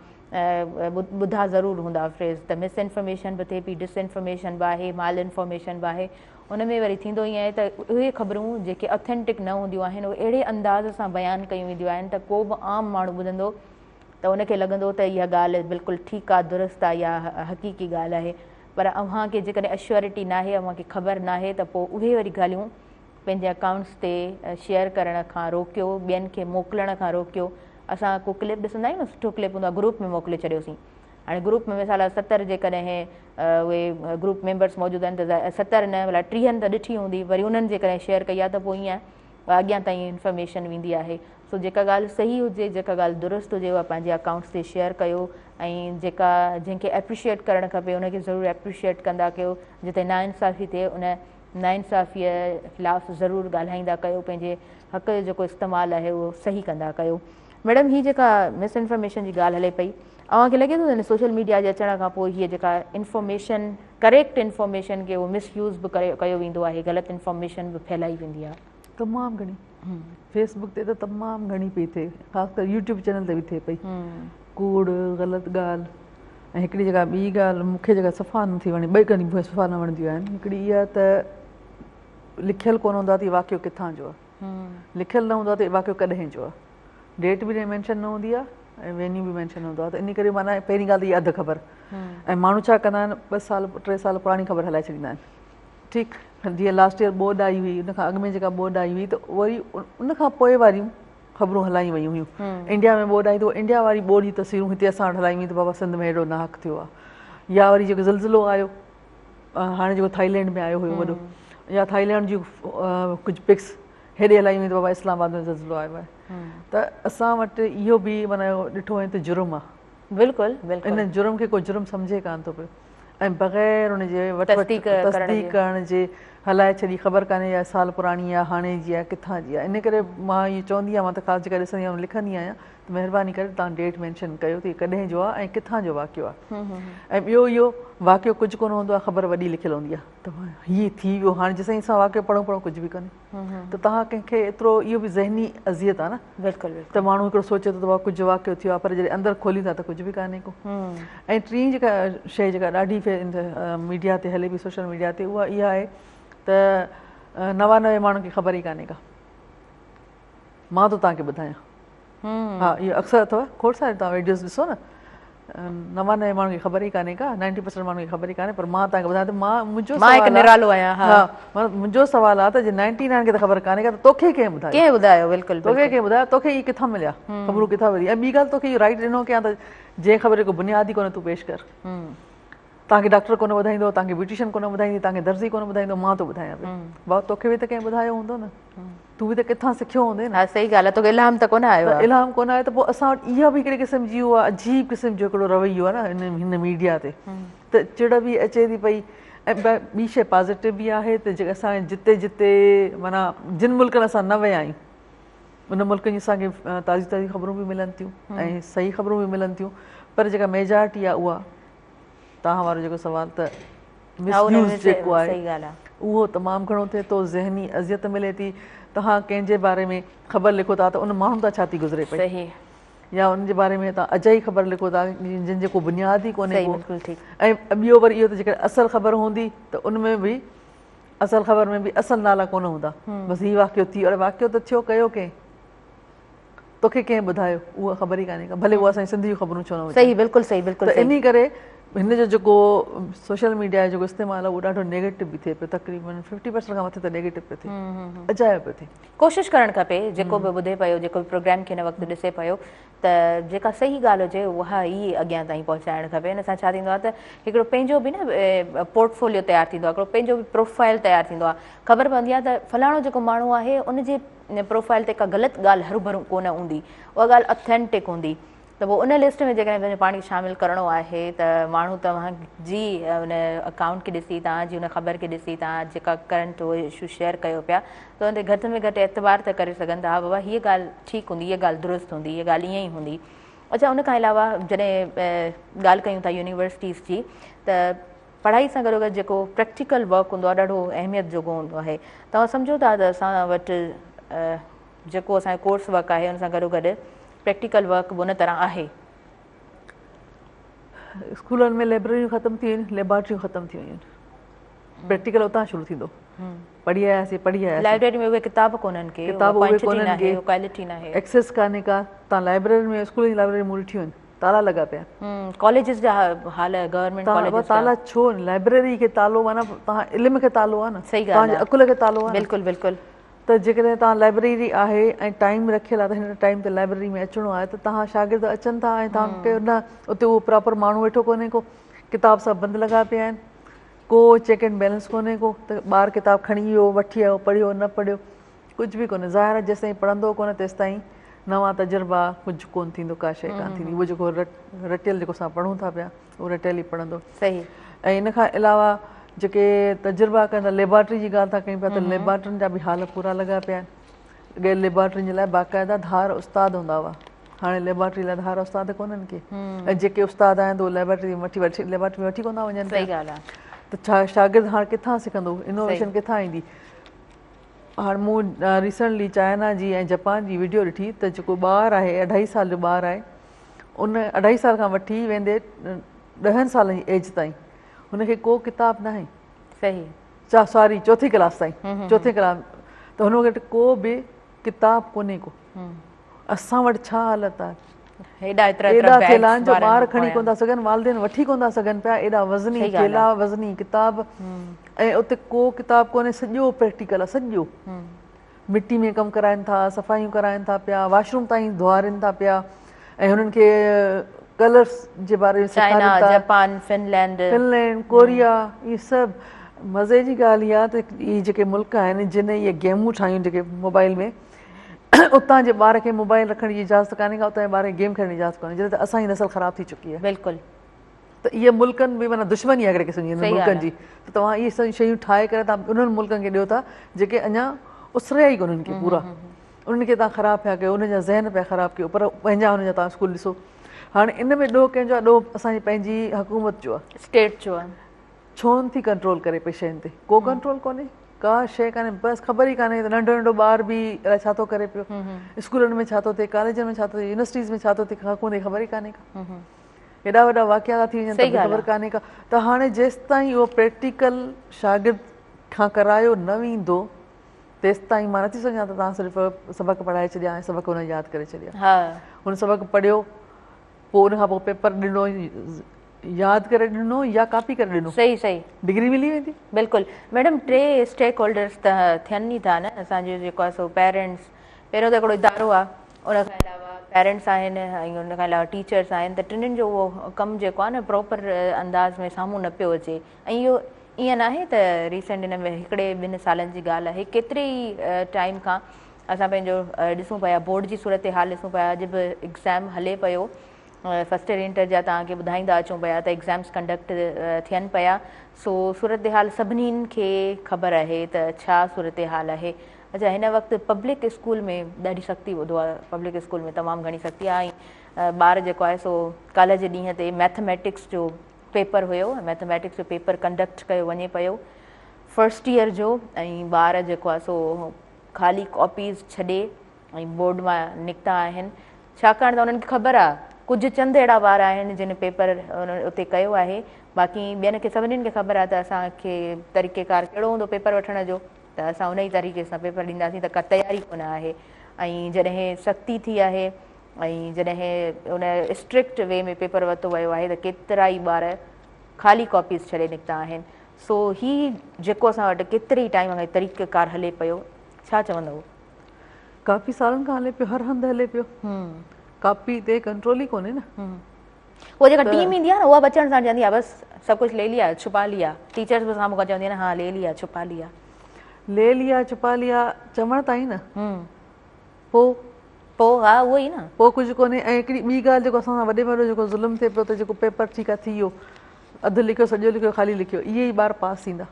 ٻڌا ضرور هوندا فريز ته مس انفارميشن به ٿئي پئي ڊس انفارميشن به آهي مال انفارميشن به آهي ان ۾ وري ٿيندو ائين آهي ته اهي خبرون جيڪي اٿينٽڪ نه هونديون آهن اهي اهڙي انداز سان بيان ڪيون وينديون آهن ته ڪو به عام ماڻهو ٻڌندو ته ان کي لڳندو ته اها ڳالهه بلڪل ٺيڪ آهي درست آهي يا حقيقي ڳالهه آهي پر اوهان کي جيڪڏهن اشورٽي ناهي اوهان کي خبر ناهي ته پوء اهي وري ڳالهيون پنهنجي اڪائونٽس تي شيئر ڪرڻ کان روڪيو ٻين کي موڪلڻ کان روڪيو اسان ڪو ڪلپ ڏسندا آهيون نه سٺو ڪلپ هوندو آهي گروپ ۾ موڪلي ڇڏيوسين هاڻي گروپ ۾ مثال 70 جيڪڏهن اهي گروپ ميمبرس موجود آهن ته 70 نه ڀلا 30 ته ڏٺي هوندي وري انهن جيڪڏهن شيئر ڪئي آهي ته پوء ائين اڳيان تائين انفارميشن ويندي آهي سو جيڪا ڳالهه صحيح هجي جيڪا ڳالهه درست هجي اها پنهنجي اڪائونٽس تي شيئر ڪيو ۽ جيڪا جنهن کي اپريشيئيٽ ڪرڻ کپي ان کي ضرور اپريشيئيٽ ڪندا ڪيو جتي ناانصافي ٿئي ان ناانصافيء خلاف ضرور ڳالهائيندا ڪيو پنهنجي حق جو جيڪو استعمال آهي اهو صحيح ڪندا ڪيو. ميڊم هي جيڪا مس انفارميشن جي ڳالهه هلي پئي اوهان کي لڳي ٿو ته سوشل ميڊيا جي اچڻ کان پوء هيء جيڪا انفارميشن ڪريڪٽ انفارميشن کي اهو مس يوز به ڪري ڪيو ويندو آهي غلط انفارميشن به ڦهلائي ويندي آهي. تمام گهڻي فيس بڪ تي ته تمام گهڻي پئي ٿئي خاص ڪري يوٽيوب چينل تي به ٿئي پئي ڪوڙ غلط ڳالهه ۽ هڪڙي جيڪا ٻي ڳالهه مون کي جيڪا صفا نٿي وڻي ٻئي ڳالهيون مون کي صفا نه وڻنديون آهن هڪڙي اها ته لکيل ڪونه هوندو آهي ته هي واقعو ڪٿان جو آهي لکيل نه هوندو آهي ته هي واقعو ڪڏهن جو آهي ڊيٽ به مينشن نه هوندي آهي ۽ وينيو به مينشن هوندو آهي ته ان ڪري معنيٰ پهرين ڳالهه ته اها اڌ خبر ۽ ماڻهو ڇا ڪندا آهن ٻه سال ٽي سال پراڻي خبر هلائي ڇڏيندا آهن ٺيڪ جيئن لاسٽ ايئر ٻوڏ آئي هئي ان کان اڳ ۾ جيڪا ٻوڏ آئي هئي ته وري ان کان پوء واريون خبرون هلايون ويون هيون انڊيا ۾ ٻوڏ آئي ته انڊيا واري ٻوڏ جون تصويرون هتي اسان وٽ هلايون ويون ته بابا سنڌ ۾ هيڏو ناحق ٿيو آهي يا وري جيڪو زلزلو آيو هاڻي جيڪو ٿائيلينڊ ۾ آيو هيو وڏو يا ٿائيلينڊ جون ڪجهه پڪس هيڏي هلايون ويون ته بابا اسلام آباد ۾ زلزلو آيو آهي ته اسان وٽ اهو به معنيٰ ڏٺو وڃي ته جرم آهي بلڪل بلڪل ان جرم کي ڪو جرم سمجهي ڪانه ٿو پيو ۽ بغير ان جي وٺ وٺ تصديق ڪرڻ جي هلائي ڇڏي خبر ڪانهي اها سال پراڻي آهي هاڻي جي آهي ڪٿان جي آهي ان ڪري مان اهو چوندي آهيان مان ته خاص جيڪا ڏسندي آهيان لکندي آهيان ته مهرباني ڪري توهان ڊيٽ مينشن ڪيو ته ڪڏهن جو آهي ۽ ڪٿان جو واقعو آهي ۽ ٻيو اهو واقعو ڪجهه ڪونه هوندو آهي خبر وڏي لکيل هوندي آهي ته هي ٿي ويو هاڻي جيسين اسان واقعو پڙهون پڙهون ڪجهه به ڪونهي ته توهان ڪنهن کي ايترو اهو به ذهني اذيت آهي نه بلڪل ته ماڻهو هڪڙو سوچي ٿو ته بابا ڪجهه واقعو ٿيو آهي پر جڏهن اندر کوليون ٿا ته ڪجهه به ڪانهي ڪو ۽ ٽين جيڪا شيء جيڪا ڏاڍي ميڊيا تي هلي پئي سوشل ميڊيا تي اها اها آهي ته 99 ماڻهن کي خبر ئي ڪانهي ڪا مان ٿو توهان کي ٻڌايان ها اهو اڪثر اٿو کوڙ ساري توهان ويڊيوز ڏسو نه 99 ماڻهن کي خبر ئي ڪانهي ڪا 90% ماڻهن کي خبر ئي ڪانهي پر مان توهان کي ٻڌايان ته مان منهنجو مان هڪ نرالو آهيان ها منهنجو سوال آهي ته جي 99 کي ته خبر ڪانهي ڪا ته توکي ڪنهن ٻڌايو ڪنهن ٻڌايو بلڪل توکي ڪنهن ٻڌايو توکي اهي ڪٿان مليا خبرون ڪٿان ملي ۽ ٻي ڳالهه توکي اهو رائٽ ڏنو ڪيان ته جنهن خبر جو ڪو بنياد ئي ڪونهي تون پيش ڪر توهان کي ڊاڪٽر ڪونه ٻڌائيندو، توهان کي بيوٽيشن ڪونه ٻڌائيندي، توهان کي درزي ڪونه ٻڌائيندو، مان ٿو ٻڌايان پيو. بابا توکي به ته ڪنهن ٻڌايو هوندو نه. تون به ته ڪٿان سکيو هوندين نه. ها صحيح ڳالهه آهي، توکي الهام ته ڪونه آيو آهي. الهام ڪونه آيو ته پوء اسان وٽ اها به هڪڙي قسم جي اها عجيب قسم جو هڪڙو رويو آهي نه هن ميڊيا تي ته چڙ به اچي ٿي پئي ۽ ٻي شيء پازيٽو به آهي ته جيڪا اسان جتي جتي معنيٰ جن ملڪن اسان نه ويا آهيون ان ملڪن جون اسان کي تازيون تازيون خبرون به ملن ٿيون ۽ صحيح خبرون به ملن ٿيون پر جيڪا ميجارٽي آهي اها توهان وارو جيڪو سوال ته مس يوز جيڪو آهي اهو تمام گهڻو ٿئي ٿو ذهني اذيت ملي ٿي توهان ڪنهن جي باري ۾ خبر لکو ٿا ته ان ماڻهن تان ڇا ٿي گذري پئي يا ان جي باري ۾ توهان اجائي خبر لکو ٿا جن جي ڪو بنياد ئي ڪونهي ڪو ۽ ٻيو وري اهو ته جيڪڏهن اصل خبر هوندي ته ان ۾ به اصل خبر ۾ به اصل نالا ڪونه هوندا بس هي واقعو ٿي اڙي واقعو ته ٿيو ڪيو ڪنهن توکي ڪنهن ٻڌايو اها خبر ئي ڪانهي ڪا ڀلي اها اسان جي سنڌ جون خبرون ڇو نه هجن. صحيح بلڪل صحيح بلڪل ته صحيح. انهي ڪري هن جو جيڪو سوشل ميڊيا جو جيڪو استعمال آهي اهو ڏاڍو نيگيٽو به ٿئي پيو تقريبن 50% کان مٿي ته نيگيٽو پيو ٿئي اجايو پيو ٿئي. ڪوشش ڪرڻ کپي جيڪو به ٻڌي پيو جيڪو به پروگرام کي هن وقت ڏسي پيو ته جيڪا صحيح ڳالهه هجي اها ئي اڳيان تائين پهچائڻ کپي ان سان ڇا ٿيندو آهي ته هڪڙو پنهنجو به نه پورٽ فوليو تيار ٿيندو آهي هڪڙو پنهنجو به پروفائل تيار ٿيندو آهي خبر پوندي آهي ته فلاڻو جيڪو ماڻهو آهي ان جي پروفائل تي ڪا غلط ڳالهه هروڀرو ڪونه هوندي اها ڳالهه اٿينٽڪ هوندي ته پوء ان لسٽ ۾ جيڪڏهن پنهنجو پاڻ کي شامل ڪرڻو آهي ته ماڻهو توهان جي ان اڪائونٽ کي ڏسي توهان جي ان خبر کي ڏسي توهان جيڪا ڪرنٽ اهو اشو شيئر ڪيو پيا ته ان تي گهٽ ۾ گهٽ اعتبار ته ڪري سگهن ته ها بابا هيء ڳالهه ٺيڪ هوندي هيء ڳالهه درست هوندي هيء ڳالهه ائين ئي هوندي. اڇا ان کان علاوه جڏهن ڳالهه ڪيون ٿا يونيورسٽيز جي ته پڙهائي سان گڏوگڏ جيڪو پريڪٽيڪل ورڪ هوندو آهي ڏاڍو اهميت جوڳو هوندو آهي توهان سمجهو ٿا ته اسان وٽ جيڪو اسان جو ڪورس ورڪ آهي ان سان گڏوگڏ پريڪٽيڪل ورڪ به ان طرح آهي. اسڪولن ۾ لئبرريون ختم ٿي ويون آهن، ليبارٽريون ختم ٿي ويون آهن. پريڪٽيڪل اتان شروع ٿيندو. پڙهي آياسين پڙهي آياسين. لائبريري ۾ اهي ڪتاب ڪونهن ڪي، ڪتاب اها اهي ڪوانٽٽي ڪونهن ناهي، ڪي، اها ڪوالٽي ناهي. ايڪسيس ڪانهي ڪا. تان لائبريرين ۾ اسڪولن جي لائبريري مون ڏٺيون آهن، تالا لڳا پيا آهن. ڪاليجز جا حال گورنمينٽ تان ڪاليجز جا. تالا ڇو آهن؟ لائبريري کي تالو معنيٰ تان علم کي تالو آهي نه، صحيح تان ڳالهه جي آهي. عقل کي تالو آهي نه. بلڪل بلڪل. ته جيڪڏهن توهان لائبريري آهي ۽ ٽائيم رکيل آهي ته هن ٽائيم تي لائبريري ۾ اچڻو آهي ته توهان شاگرد اچن ٿا ۽ توهان کي نه اتي اهو پراپر ماڻهو ويٺو ڪونهي ڪو ڪتاب سڀ بند لڳا پيا آهن ڪو چيڪ اينڊ بيلنس ڪونهي ڪو ته ٻار ڪتاب کڻي ويو وٺي آيو پڙهيو نه پڙهيو ڪجهه به ڪونهي ظاهر آهي جيستائين پڙهندو ڪونه تيستائين نوان تجربا ڪجهه ڪونه ٿيندو ڪا شيء ڪانه ٿيندي اهو جيڪو رٽيل جيڪو اسان پڙهون ٿا پيا اهو رٽيل ئي پڙهندو. صحيح. ۽ ان کان علاوه جيڪي تجربا ڪن ٿا ليبارٽري جي ڳالهه ٿا ڪيون پيا ته ليبارٽرين جا به حال پورا لڳا پيا آهن. اڳي ليبارٽرين جي لاء باقاعده ڌار استاد هوندا هئا هاڻي ليبارٽري لاء ڌار استاد ڪونهن ڪي ۽ جيڪي استاد آهن ته اهي ليبارٽري وٺي وٺي ليبارٽري ۾ وٺي ڪونه ٿا وڃن صحيح ڳالهه آهي. ته ڇا شاگرد هاڻ ڪٿان سکندو انوويشن ڪٿان ايندي هاڻ مون ريسنٽلي چائنا جي ۽ جپان جي وڊيو ڏٺي ته جيڪو ٻار آهي اڍائي سال جو ٻار آهي ان اڍائي سال کان وٺي ويندي ڏهن سالن جي ايج تائين هن کي ڪو ڪتاب ناهي. صحيح. چا ساري چوٿين ڪلاس تائين چوٿين ڪلاس ته هن وٽ ڪو به ڪتاب ڪونهي ڪو. اسان وٽ ڇا حالت آهي. ايڏا ايترا ايترا ٿيلها آهن جو ٻار کڻي ڪونه ٿا سگهن والدين وٺي ڪونه ٿا سگهن پيا ايڏا وزني ٿيلها وزني ڪتاب ۽ اتي ڪو ڪتاب ڪونهي سڄو پريڪٽيڪل آهي سڄو. مٽي ۾ ڪم ڪرائين ٿا، صفايون ڪرائين ٿا پيا، واش روم تائين ڌوئارين ٿا پيا ۽ هنن کي ڪلرس جي باري ۾ سيکارين چائنا، ٿا. Japan, Finland. فنلينڊ، ڪوريا اهي سڀ مزي جي ڳالهه اها ته اهي جيڪي ملڪ آهن جن اهي گيمون ٺاهيون جيڪي موبائل ۾ اتان جي ٻار کي موبائل رکڻ جي اجازت ڪانهي ڪا اتان جي ٻار کي گيم کيڏڻ جي اجازت ڪانهي جڏهن ته اسان جي نسل خراب ٿي چڪي آهي. بلڪل. ته اهي ملڪن به معنيٰ دشمني آهي هڪڙي قسم جي انهن ملڪن جي ته توهان اهي سڀ شيون ٺاهي ڪري توهان انهن ملڪن کي ڏيو ٿا جيڪي اڃا اسريا ئي ڪونهن ڪي پورا انهن کي توهان خراب پيا ڪيو انهن جا ذهن پيا خراب ڪيو پر پنهنجا انهن جا توهان اسڪول ڏسو هاڻي ان ۾ ڏوهه ڪنهن جو آهي ڏوهه اسان جي پنهنجي حڪومت جو آهي اسٽيٽ جو آهي ڇو نٿي ڪنٽرول ڪري پئي شين تي ڪو ڪنٽرول ڪونهي ڪا شيء ڪانهي بس خبر ئي ڪانهي ته ننڍو ننڍو ٻار به الائي ڇا ٿو ڪري پيو اسڪولن ۾ ڇا ٿو ٿئي ڪاليجن ۾ ڇا ٿو ٿئي يونيورسٽيز ۾ ڇا ٿو ٿئي حڪومت کي خبر ئي ڪانهي ڪا ايڏا وڏا واقعا ٿا ٿي وڃن ته به خبر ڪانهي ڪا ته هاڻي جيستائين اهو پريڪٽيڪل شاگرد کان ڪرايو نه ويندو تيستائين مان نٿي سمجهان ته توهان صرف سبق پڙهائي ڇڏيا ۽ سبق هن ياد ڪري ڇڏيا هن سبق پڙهيو پوء ان کان پوء پيپر ڏنو ياد ڪري ڏنو يا ڪاپي ڪري ڏنو صحيح صحيح ڊگري ملي ويندي. بلڪل ميڊم ٽي اسٽيڪ هولڊرس ته ٿين ئي ٿا نه اسان جو جيڪو آهي سو پيرنٽس پهريون ته هڪڙو ادارو آهي ان کان علاوه پيرنٽس آهن ۽ ان کان علاوه ٽيچرس آهن ته ٽنهن جو اهو ڪم جيڪو آهي نه پراپر انداز ۾ سامهون نه پيو اچي ۽ اهو ائين ناهي ته ريسينٽ ان ۾ هڪڙي ٻن سالن جي ڳالهه آهي ڪيتري ئي ٽائيم کان اسان پنهنجو ڏسون پيا بورڊ جي صورتحال ڏسون پيا اڄ به ايگزام هلي پيو فرسٽ ايئر انٽر جا توهان کي ٻڌائيندا اچون پيا ته ايگزامس ڪنڊڪٽ ٿين پيا سو صورتحال سڀني کي خبر آهي ته ڇا صورتحال آهي اڇا هن وقت پبلڪ اسڪول ۾ ڏاڍي سختي ٻڌو آهي پبلڪ اسڪول ۾ تمام گهڻي سختي آهي ۽ ٻار جيڪو آهي سو ڪالهه جي ڏينهن تي ميٿميٽڪس جو پيپر هيو ميٿميٽڪس جو پيپر ڪنڊڪٽ ڪيو وڃي پيو فرسٽ ايئر جو ۽ ٻار جيڪو آهي سو خالي ڪاپيز ڇڏي ۽ بورڊ مان نڪتا آهن ڇاڪاڻ ته انهن کي خبر آهي ڪجهه چند اهڙا ٻار آهن جن پيپر اتي ڪيو آهي باقي ٻين کي سڀني کي خبر آهي ته اسان کي طريقيڪار ڪهڙو هوندو پيپر وٺڻ جو ته اسان ان ئي طريقي سان پيپر ڏينداسين ته ڪا تياري ڪونه آهي ۽ جڏهن سختي ٿي آهي. ۽ جڏهن ان اسٽرڪٽ وي ۾ پيپر ورتو ويو آهي ته ڪيترا ئي ٻار خالي ڪاپيز ڇڏي نڪتا آهن. سو هي جيڪو اسان وٽ ڪيتري ئي ٽائيم کان طريقه ڪار هلي پيو ڇا چوندؤ؟ ڪافي سالن کان هلي پيو هر هنڌ هلي پيو ڪاپي تي ڪنٽرول ئي ڪونهي نه. اها جيڪا ٽيم ايندي آهي نه اها به اچڻ سان چوندي آهي بس سب ڪجهه لي ليا ڇپا ليا ٽيچرس به سامهون کان چوندي آهي نه ها لي ليا ڇپا ليا. لي ليا ڇپا ليا چوڻ تائين نه پو. پو ها اهو ئي نه. پو ڪجهه ڪونهي ۽ هڪڙي ٻي ڳالهه جيڪو اسان سان وڏي ۾ وڏو جيڪو ظلم ٿئي پيو ته جيڪو پيپر ٺيڪ آهي ٿي ويو اڌ لکيو سڄو لکيو خالي لکيو اهي ئي ٻار پاس ٿيندا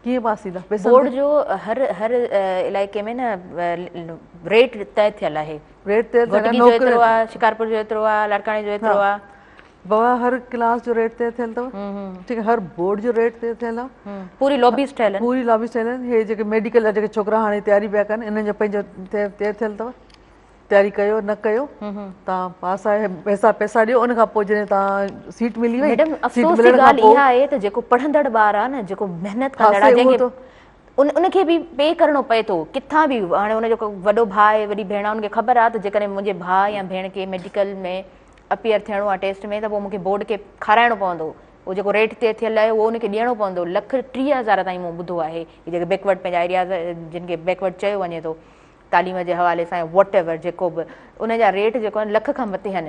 ڪيئن پاس ٿيندا پيسن بورڊ جو هر هر علائقي ۾ نه ريٽ طئي ٿيل آهي ريٽ طئي ٿيل آهي جو ايترو آهي شڪارپور جو ايترو آهي لاڙڪاڻي جو ايترو آهي بابا هر ڪلاس جو ريٽ طئي ٿيل اٿو ٺيڪ آهي هر بورڊ جو ريٽ طئي ٿيل آهي پوري لابيز ٺهيل آهن پوري لابيز ٺهيل آهن هي جيڪي ميڊيڪل جا جيڪي ڇوڪرا هاڻي تياري پيا ڪن انهن جو پنهنجو طئي ٿيل اٿو تياري ڪيو نه ڪيو تان پاس آهي پئسا پئسا ڏيو ان کان پوء جڏهن تان سيٽ ملي وئي ميڊم افسوس جي ڳالهه اها آهي ته جيڪو پڙهندڙ ٻار آهي نه جيڪو محنت ڪندڙ آهي جنهن کي ان ان کي به پي ڪرڻو پئي ٿو ڪٿان به هاڻي ان جو وڏو ڀاء آهي وڏي ڀيڻ آهي ان کي خبر آهي ته جيڪڏهن منهنجي ڀاء يا ڀيڻ کي ميڊيڪل ۾ اپيئر ٿيڻو آهي ٽيسٽ ۾ ته پوء مون کي بورڊ کي کارائڻو پوندو اهو جيڪو ريٽ طئي ٿيل آهي اهو ان کي ڏيڻو پوندو لک 30,000 تائين مون ٻڌو آهي هي جيڪي بيڪورڊ پنهنجا ايرياز جن کي بيڪورڊ چيو وڃي ٿو تعليم جي حوالي سان يا واٽ ايور جيڪو به ان جا ريٽ جيڪو آهن لک کان مٿي آهن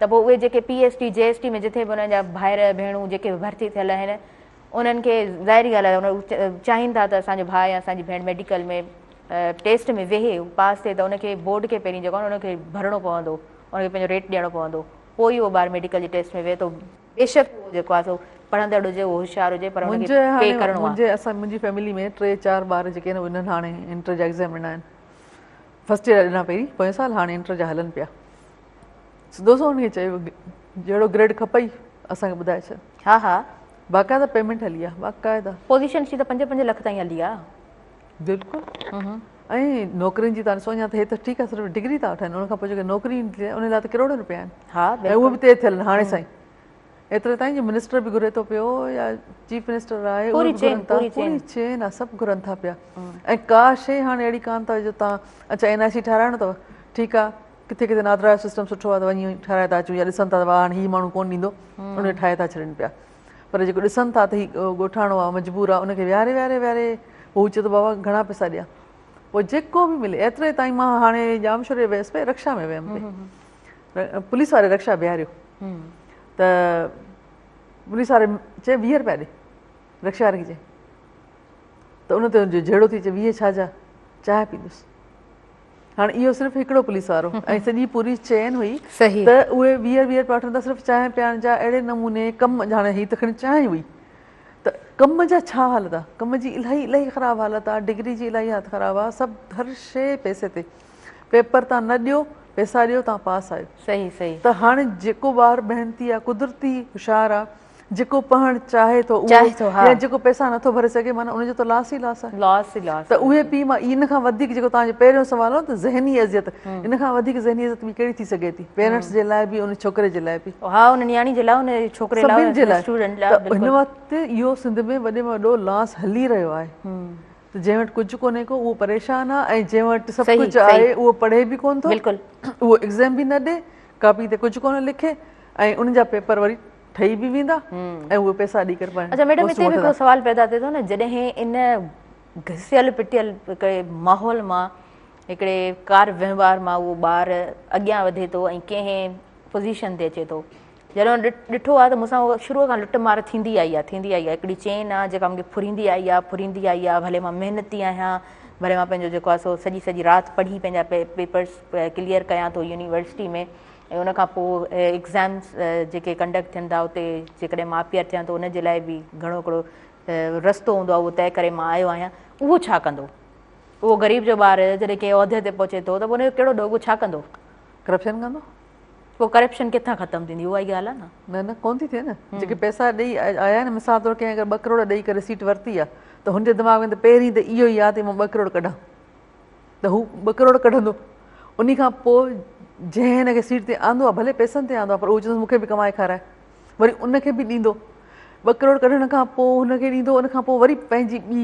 ته پوء اهي جيڪي پي ايس ٽي جي ايس ٽي ۾ جٿي به انهن جا ڀائر ڀيڻون جيڪي به ڀرتي ٿيل آهن انهن کي ظاهري ڳالهه آهي چاهين ٿا ته اسان جو ڀاء يا اسان جي ڀيڻ ميڊيڪل ۾ ٽيسٽ ۾ ويهي پاس ٿئي ته ان کي بورڊ کي پهرين جيڪو آهي ان کي ڀرڻو پوندو ان کي پنهنجو ريٽ ڏيڻو پوندو پوء ئي اهو ٻار ميڊيڪل جي ٽيسٽ ۾ ويهي ٿو بيشڪ اهو جيڪو آهي سو پڙهندڙ هجي اهو هوشيار هجي پر ان کي پي ڪرڻو آهي. منهنجي اسان منهنجي فيملي ۾ 3 4 ٻار جيڪي آهن انهن هاڻي انٽر جا ايگزام ڏنا آهن فرسٽ ايئر ڏنا پهرين پوئين سال هاڻي انٽر جا هلن پيا سڌو سو انهن کي چيو جهڙو گريڊ کپئي اسان کي ٻڌائي ڇڏ. ها ها. باقاعده پيمينٽ هلي آهي باقاعده. پوزيشن شي ته 5 5 لک تائين هلي آهي. بلڪل ۽ نوڪرين جي تان ڏسو اڃا ته هي ته ٺيڪ آهي صرف ڊگري ٿا وٺن ان کان پوء جيڪي نوڪري ايندي ان لاء ته ڪروڙين روپيا آهن ها ۽ اهي به طئي ٿيل آهن هاڻي سائين ايتري تائين جو منسٽر به گهري ٿو پيو يا چيف منسٽر آهي اهي به گهرن ٿا پوري چين آهي سڀ گهرن ٿا پيا ۽ ڪا شي هاڻي اهڙي ڪانه اٿو جو تان اڇا اين آء سي ٺهرائڻو اٿو ٺيڪ آهي ڪٿي ڪٿي نادرا جو سسٽم سٺو آهي ته وڃي ٺهرائي ٿا اچون يا ڏسن ٿا ته واهه هاڻي هي ماڻهو ڪونه ڏيندو ان کي ٺاهي ٿا ڇڏين پيا پر جيڪو ڏسن ٿا ته هي ڳوٺاڻو آهي مجبور آهي ان کي ويهاري ويهاري ويهاري پوء هو چئي ٿو بابا گهڻا پئسا ڏيان پوء جيڪو به ملي ايتري تائين مان هاڻي ڄامشوري ويس پئي رڪشا ۾ ويم پئي پوليس واري رڪشا بيهاريو ته پوليس واري چئي 20 روپيا ڏي رڪشا واري کي چئي ته ان تي جهيڙو ٿي چئي 20 ڇا جا چانهه پيندس هاڻ اهو صرف هڪڙو پوليس وارو ۽ سڄي پوري چين هئي ته اهي 20 20 روپيا وٺن ٿا صرف چانهه پيئڻ جا اهڙي نموني ڪم هاڻي هي ته کڻي چانهه هئي ته ڪم جا ڇا حالت آ ڪم جي الاهي الاهي خراب حالت آ ڊگري جي الاهي حالت خراب آ سڀ هر شي پئسي تي پيپر تان نه ڏيو پئسا ڏيو تان پاس آهيو صحيح صحيح ته هاڻي جيڪو ٻار محنتي آ قدرتي هوشيار آ جيڪو پڙهڻ چاهي ٿو اهو يا جيڪو پئسا نٿو ڀري سگهي معنيٰ ان جو ته لاس ئي لاس آهي. لاس ئي لاس ته اهي پيء ماء ان کان وڌيڪ جيڪو توهان جو پهريون سوال هو ته ذهني اذيت ان کان وڌيڪ ذهني اذيت ٻي ڪهڙي ٿي سگهي ٿي پيرنٽس جي لاء به ان ڇوڪري جي لاء به. ها ان نياڻي جي لاء ان ڇوڪري لاء سڀني جي لاء اسٽوڊنٽ لاء ته هن وقت اهو سنڌ ۾ وڏي ۾ وڏو لاس هلي رهيو آهي ته جنهن وٽ ڪجهه ڪونهي ڪو اهو پريشان آهي ۽ جنهن وٽ سڀ ڪجهه آهي اهو پڙهي به ڪونه ٿو اهو ايگزام به نه ڏي ڪاپي تي ڪجهه ڪونه لکي ۽ ان جا پيپر وري ٺهي به ويندا ۽ اهي پئسا ڏئي ڪري اڇا ميڊم هتي به هڪڙو سوال پيدا ٿئي ٿو نه جڏهن ان گهسيل پٽيل هڪڙي ماحول مان هڪڙي ڪار وهنوار مان اهو ٻار اڳيان وڌي ٿو ۽ ڪنهن پوزيشن تي اچي ٿو جڏهن ڏٺو آهي ته مون سان شروع کان لٽ مار ٿيندي آئي آهي ٿيندي آئي آهي هڪڙي چين آهي جيڪا مونکي ڦريندي آئي آهي ڦريندي آئي آهي ڀلي مان محنتي آهيان ڀلي مان پنهنجو جيڪو آهي سو سڄي سڄي رات پڙهي پنهنجا پيپرس ڪليئر ڪيان ٿو يونيورسٽي ۾ ۽ ان کان پوء ايگزامس جيڪي ڪنڊڪٽ ٿين ٿا اتي جيڪڏهن مان اپيئر ٿيان ته ان جي لاء به گهڻو هڪڙو رستو هوندو آهي اهو طئي ڪري مان آيو آهيان اهو ڇا ڪندو اهو غريب جو ٻار جڏهن ڪنهن عهدي تي پهچي ٿو ته پوء ان جو ڪهڙو ڏوهه اهو ڇا ڪندو؟ ڪرپشن ڪندو. پوء ڪرپشن ڪٿان ختم ٿيندي اها ئي ڳالهه آهي نه. نه نه ڪونه ٿي ٿئي نه جيڪي پئسا ڏئي آيا آهن مثال طور ڪنهن اگر 2 ڪروڙ ڏئي ڪري سيٽ ورتي آهي ته هن جي دماغ ۾ ته پهرين ته اهو ئي آهي ته مان 2 ڪروڙ ڪڍان ته هو 2 ڪروڙ ڪڍندو انهي کان پوء جنهن هن کي سيٽ تي آندو آهي ڀلي پئسن تي آندو آهي پر اهو چوندس مون کي به ڪمائي کارائي وري ان کي به ڏيندو 2 ڪروڙ ڪڍڻ کان پوء هن کي ڏيندو ان کان پوء وري پنهنجي ٻي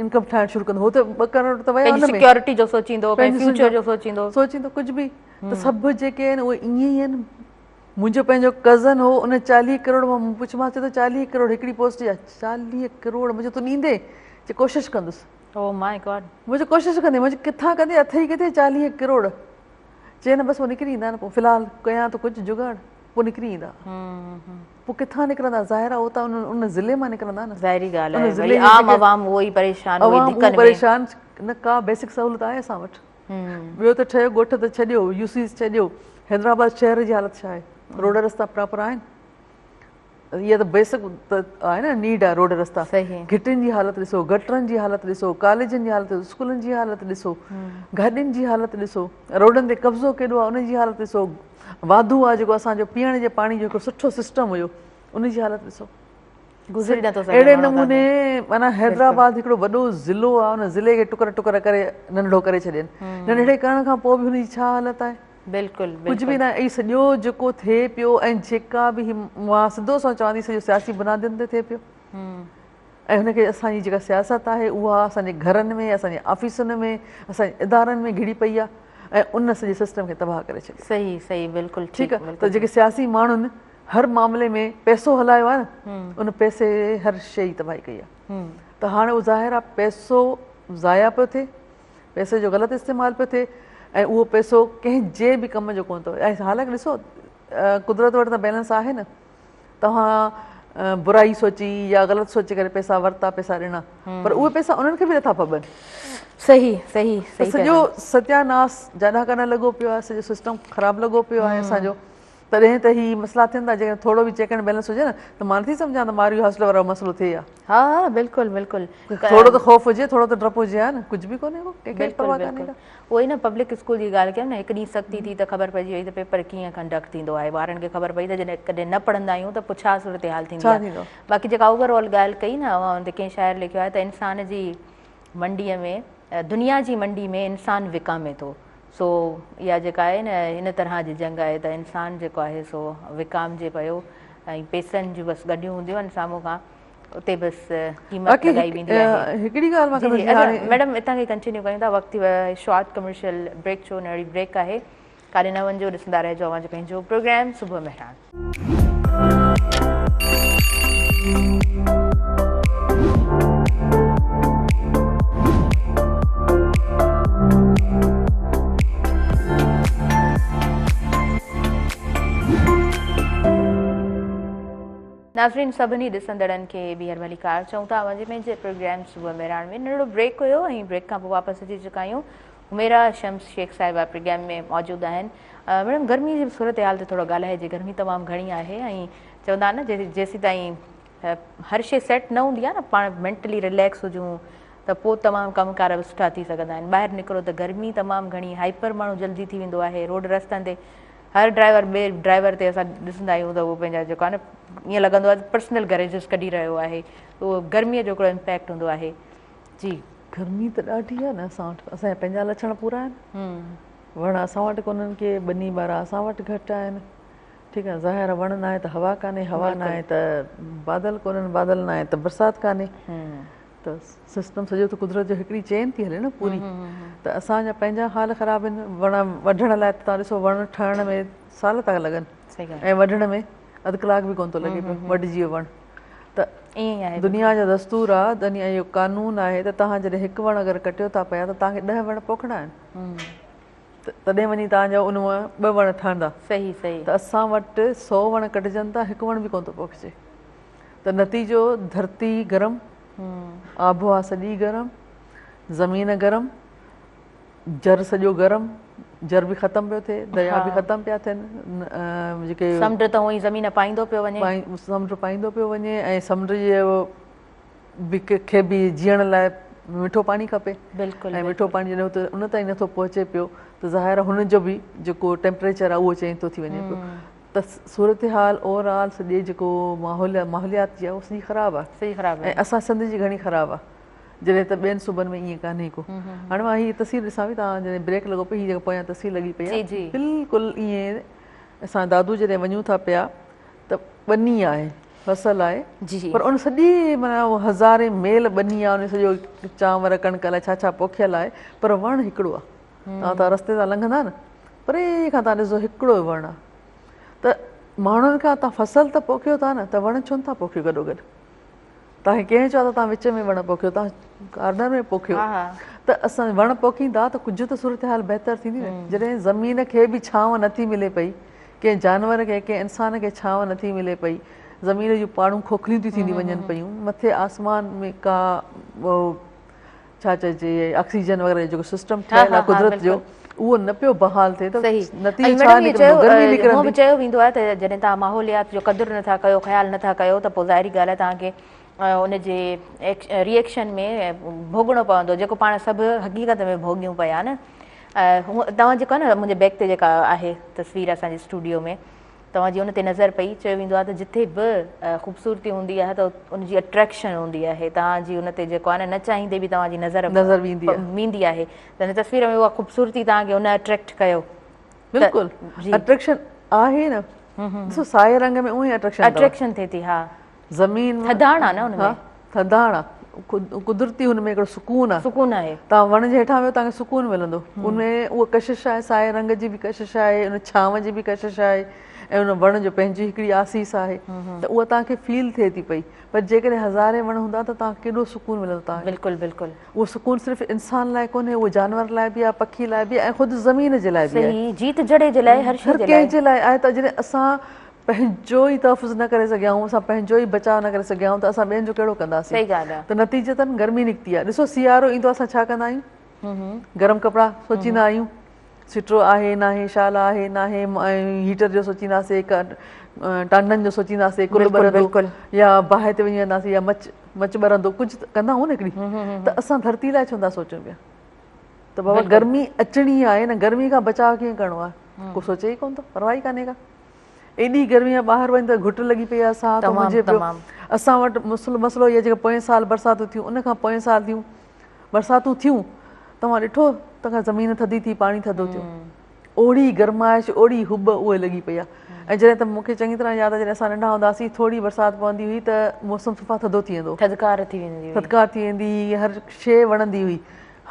انڪم ٺاهڻ شروع ڪندو هو ته 2 ڪروڙ ته ويا ان ۾ سيڪيورٽي جو سوچيندو پنهنجي فيوچر جو سوچيندو سوچيندو ڪجهه به. ته سڀ جيڪي آهن اهي ائين ئي آهن. منهنجو پنهنجو ڪزن هو ان 40 ڪروڙ مان مون پڇيومانس چي ٿو 40 ڪروڙ هڪڙي پوسٽ جا 40 ڪروڙ مون چيو تون ڏيندين؟ چي ڪوشش ڪندس. او ماء گاڊ. مون چيو ڪوشش ڪندين؟ مون چيو ڪٿان ڪندين اٿئي ڪٿي 40 ڪروڙ؟ چي نه بس پوء نڪري ايندا نه پوء في الحال ڪيان ٿو ڪجهه جگاڙ پوء نڪري ايندا. پوء ڪٿان نڪرندا ظاهر آهي اهو ته ان ضلعي مان نڪرندا نه. ظاهري ڳالهه آهي وري عام عوام اهو ئي پريشان اهو ئي ڌڪن ۾. عوام اهو پريشان نه ڪا بيسڪ سهولت آهي اسان وٽ. ٻيو ته ٺهيو ڳوٺ ته ڇڏيو يو سيز ڇڏيو حيدرآباد شهر جي حالت ڇا آهي روڊ رستا پراپر آهن اها ته بيسڪ آهي نه نيڊ آهي روڊ رستا گهٽين جي حالت ڏسو گٽرن جي حالت ڏسو ڪاليجن جي حالت ڏسو اسڪولن جي حالت ڏسو گاڏين جي حالت ڏسو روڊن تي قبضو ڪيڏو آهي ان جي حالت ڏسو واڌو آهي جيڪو اسان جو پيئڻ جي پاڻي جو هڪڙو سٺو سسٽم هيو ان جي حالت ڏسو گذري نٿو سگهي اهڙي نموني معنيٰ حيدرآباد هڪڙو وڏو ضلعو آهي ان ضلعي کي ٽڪر ٽڪر ڪري ننڍڙو ڪري ڇڏين ننڍڙي ڪرڻ کان پوء به هن جي ڇا حالت آهي بلڪل ڪجهه به نه هي سڄو جيڪو ٿئي پيو ۽ جيڪا به هي مان سڌو سنئون چوان ٿي سڄو سياسي بنادين تي ٿئي پيو ۽ هن کي اسان جي جيڪا سياست آهي اها اسان جي گهرن ۾ اسان جي آفيسن ۾ اسان جي ادارن ۾ گهڙي پئي آهي ۽ ان سڄي سسٽم کي تباهه ڪري ڇڏيو صحيح صحيح بلڪل ٺيڪ آهي ته جيڪي سياسي ماڻهن هر معاملي ۾ پئسو هلايو آهي نه ان پئسي هر شيء جي تباهي ڪئي آهي ته هاڻي اهو ظاهر آهي پئسو ضايع پيو ٿئي پئسي جو غلط استعمال پيو ٿئي ۽ اهو پئسو ڪنهن جي به ڪم جو ڪونه ٿو ۽ حالانڪه ڏسو قدرت وٽ ته بيلنس آهي نه توهان برائي سوچي يا غلط سوچي ڪري پئسا ورتا پئسا ڏنا پر اهي پئسا انهن کي به نٿا ڦٻن صحيح صحيح صحيح سڄو ستياناس جاڏا ڪاڏا لڳو پيو آهي سڄو سسٽم خراب لڳو پيو آهي اسان جو تڏهن ته هي مسئلا ٿين ٿا جيڪڏهن ٿورو به چيڪ اينڊ بيلنس هجي نه ته مان نٿي سمجهان ته ماريو هاسٽل وارو مسئلو ٿئي ها. ها ها بلڪل بلڪل. ٿورو ته خوف هجي ٿورو ته ڊپ هجي ها نه ڪجهه به ڪونهي ڪو ڪنهن کي به پرواهه ڪانهي ڪا. اهو ئي نه پبلڪ اسڪول جي ڳالهه ڪيم نه هڪ ڏينهن سختي ٿي ته خبر پئجي وئي ته پيپر ڪيئن ڪنڊڪٽ ٿيندو آهي ٻارن کي خبر پئي ته جڏهن ڪڏهن نه پڙهندا آهيون ته پوء ڇا صورتحال ٿيندي آهي باقي جيڪا اوور آل ڳالهه ڪئي نه اوهان ان تي ڪنهن شاعر لکيو آهي ته انسان جي منڊي ۾ دنيا جي منڊي ۾ انسان وڪامي ٿو سو اها جيڪا آهي نه ان طرح جي جنگ آهي ته انسان جيڪو آهي سو وڪامجي پيو ۽ پيسن جون بس ڳڍيون هونديون آهن سامهون کان اتي بس قيمت لڳائي ويندي آهي. هڪڙي ڳالهه مان ڪندس هاڻي ميڊم اتان کي ڪنٽينيو ڪيون ٿا وقت ٿي ويو آهي شارٽ ڪمرشل بريڪ جو نهڙي بريڪ آهي ڪاڏي نه وڃجو ڏسندا رهجو اوهان جو پنهنجو پروگرام صبح مهراڻ. ناظرين سڀني ڏسندڙن کي ٻيهر ڀليڪار چئون ٿا اوهان جي پنهنجي پروگرام صبح مهراڻ ۾ ننڍڙو بريڪ هيو ۽ بريڪ کان پوء واپس اچي چڪا آهيون حميرا شمس شيخ صاحبه پروگرام ۾ موجود آهن ميڊم گرمي جي صورتحال تي ٿورو ڳالهائجي گرمي تمام گهڻي آهي ۽ چوندا آهن نه جيسين تائين هر شي سيٽ نه هوندي آهي نه پاڻ مينٽلي رليڪس هجون ته پوء تمام ڪم ڪار به سٺا ٿي سگهندا آهن ٻاهر نڪرو ته گرمي تمام گهڻي هائپر ماڻهو جلدي ٿي ويندو آهي روڊ رستن تي هر ڊرائيور ٻئي ڊرائيور تي اسان ڏسندا آهيون ته اهو پنهنجا جيڪو آهي نه ائين لڳندو آهي پرسنل گريجز ڪڍي رهيو آهي اهو گرمي جو هڪڙو امپيڪٽ هوندو آهي جي. گرمي ته ڏاڍي آهي نه اسان وٽ اسان جا پنهنجا لڇڻ پورا آهن وڻ اسان وٽ ڪونهن ڪي ٻني ٻارا اسان وٽ گهٽ آهن ٺيڪ آهي ظاهر آهي وڻ ناهي ته هوا ڪانهي هوا ناهي ته بادل ڪونهن بادل ناهي ته برسات ڪانهي ته سسٽم سڄو ته قدرت جو هڪڙي چين ٿي هلي نه پوري ته اسان جا پنهنجا حال خراب آهن وڻ وڍڻ لاء ته توهان ڏسو وڻ ٺهڻ ۾ سال ٿا لڳن ۽ وڍڻ ۾ اڌ ڪلاڪ به ڪونه ٿو لڳي پيو وڍجي ويو وڻ ته دنيا جو دستور آ دنيا جو قانون آهي ته توهان جڏهن هڪ وڻ اگر ڪٽيو ٿا پيا ته توهان کي 10 وڻ پوکڻا آهن تڏهن وڃي توهان جا ان مان ٻه وڻ ٺهندا صحيح صحيح ته اسان وٽ 100 وڻ ڪٽجن ٿا هڪ وڻ به ڪونه ٿو پوکجي ته نتيجو ڌرتي گرم آبهوا سڄي گرم زمين گرم جر سڄو گرم، جر به ختم پيو ٿئي، درياء به ختم پيا ٿين، جيڪي سمنڊ ته هونئن ئي زمين پائيندو پيو وڃي. سمنڊ پائيندو پيو وڃي ۽ سمنڊ جي به کي به جيئڻ لاء مٺو پاڻي کپي بلڪل ۽ مٺو پاڻي جڏهن اتي ان تائين نٿو پهچي پيو ته ظاهر آهي هن جو به جيڪو ٽيمپريچر آهي اهو چينج ٿو ٿي وڃي پيو ته صورتحال اوور آل سڄي جيڪو ماحول ماحوليات جي آهي اهو سڄي خراب آهي سڄي خراب آهي ۽ اسان سنڌ جي گهڻي خراب آهي جڏهن ته ٻين صوبن ۾ ائين ڪانهي ڪو. هاڻي مان هي تصوير ڏسان پئي توهان جڏهن بريڪ لڳو پئي هي جيڪا پويان تصوير لڳي پئي آهي بلڪل ائين اسان دادو جڏهن وڃون ٿا پيا ته ٻني آهي فصل آهي پر ان سڄي معنيٰ هزارين ميل ٻني آهي ان سڄو چانور ڪڻڪ الائي ڇا ڇا پوکيل آهي پر وڻ هڪڙو آهي توهان رستي تان لنگهندا نه پري کان توهان ڏسو هڪڙو وڻ آهي ته ماڻهن کان توهان فصل ته پوکيو ٿا نه ته وڻ ڇو نٿا پوکيو گڏو گڏ؟ توهان کي ڪنهن چيو ته توهان وچ ۾ وڻ پوکيو توهان ڪارنر ۾ پوکيو ته اسان وڻ پوکيندا ته ڪجهه ته صورتحال بهتر ٿيندي نه جڏهن زمين کي به ڇانو نٿي ملي پئي ڪنهن جانور کي ڪنهن انسان کي ڇانو نٿي ملي پئي زمين جون پاڙون کوکليون ٿيون ٿينديون وڃن پيون مٿي آسمان ۾ ڪا ڇا چئجي آڪسيجن وغيره جو جيڪو سسٽم ٺهيل آهي قدرت جو اهو نه پيو بحال ٿئي ته نتيجو ڇا نڪرندو گرمي نڪرندي. هونء به چيو ويندو آهي ته جڏهن توهان ماحوليات جو قدر نه ٿا ڪيو خيال نه ٿا ڪيو ته پوء ظاهري ڳالهه آهي توهان کي ان جي ري ايڪشن ۾ ڀوڳڻو پوندو جيڪو پاڻ سڀ حقيقت ۾ ڀوڳيون پيا نه توهان جيڪو آهي نه منهنجي بيڪ تي جيڪا آهي تصوير اسان جي اسٽوڊيو ۾ توهان جي ان تي نظر پئي، چيو ويندو آهي ته جٿي به خوبصورتي هوندي آهي ته ان جي اٽريڪشن هوندي آهي، توهان جي ان تي جيڪو آهي نه نه چاهيندي به توهان جي نظر نظر ويندي آهي ويندي آهي ته هن تصوير ۾ اها خوبصورتي توهان کي ان اٽريڪٽ ڪيو بلڪل اٽريڪشن آهي نه ڏسو سائي رنگ ۾ اونئي اٽريڪشن اٽريڪشن ٿئي ٿي ها زمين ٿڌاڻ آ نه ان ۾ ٿڌاڻ آ قدرتي ان ۾ هڪڙو سڪون آ سڪون آهي توهان وڻ جي هيٺان ويهو توهان کي سڪون ملندو ان ۾ اها ڪشش آهي سائي رنگ جي به ڪشش آهي ان ڇانو جي به ڪشش آهي ۽ ان وڻ جو پنهنجي هڪڙي آسيس آهي ته اها توهان کي فيل ٿئي ٿي پئي پر جيڪڏهن هزارين وڻ هوندا ته توهان کي ڪيڏو سڪون ملندو توهان کي بلڪل بلڪل اهو سڪون صرف انسان لاء ڪونهي اهو جانور لاء به آهي پکي لاء به آهي ۽ خود زمين جي لاء به آهي صحيح جيت جڙي جي لاء هر شيء جي لاء هر ڪنهن جي لاء آهي ته جڏهن اسان پنهنجو ئي تحفظ نه ڪري سگهيا آهيون، اسان پنهنجو ئي بچاء نه ڪري سگهيا آهيون ته اسان ٻين جو ڪهڙو ڪنداسين؟ صحيح ڳالهه آهي. ته نتيجتن گرمي نڪتي آهي. ڏسو سيارو ايندو آهي اسان ڇا ڪندا آهيون؟ گرم ڪپڙا سوچيندا آهيون، سوئيٽر آهي ناهي، شال آهي ناهي ۽ هيٽر جو سوچينداسين، ٽانڊن جو سوچينداسين، ڪل ٻرندو يا باهه تي وڃي ويهنداسين يا مچ مچ ٻرندو ڪجهه ڪندا آهيون نه هڪڙي ته اسان ڌرتي لاء ڇو نٿا سوچون پيا ته بابا گرمي اچڻي آهي نه گرمي کان بچاء ڪيئن ڪرڻو آهي ڪو سوچي ئي ڪونه ٿو پرواهه ئي ڪانهي ڪا. ايڏي گرمي آ ٻاهر وڃ ته گهٽ لڳي پئي آ ساهه ٿو منجهي پيو اسان وٽ مسئلو اهي جيڪا پوئين سال برساتون ٿيون ان کان پوئين سال ٿيون برساتون ٿيون توهان ڏٺو ته زمين ٿڌي ٿي پاڻي ٿڌو ٿيو اوڙي گرمائش اوڙي هب اهي لڳي پئي آ ۽ جڏهن ته مون کي چڱي طرح ياد آ جڏهن اسان ننڍا هوندا هئاسين ٿوري برسات پوندي هئي ته موسم صفا ٿڌو ٿي ويندو ٿڌڪار ٿي ويندي هئي ٿڌڪار ٿي ويندي هئي هر شيء وڻندي هئي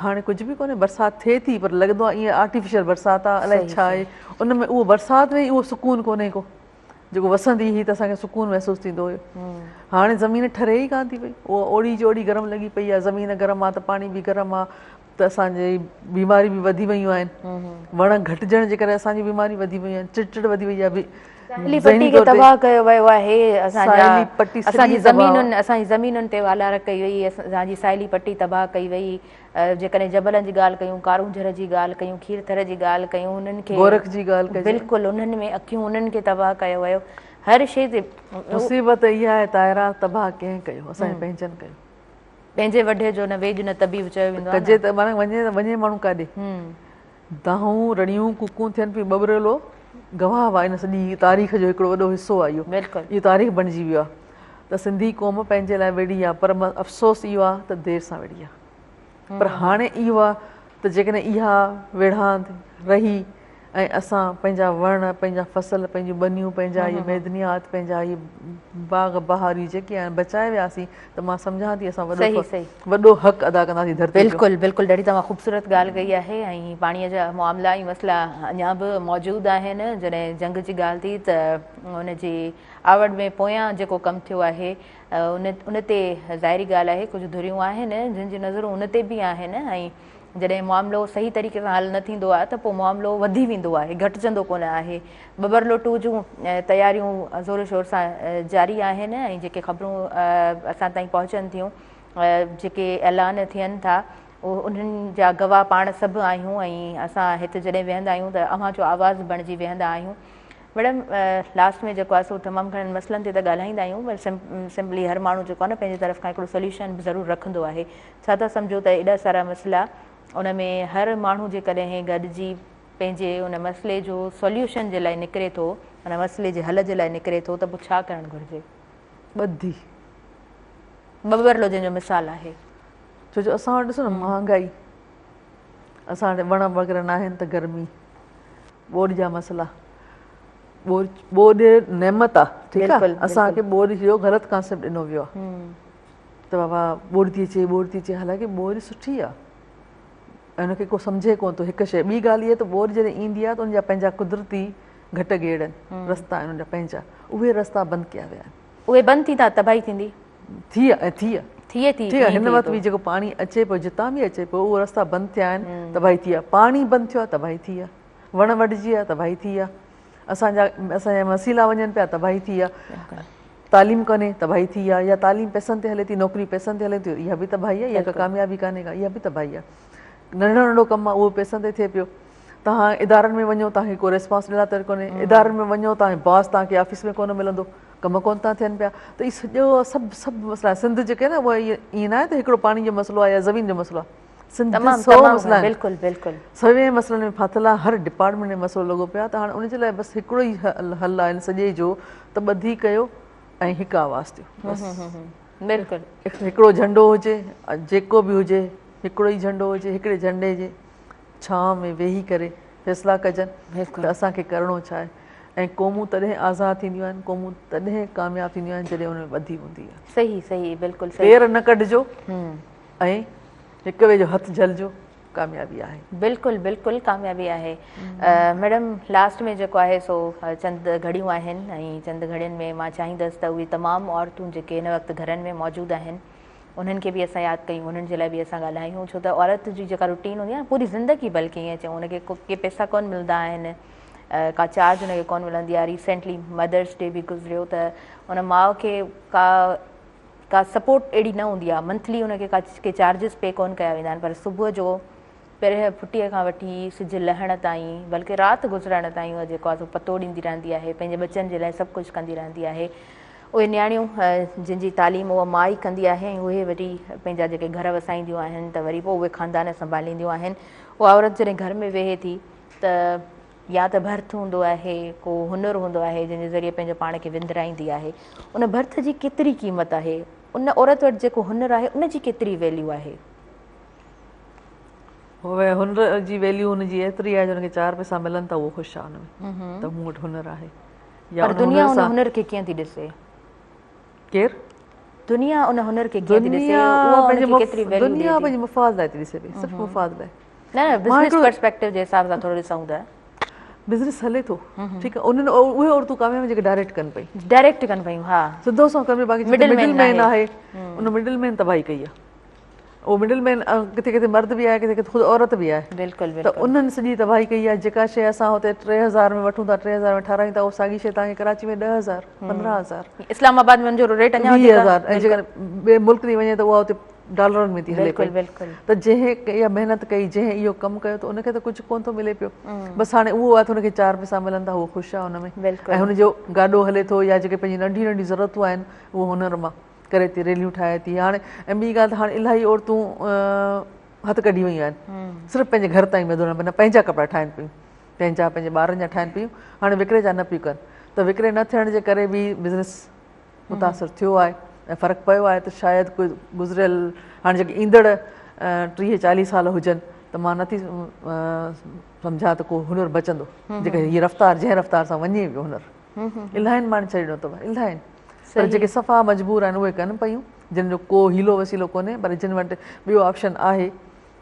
هاڻي ڪجهه به ڪونهي برسات ٿئي ٿي پر لڳندو آهي ائين آرٽيفيشل برسات آهي الائي ڇا آهي ان ۾ اهو برسات ۾ اهو سڪون ڪونهي ڪو جيڪو وسندي هئي ته اسان کي سڪون محسوس ٿيندو هيو هاڻي زمين ٺري ئي ڪانه ٿي پئي اها اوڙي جي اوڙي گرم لڳي پئي آهي زمين گرم آهي ته پاڻي به گرم آهي ته اسان جي بيماري به وڌي ويون آهن وڻ گهٽجڻ جي ڪري اسان جي بيماري وڌي ويون آهن چڙ چڙ وڌي وئي آهي ساحلي پٽي کي تباهه ڪيو ويو آهي اسان جا اسان جي زمينن اسان جي زمينن تي والار ڪئي وئي اسان جي ساحلي پٽي تباهه ڪئي وئي جيڪڏهن جبلن جي ڳالهه ڪيون ڪارونجهر جي ڳالهه ڪيون کير ٿر جي ڳالهه ڪيون انهن کي گورک جي ڳالهه ڪجي بلڪل انهن ۾ اکيون انهن کي تباهه ڪيو ويو هر شي تي مصيبت اها آهي طاهره تباهه ڪنهن ڪيو اسان جي پنهنجن ڪيو پنهنجي وڍي جو نه ويڄ نه طبيب چيو ويندو آهي ڪجي ته معنيٰ وڃي ته وڃي ماڻهو ڪاڏي دانهون، رڙيون، ڪوڪون ٿين پيون. ٻٻرلو گواهه آهي ان سڄي تاريخ جو هڪڙو وڏو حصو آهي اهو. اهو تاريخ بڻجي ويو آهي ته سنڌي قوم پنهنجي لاء وڙهي آهي پر افسوس اهو آهي ته دير سان وڙهي آهي. پر هاڻي اهو آهي ته جيڪڏهن اها ويڙهاند رهي ۽ اسان پنهنجا وڻ، پنهنجا فصل، پنهنجون ٻنيون، پنهنجا اهي معدنيات، پنهنجا اهي باغ بهاريون جيڪي آهن بچائي وياسين ته مان سمجهان ٿي اسان وڏو وڏو حق ادا ڪنداسين ڌرتي جو. بلڪل بلڪل ڏاڍي توهان خوبصورت ڳالهه ڪئي آهي ۽ پاڻي جا معاملا ۽ مسئلا اڃا به موجود آهن جڏهن جنگ جي ڳالهه ٿي ته ان جي آوڙ ۾ پويان جيڪو ڪم ٿيو آهي ان ان تي ظاهري ڳالهه آهي ڪجهه ڌريون آهن جن جون نظرون ان تي به آهن ۽ جڏهن معاملو صحيح طريقي سان حل نه ٿيندو آهي ته پوء معاملو وڌي ويندو آهي گهٽجندو ڪونه آهي. ٻٻرلو ٽو جون تياريون زور شور سان جاري آهن ۽ جيڪي خبرون اسان تائين پهچن ٿيون جيڪي اعلان ٿين ٿا انهن جا گواهه پاڻ سڀ آهيون ۽ اسان هت جڏهن ويهندا آهيون ته اوهان جو آواز بڻجي ويهندا آهيون. ميڊم لاسٽ ۾ جيڪو آهي سو تمام گهڻن مسئلن تي ته ڳالهائيندا آهيون پر سمپلي هر ماڻهو جيڪو آهي نه پنهنجي طرف کان هڪڙو سوليوشن به ضرور رکندو آهي ڇا ٿا سمجهو ته ايڏا سارا مسئلا ان ۾ هر ماڻهو جيڪڏهن گڏجي پنهنجي ان مسئلي جو سوليوشن جي لاء نڪري ٿو ان مسئلي جي حل جي لاء نڪري ٿو ته پوء ڇا ڪرڻ گهرجي؟ ٻڌي. ٻٻرلو جنهن جو مثال آهي. ڇو جو اسان وٽ ڏسو نه مهانگائي اسان وٽ وڻ وغيره ناهن ته گرمي ٻوڏ جا مسئلا ٻوڏ ٻوڏ نعمت آ ٺيڪ آ اسان کي ٻوڏ جو غلط ڪانسيپٽ ڏنو ويو آ ته بابا ٻوڏ ٿي اچي ٻوڏ ٿي اچي حالانڪه ٻوڏ سٺي آ ۽ ان کي ڪو سمجهي ڪونه ٿو هڪ شيء ٻي ڳالهه اها ته ٻوڏ جڏهن ايندي آهي ته ان جا پنهنجا قدرتي گهٽ گيڙ آهن رستا آهن ان جا پنهنجا اهي رستا بند ڪيا ويا آهن. اهي بند ٿيندا تباهي ٿيندي. ٿي آهي ۽ ٿي آهي. ٿئي ٿي ٺيڪ آهي هن وقت به جيڪو پاڻي اچي پيو جتان به اچي پيو اهو رستا بند ٿيا آهن تباهي ٿي آهي پاڻي بند ٿيو آهي تباهي ٿي آهي وڻ وڍجي ويا تباهي ٿي آهي اسان جا اسان جا وسيلا وڃن پيا تباهي ٿي آهي تعليم ڪونهي تباهي ٿي آهي يا تعليم پئسن تي هلي ٿي نوڪري پئسن تي هلي ٿي اها به تباهي آهي اها ڪا ڪاميابي ڪانهي ڪا اها به تباهي آهي ننڍڙو ننڍڙو ڪم آهي اهو پئسن تي ٿئي پيو توهان ادارن ۾ وڃو توهان کي ڪو ريسپانس ڏيڻ لاء تيار ڪونهي ادارن ۾ وڃو توهان باس توهان کي آفيس ۾ ڪونه ملندو ڪم ڪونه ٿا ٿين پيا ته هي سڄو سڀ سڀ مسئلا سنڌ جيڪي آهن نه اهي ائين نه آهي ته هڪڙو پاڻي جو مسئلو آهي يا زمين جو مسئلو آهي سنڌ سو مسئلا آهن بلڪل بلڪل سوين مسئلن ۾ ڦاٿل آهي هر ڊپارٽمينٽ ۾ مسئلو لڳو پيو آهي ته هاڻي ان جي لاء بس هڪڙو ئي حل آهي ان سڄي جو ته ٻڌي ڪيو ۽ هڪ آواز ٿيو بس بلڪل هڪڙو جهنڊو هجي جيڪو به هجي هڪڙو ئي جهنڊو هجي هڪڙي جهنڊي جي ڇانو ۾ ويهي ڪري فيصلا ڪجن ته اسان کي ڪرڻو ڇا آهي ۽ قومون تڏهن آزاد ٿينديون آهن قومون تڏهن ڪامياب ٿينديون آهن جڏهن ان ۾ ٻڌي هوندي آهي. صحيح صحيح بلڪل صحيح. پير نه ڪڍجو ۽ هڪ ٻئي جو هٿ جهلجو ڪاميابي آهي. بلڪل بلڪل ڪاميابي آهي ميڊم لاسٽ ۾ جيڪو آهي سو چند گهڙيون آهن ۽ چند گهڙين ۾ مان چاهيندس ته اهي تمام عورتون جيڪي هن وقت گهرن ۾ موجود آهن انهن کي به اسان ياد ڪيون انهن جي لاء به اسان ڳالهايون ڇو ته عورت جي جيڪا روٽين هوندي آهي پوري زندگي بلڪه ائين چئون ان کي ڪي پئسا ڪون ملندا آهن ڪا چارج ان کي ڪون ملندي آهي ريسينٽلي مدرس ڊي به گذريو ته ان ماء کي ڪا ڪا سپورٽ اهڙي نه هوندي آهي منٿلي ان کي ڪا ڪي چارجز پي ڪون ڪيا ويندا آهن پر صبح جو پرهه ڦٽيء کان وٺي سج لهڻ تائين بلڪه رات گذرڻ تائين اها جيڪو آهي سو پتو ڏيندي رهندي آهي، پنهنجي ٻچن جي لاء سڀ ڪجهه ڪندي رهندي آهي. اهي نياڻيون جن جي تعليم اها ماء ئي ڪندي آهي ۽ اهي وري پنهنجا جيڪي گهر وسائينديون آهن ته وري پوء اهي خاندان سنڀالينديون آهن. اها عورت جڏهن گهر ۾ ويهي ٿي ته يا ته ڀرت هوندو آهي، ڪو هنر هوندو آهي جنهن جي ذريعي پنهنجو پاڻ کي وندرائيندي آهي. ان ڀرت جي ڪيتري قيمت آهي؟ ان عورت وٽ جيڪو هنر آهي ان جي ڪيتري ويليو آهي؟ هنر جي ويليو هن جي ايتري آهي جو هن کي چار پئسا ملن ٿا اهو خوش آهي ان ۾ ته مون وٽ هنر آهي يا پر دنيا ان هنر کي ڪيئن ٿي ڏسي؟ ڪير؟ دنيا ان هنر کي ڪيئن ٿي ڏسي؟ اها ان کي ڪيتري ويليو ڏئي ٿي؟ دنيا پنهنجي مفاد لاء ٿي ڏسي پئي صرف مفاد لاء. نه نه بزنس پرسپيڪٽو جي حساب سان ٿورو ڏسون ته بزنس هلي ٿو ٺيڪ آهي انهن اهي عورتون ڪامياب آهن جيڪي ڊائريڪٽ ڪن پئي ڊائريڪٽ ڪن پيون ها سڌو سنئون ڪن پيون باقي مڊل مين آهي ان مڊل مين تباهي ڪئي آهي اهو مڊل مين ڪٿي ڪٿي مرد به آهي ڪٿي ڪٿي خود عورت به آهي بلڪل ته انهن سڄي تباهي ڪئي آهي جيڪا شيء اسان هتي 3000 ۾ وٺون ٿا 3000 ۾ ٺارايون ٿا اهو ساڳي شيء توهان کي ڪراچي ۾ 10000 15000 اسلام آباد ۾ ان جو ريٽ اڃا وڌيڪ 20000 ۽ جيڪڏهن ٻئي ملڪ ڏي وڃي ته اها اتي ڊالرن ۾ ٿي هلي پئي ته جنهن اها محنت ڪئي جنهن اهو ڪم ڪيو ته ان کي ته ڪجهه ڪونه ٿو ملي پيو بس هاڻي اهو آهي ته هن کي چار پئسا ملن ٿا اهو خوش آهي ان ۾ ۽ هن جو گاڏو هلي ٿو يا جيڪي پنهنجي ننڍيون ننڍيون ضرورتون آهن اهو هنر مان ڪري ٿي ريليون ٺاهي ٿي هاڻي ۽ ٻي ڳالهه ته هاڻي الاهي عورتون هٿ ڪڍي ويون آهن صرف پنهنجي گهر تائين محدود نه پنهنجا ڪپڙا ٺاهن پيون پنهنجا پنهنجي ٻارن جا ٺاهن پيون هاڻي وڪري جا نه پيون ڪن ته وڪري نه ٿيڻ جي ڪري به بزنس متاثر ٿيو آهي ۽ فرق پيو آهي ته شايد ڪوئي گذريل هاڻي جيڪي ايندڙ 30 40 سال هجن ته مان نٿي سمجهان ته ڪو هنر بچندو جيڪي هي رفتار جنهن رفتار سان وڃي پيو هنر الاهين ماڻهن ڇڏي ڏنو اٿو الاهين پر جيڪي صفا مجبور آهن اهي ڪن پيون جن جو ڪو حيلو وسيلو ڪونهي پر جن وٽ ٻيو آپشن آهي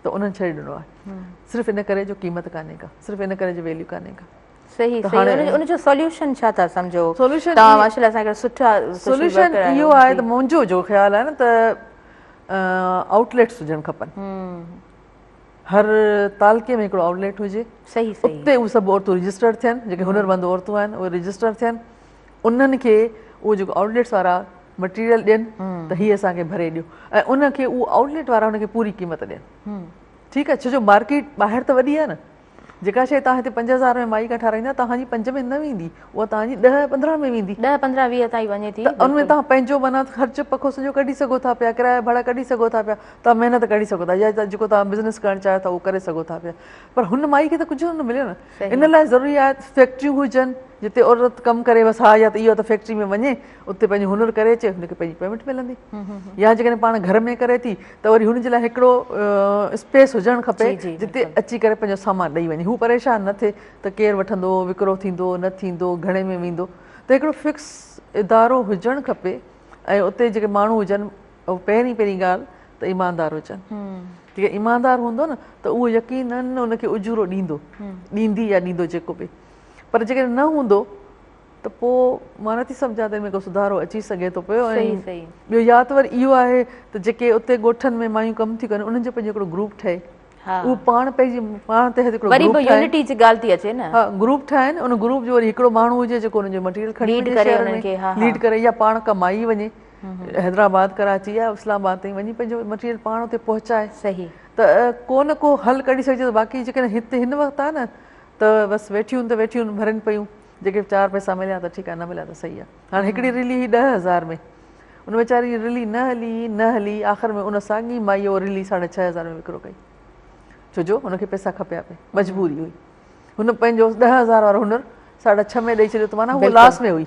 ته انهن ڇڏي ڏنو آهي صرف ان ڪري جو قيمت ڪانهي ڪا صرف ان ڪري جو ويليو ڪانهي ڪا. صحيح صحيح ان جو سوليوشن ڇا ٿا سمجهو سوليوشن توهان ماشاءالله اسان کي سٺا سوليوشن اهو آهي ته منهنجو جو خيال آهي نه ته آئوٽليٽس هجڻ کپن هر تعلقي ۾ هڪڙو آئوٽليٽ هجي صحيح صحيح اتي اهي سڀ عورتون رجسٽر ٿين جيڪي هنرمند عورتون آهن اهي رجسٽر ٿين انهن کي اهو جيڪو آئوٽليٽس وارا مٽيريل ڏين ته هي اسان کي ڀري ڏيو ۽ ان کي اهو آئوٽليٽ وارا ان کي پوري قيمت ڏين ٺيڪ آهي ڇو جو مارڪيٽ ٻاهر ته وڏي آهي نه جيڪا شيء توهان هتي 5000 ۾ مائي کان ٺاراهيندا توهان جي 5 ۾ نه ويندي اها توهان جي 10 15 ۾ ويندي. 10 15 20 تائين وڃي ٿي. ته ان ۾ توهان پنهنجو معنيٰ خرچ پکو سڄو ڪڍي سگهو ٿا پيا ڪرايا ڀاڙا ڪڍي سگهو ٿا پيا توهان محنت ڪڍي سگهو ٿا يا جيڪو توهان بزنس ڪرڻ چاهيو ٿا اهو ڪري سگهو ٿا پيا پر هن مائي کي ته ڪجهه نه مليو نه ان لاء ضروري آهي ته فيڪٽريون هجن جتي عورت ڪم ڪري بس ها يا ته اهو ته فيڪٽري ۾ وڃي اتي پنهنجو هنر ڪري اچي هن کي پنهنجي پيمينٽ ملندي يا جيڪڏهن پاڻ گهر ۾ ڪري ٿي ته وري هن جي لاء هڪڙو اسپيس هجڻ کپي جتي اچي ڪري پنهنجو سامان ڏئي وڃي هو پريشان نه ٿئي ته ڪير وٺندو وڪرو ٿيندو نه ٿيندو گهڻي ۾ ويندو ته هڪڙو فڪس ادارو هجڻ کپي ۽ اتي جيڪي ماڻهو هجن پهرين پهرين ڳالهه ته ايماندار هجن. جيڪڏهن ايماندار هوندو نه ته اهو يقينن ان کي اجورو ڏيندو، ڏيندي يا ڏيندو جيڪو به. پر جيڪڏهن نه هوندو ته پوء مان نٿي سمجهان ته ان ۾ ڪو سڌارو اچي سگهي ٿو پيو ۽ ٻيو يا ته وري اهو آهي ته جيڪي اتي ڳوٺن ۾ مايون ڪم ٿيون ڪن انهن جو پنهنجو هڪڙو گروپ ٺهي اهو پاڻ پنهنجي پاڻ تحت هڪڙو وري به يونٽي جي ڳالهه ٿي اچي نه ها گروپ ٺاهن ان گروپ جو وري هڪڙو ماڻهو هجي جيڪو انهن جو مٽيريل کڻي وڃي شهرن ۾ ليڊ ڪري يا پاڻ ڪمائي وڃي حيدرآباد ڪراچي يا اسلام آباد تائين وڃي پنهنجو مٽيريل پاڻ اتي پهچائي صحيح ته ڪو نه ڪو حل ڪڍي سگهجي ٿو باقي جيڪڏهن هتي هن وقت آهي نه ته بس ويٺيون ته ويٺيون ڀرين پيون جيڪي چار پئسا مليا ته ٺيڪ آهي نه مليا ته صحيح آهي هاڻي هڪڙي رلي هئي 10000 ۾ ان ويچاري جي رلي نه هلي نه هلي آخر ۾ ان ساڳي مائي اها رلي 6500 ۾ وڪرو ڪئي ڇو جو هن کي پئسا کپيا پئي مجبوري هئي هن پنهنجو 10000 وارو هنر 6.5 ۾ ڏئي ڇڏيو ته معنيٰ هو لاس ۾ هئي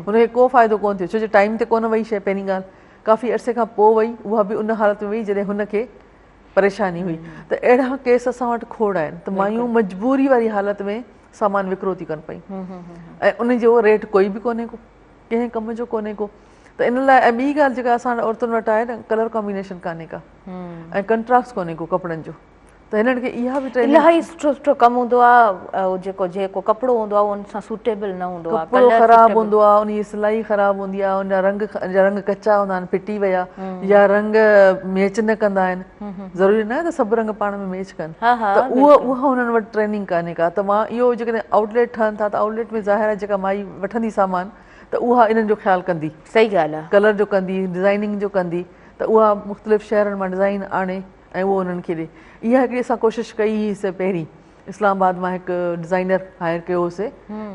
هن کي ڪو فائدو ڪونه ٿيو ڇو جو ٽائيم تي ڪونه وئي شيء پهرين ڳالهه ڪافي عرصي کان پوء وئي اها به ان حالت ۾ وئي جڏهن هن کي پريشاني هئي ته اهڙا ڪيس اسان وٽ کوڙ آهن ته مايون مجبوري واري حالت ۾ سامان وڪرو ٿي ڪن پيون ۽ ان جو ريٽ ڪوئي به ڪونهي ڪو ڪنهن ڪم جو ڪونهي ڪو ته ان لاء ۽ ٻي ڳالهه جيڪا اسان وٽ عورتن وٽ آهي نه ڪلر ڪامبينيشن ڪانهي ڪا ۽ ڪنٽراسٽ ڪونهي ڪو ڪپڙن جو ته هنن کي اها به ٽريننگ الاهي سٺو سٺو ڪم هوندو آهي جيڪو جيڪو ڪپڙو هوندو آهي ان سان سوٽيبل نه هوندو آهي ڪپڙو خراب هوندو آهي ان جي سلائي خراب هوندي آهي ان جا رنگ جا رنگ ڪچا هوندا آهن ڦٽي ويا يا رنگ ميچ نه ڪندا آهن ضروري نه آهي ته سڀ رنگ پاڻ ۾ ميچ ڪن ته اهو اها انهن وٽ ٽريننگ ڪانهي ڪا ته مان اهو جيڪڏهن آئوٽ ليٽ ٺهن ٿا ته آئوٽ ليٽ ۾ ظاهر آهي جيڪا مائي وٺندي سامان ته اها انهن جو خيال ڪندي صحيح ڳالهه آهي ڪلر جو ڪندي ڊزائننگ جو ڪندي ته اها مختلف شهرن مان ڊزائن آڻي ۽ اهو انهن کي ڏي. اها هڪڙي اسان ڪوشش ڪئي هئي سي پهرين اسلام آباد مان هڪ ڊزائنر هائر ڪيو هوسي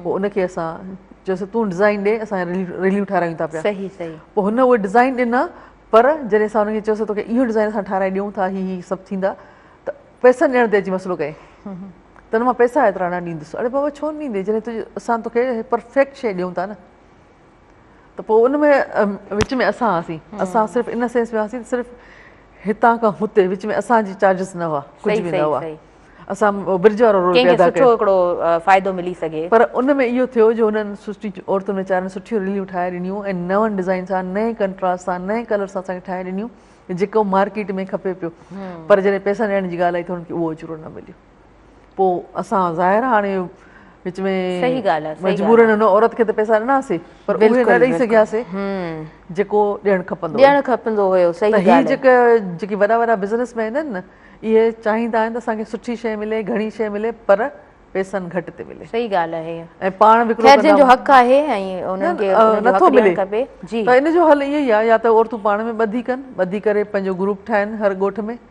پوء ان کي اسان چيوسي تون ڊزائن ڏي اسان ريليون ٺارايون ٿا پيا صحيح صحيح پوء هن اهي ڊزائن ڏنا پر جڏهن اسان ان کي چيوسي توکي اهو ڊزائن اسان ٺارايي ڏيون ٿا هي هي سڀ ٿيندا ته پئسن ڏيڻ تي اچي مسئلو ڪيائين ته نه مان پئسا ايترا نه ڏيندس اڙي بابا ڇو نه ڏيندي جڏهن تنهنجي اسان توکي پرفيڪٽ شيء ڏيون ٿا نه ته پوء ان ۾ وچ ۾ اسان هئاسين اسان صرف ان سينس ۾ هئاسين صرف هتان کان هتي وچ ۾ اسان جي چارجز نه هئا ڪجهه به نه هئا اسان برج وارو رول پيدا ڪيو سٺو هڪڙو فائدو ملي سگهي پر ان ۾ اهو ٿيو جو انهن سٺي عورتن ويچارن سٺيون ريليون ٺاهي ڏنيون ۽ نون ڊزائن سان نئين ڪنٽراسٽ سان نئين ڪلر سان اسان کي ٺاهي ڏنيون جيڪو مارڪيٽ ۾ کپي پيو پر جڏهن پئسا ڏيڻ جي ڳالهه آئي ته انهن کي اهو اجورو نه مليو پوء اسان ظاهر هاڻي وچ ۾ صحيح ڳالهه آهي مجبورن ان عورت کي ته پئسا ڏناسي پر اهي نه ڏئي سگهياسي جيڪو ڏيڻ کپندو ڏيڻ کپندو هيو صحيح ڳالهه هي جيڪا جيڪي وڏا وڏا بزنس مين آهن نه اهي چاهيندا آهن ته اسان کي سٺي شيء ملي گهڻي شيء ملي پر پئسن گهٽ تي ملي صحيح ڳالهه آهي ۽ پاڻ وڪرو خير جن جو حق آهي ۽ انهن کي نٿو ملي جي ته ان جو حل اهو ئي آهي يا ته عورتون پاڻ ۾ ٻڌي ڪن ٻڌي ڪري پنهنجو گروپ ٺاهن هر ڳوٺ ۾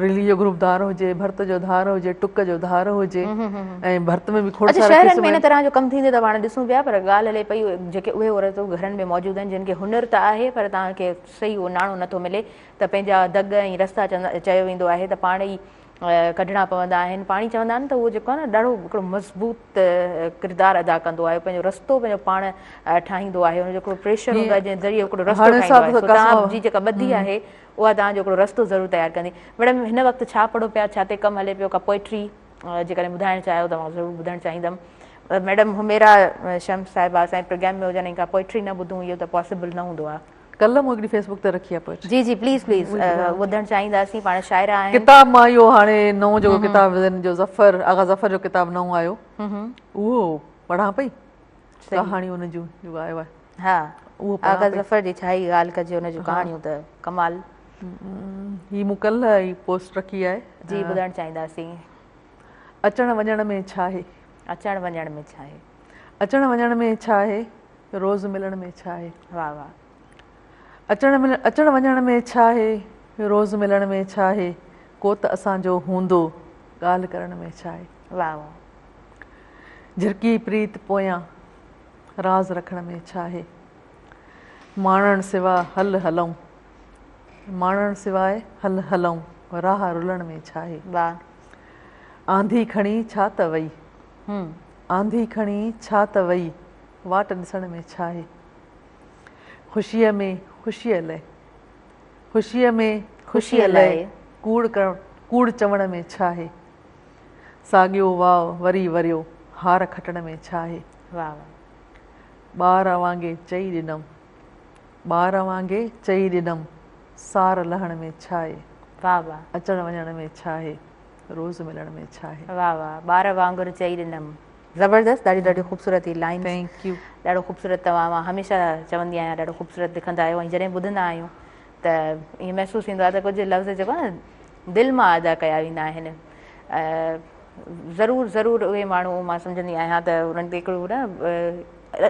رلي جو گروپ ڌار هجي، ڀرت جو ڌار هجي، ٽڪ جو ڌار هجي ۽ ڀرت ۾ به کوڙ سارا قسم آهن. اڇا شهرن ۾ ان طرح جو ڪم ٿيندي ته پاڻ ڏسون پيا پر ڳالهه هلي پئي جيڪي اهي عورتون گهرن ۾ موجود آهن جن کي هنر ته آهي پر توهان کي صحيح اهو ناڻو نٿو ملي ته پنهنجا دڳ ۽ رستا چيو ويندو آهي ته پاڻ ئي ڪڍڻا پوندا آهن پاڻ ئي چوندا آهن ته اهو جيڪو آهي نه ڏاڍو هڪڙو مضبوط ڪردار ادا ڪندو آهي پنهنجو رستو پنهنجو پاڻ ٺاهيندو آهي ان جو هڪڙو پريشر هوندو آهي جنهن ذريعي هڪڙو رستو ٺاهيندو آهي سو توهان جي جيڪا ٻڌي آهي اها توهان جو هڪڙو رستو ضرور تيار ڪندي. ميڊم هن وقت ڇا پڙهو پيا، ڇا تي ڪم هلي پيو، ڪا پوئٽري جيڪڏهن ٻڌائڻ چاهيو ته مان ضرور ٻڌڻ چاهيندم. ميڊم حميرا شمس صاحبه اسان جي پروگرام ۾ هجن ۽ ڪا پوئٽري نه ٻڌون اهو ته پاسيبل نه هوندو آهي. ڪلهه مون هڪڙي فيس بڪ تي رکي آهي پوئٽري. جي جي پليز پليز ٻڌڻ چاهينداسين پاڻ شاعره آهن. ڪتاب مان اهو هاڻي نئون جيڪو ڪتاب جو ظفر آغا ظفر جو ڪتاب نئون آيو اهو پڙهان پئي. ڪهاڻيون ان جون جو آيو آهي. ها اهو آغا ظفر جي ڇا ئي ڳالهه ڪجي ان جون ڪهاڻيون ته ڪمال. هي مون ڪلهه ئي پوسٽ رکي آهي. جي ٻڌڻ چاهينداسين. اچڻ وڃڻ ۾ ڇا آهي. اچڻ وڃڻ ۾ ڇا آهي. اچڻ وڃڻ ۾ ڇا آهي روز ملڻ ۾ ڇا آهي. واهه واهه. اچڻ اچڻ وڃڻ ۾ ڇا آهي روز ملڻ ۾ ڇا آهي ڪو ته اسان جو هوندو ڳالهه ڪرڻ ۾ ڇا آهي. واهه واهه. جھرڪي پريت پويان راز رکڻ ۾ ڇا آهي؟ ماڻڻ سوا هل هلئون ماڻڻ سواء هل هلئون راهه رلڻ ۾ ڇا آهي؟ واهه. آنڌي کڻي ڇا ته وئي آنڌي کڻي ڇا ته وئي واٽ ڏسڻ ۾ ڇا آهي؟ خوشيء ۾ خوشيء لئه خوشيء ۾ خوشيء لئه ڪوڙ ڪوڙ چوڻ ۾ ڇا آهي؟ ساڳيو واء وري وريو، هار کٽڻ ۾ ڇا آهي؟ واهه واهه. ٻار وانگي چئي ڏنم، ٻار وانگي چئي ڏنم، سار لهڻ ۾ ڇا آهي. واھ واھ. اچڻ وڃڻ ۾ ڇا آهي، روز ملڻ ۾ ڇا آهي. واھ واھ ٻار وانگر چئي ڏنم. زبردست ڏاڍي ڏاڍي خوبصورت هي لائنز. Thank you. ڏاڍو خوبصورت توهان مان هميشه چوندي آهيان ڏاڍو خوبصورت لکندا آهيو ۽ جڏهن ٻڌندا آهيون ته ائين محسوس ٿيندو آهي ته ڪجهه لفظ جيڪو آهي نه دل مان ادا ڪيا ويندا آهن ضرور ضرور اهي ماڻهو مان سمجهندي آهيان ته انهن تي هڪڙو نه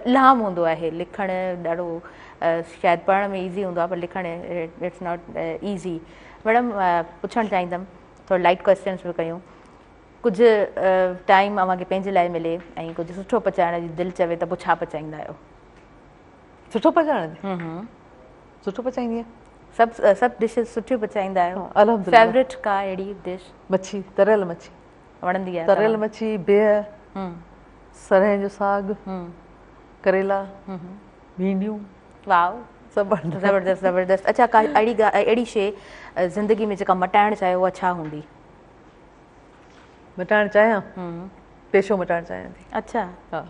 الهام هوندو آهي لکڻ ڏاڍو شايد پڙهڻ ۾ ايزي هوندو آهي پر لکڻ it's not easy madam پڇڻ چاهيندم ٿورو لائيٽ ڪويسچنس به ڪيون ڪجهه ٽائيم اوهان کي پنهنجي لاء ملي ۽ ڪجهه سٺو پچائڻ جي دل چوي ته پوء ڇا پچائيندا آهيو؟ سٺو پچائڻ جي؟ سٺو پچائيندي آهيان. سڀ سڀ ڊشز سٺيون پچائيندا آهيو؟ الحمدلله. فيورٽ ڪا اهڙي ڊش؟ مڇي، تريل مڇي. وڻندي آهي؟ تريل مڇي، بيهه، سرهين جو ساڳ، ڪريلا، ڀينڊيون. واو سڀ وڻندا. زبردست زبردست. اڇا ڪا اهڙي اهڙي شي زندگي ۾ جيڪا مٽائڻ چاهيو اها ڇا هوندي؟ مٽائڻ چاهيان؟ پيشو مٽائڻ چاهيان ٿي. اڇا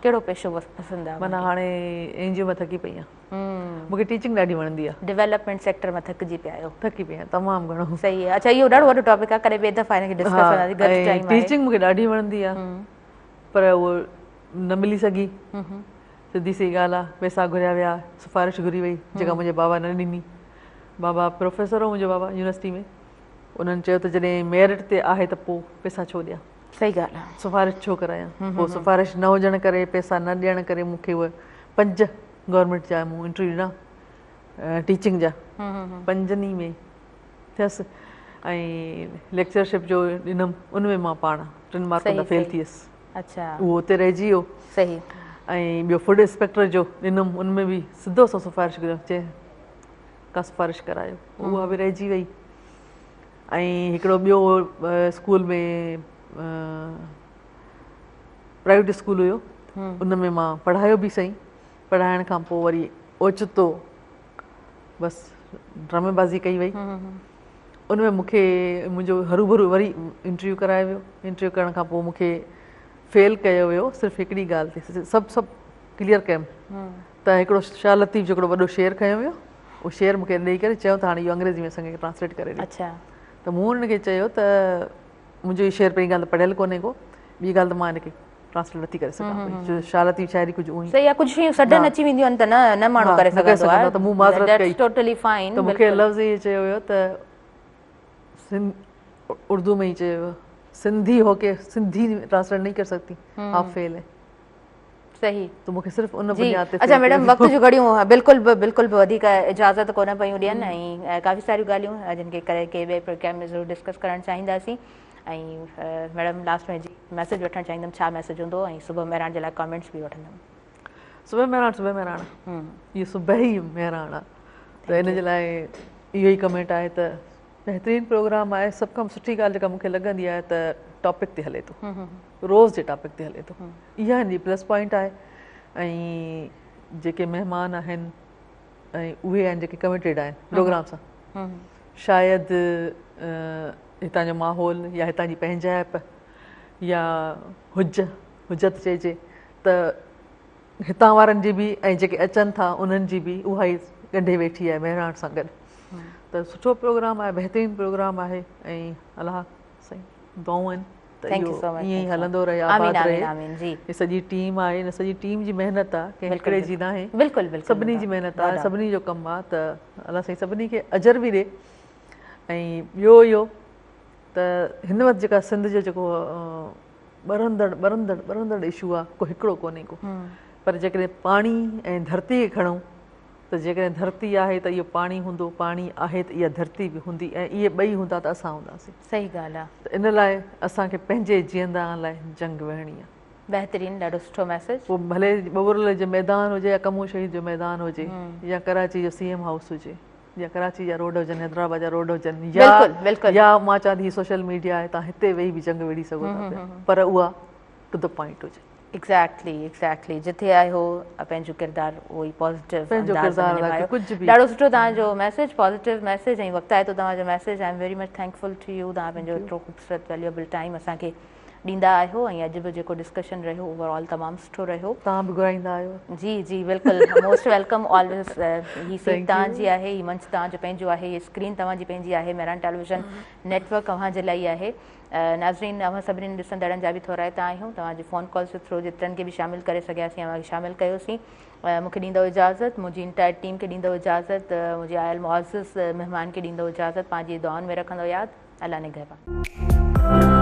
ڪهڙو پيشو پسند آهي؟ معنيٰ هاڻي اين جي او ۾ ٿڪي پئي آهيان. مون کي ٽيچنگ ڏاڍي وڻندي آهي. ڊيولپمينٽ سيڪٽر مان ٿڪجي پيا آهيو. ٿڪي پئي آهيان تمام گهڻو. صحيح آهي. اڇا اهو ڏاڍو وڏو ٽاپڪ آهي ڪڏهن ٻئي دفعا هن کي ڊسڪس ڪنداسين گهٽ ٽائيم آهي. ٽيچنگ مون کي ڏاڍي وڻندي آهي پر اهو نه ملي سگهي. سڌي سي ڳالهه آهي پئسا گهريا ويا سفارش گهري وئي جيڪا منهنجي بابا نه ڏني. بابا پروفيسر هو منهنجو بابا يونيورسٽي ۾ انهن چيو ته جڏهن ميرٽ تي آهي ته پوء پئسا ڇو ڏيان؟ صحيح ڳالهه آهي. سفارش ڇو ڪرايان؟ پوء سفارش نه هجڻ ڪري پئسا نه ڏيڻ ڪري مون کي اهي پنج گورنمينٽ جا مون انٽرويو ڏنا ٽيچنگ جا پنجن ئي ۾ ٿيس ۽ ليڪچرشپ جو ڏنم ان ۾ مان پاڻ ٽن مارڪن تان فيل ٿي ويس. اڇا. اهو اتي رهجي ويو. صحيح. ۽ ٻيو فوڊ انسپيڪٽر جو ڏنم ان ۾ به سڌو سو سفارش گهريم چي ڪا سفارش ڪرايو اها به رهجي وئي ۽ هڪڙو ٻيو اسڪول ۾ پرائيويٽ اسڪول هيو ان ۾ مان پڙهايو به سهي پڙهائڻ کان پوء وري اوچتو بس ڊرامي بازي ڪئي وئي ان ۾ مونکي منهنجو هرو ڀرو وري انٽرويو ڪرايو ويو انٽرويو ڪرڻ کان پوء مونکي فيل ڪيو ويو صرف هڪڙي ڳالهه تي سڀ سڀ ڪليئر ڪيم ته هڪڙو شاهه لطيف جو هڪڙو وڏو شعر کنيو ويو اهو شعر مون کي ڏئي ڪري چيو ته هاڻي اهو انگريزي ۾ اسان کي ٽرانسليٽ ڪري ڏي ته مون انهن کي چيو ته منهنجو اهو شعر پهرين ڳالهه ته پڙهيل ڪونهي ڪو ٻي ڳالهه ته مان هن کي ٽرانسليٽ نٿي ڪري سگهان پئي ڇو شاهه لطيف شاعري ڪجهه اونهي صحيح آهي ڪجهه شيون سڊن اچي وينديون آهن ته نه نه ماڻهو ڪري سگهندو آهي ته مون معذرت ڪئي ٽوٽلي فائن ته مون کي لفظ اهي چيو ويو ته اردو ۾ ئي چيو ويو سنڌي هو ڪي سنڌي ٽرانسليٽ نہیں ڪر سگتي آپ فيل هي صحيح ته مون کي صرف ان بنياد تي اڇا ميڊم وقت جون گهڙيون بلڪل به بلڪل به وڌيڪ اجازت ڪونه پيون ڏين ۽ ڪافي ساريون ڳالهيون جن کي ڪري ڪي ٻئي پروگرام ۾ ضرور ڊسڪس ڪرڻ چاهينداسين ۽ ميڊم لاسٽ ۾ جي ميسج وٺڻ چاهيندم ڇا ميسج هوندو ۽ صبح مهراڻ جي لاء ڪامينٽس به وٺندم صبح مهراڻ صبح مهراڻ اهو صبح ئي مهراڻ آ ته ان جي لاء اهو ئي ڪمينٽ آهي ته بهترين پروگرام آهي سڀ کان سٺي ڳالهه جيڪا مون کي لڳندي آهي ته ٽاپڪ تي هلي ٿو روز جي ٽاپڪ تي هلي ٿو اها هن جي پلس پوائنٽ آهي ۽ جيڪي مهمان آهن ۽ اهي آهن جيڪي ڪميٽيڊ آهن پروگرام سان شايد هتان جو ماحول يا هتان جي پنهنجائپ يا حج حجت چئجي ته هتان وارن جي به ۽ جيڪي اچن ٿا انهن جي به اها ئي ڳنڍي ويٺي آهي مهراڻ سان گڏ ته سٺو پروگرام آهي بهترين پروگرام آهي ۽ الله سائين دعائون آهن ته اهو ائين ئي هلندو رهي آباد رهي هي سڄي ٽيم آهي هن سڄي ٽيم جي محنت آهي ڪنهن هڪڙي جي ناهي بلڪل بلڪل سڀني جي محنت آهي سڀني جو ڪم آهي ته الله سائين سڀني کي اجر به ڏي ۽ ٻيو اهو ته هن وقت جيڪا سنڌ جو جيڪو ٻرندڙ ٻرندڙ ٻرندڙ اشو آ ڪو هڪڙو ڪونهي ڪو پر جيڪڏهن پاڻي ۽ ڌرتي کي کڻون ته جيڪڏهن ڌرتي آهي ته اهو پاڻي هوندو پاڻي آهي ته اها ڌرتي به هوندي ۽ اهي ٻئي هوندا ته اسان هونداسين. صحيح ڳالهه آ. ته ان لاء اسان کي پنهنجي جيئندان لاء جنگ وڙهڻي آ. بهترين ڏاڍو سٺو ميسيج. پوء ڀلي ٻٻرلي جو ميدان هجي يا ڪمون شهيد جو ميدان هجي يا ڪراچي جو سي ايم هائوس هجي. يا ڪراچي جا روڊ هجن حيدرآباد جا روڊ هجن يا بلڪل بلڪل يا مان چوان ٿي هي سوشل ميڊيا آهي تان هتي ويهي به جنگ وڙهي سگهو ٿا پيا پر اها ٽو the point هجي. ايگزيڪٽلي ايگزيڪٽلي جتي آهيو پنهنجو ڪردار اهو ئي پازيٽو پنهنجو انداز ۾ ڪردار ادا نڀايو ڪيو ڪجهه به ڏاڍو سٺو توهان جو ميسيج پازيٽو ميسيج ۽ وقتائتو توهان جو message I am very much thankful to you توهان پنهنجو ايترو خوبصورت ويليوبل ٽائيم اسان کي ڏيندا آهيو ۽ اڄ به جيڪو ڊسڪشن رهيو اوور آل تمام سٺو رهيو. توهان به گهرائيندا آهيو. جي جي بلڪل موسٽ welcome always هي سيٽ توهان جي آهي هي منچ توهان جو پنهنجو آهي هي اسڪرين توهان جي پنهنجي آهي مهراڻ ٽيليويزن نيٽ ورڪ اوهان جي لاء ئي آهي ناظرين اوهان سڀني ڏسندڙن جا به ٿورائتا آهيون توهان جي فون ڪالز جي ٿرو جيترن کي به شامل ڪري سگهياسين اوهان کي شامل ڪيوسين مون کي ڏيندو اجازت منهنجي انٽائر ٽيم کي ڏيندو اجازت منهنجي آيل معزز مهمان کي ڏيندو اجازت پنهنجي دعائن ۾ رکندو ياد الله نگهبان.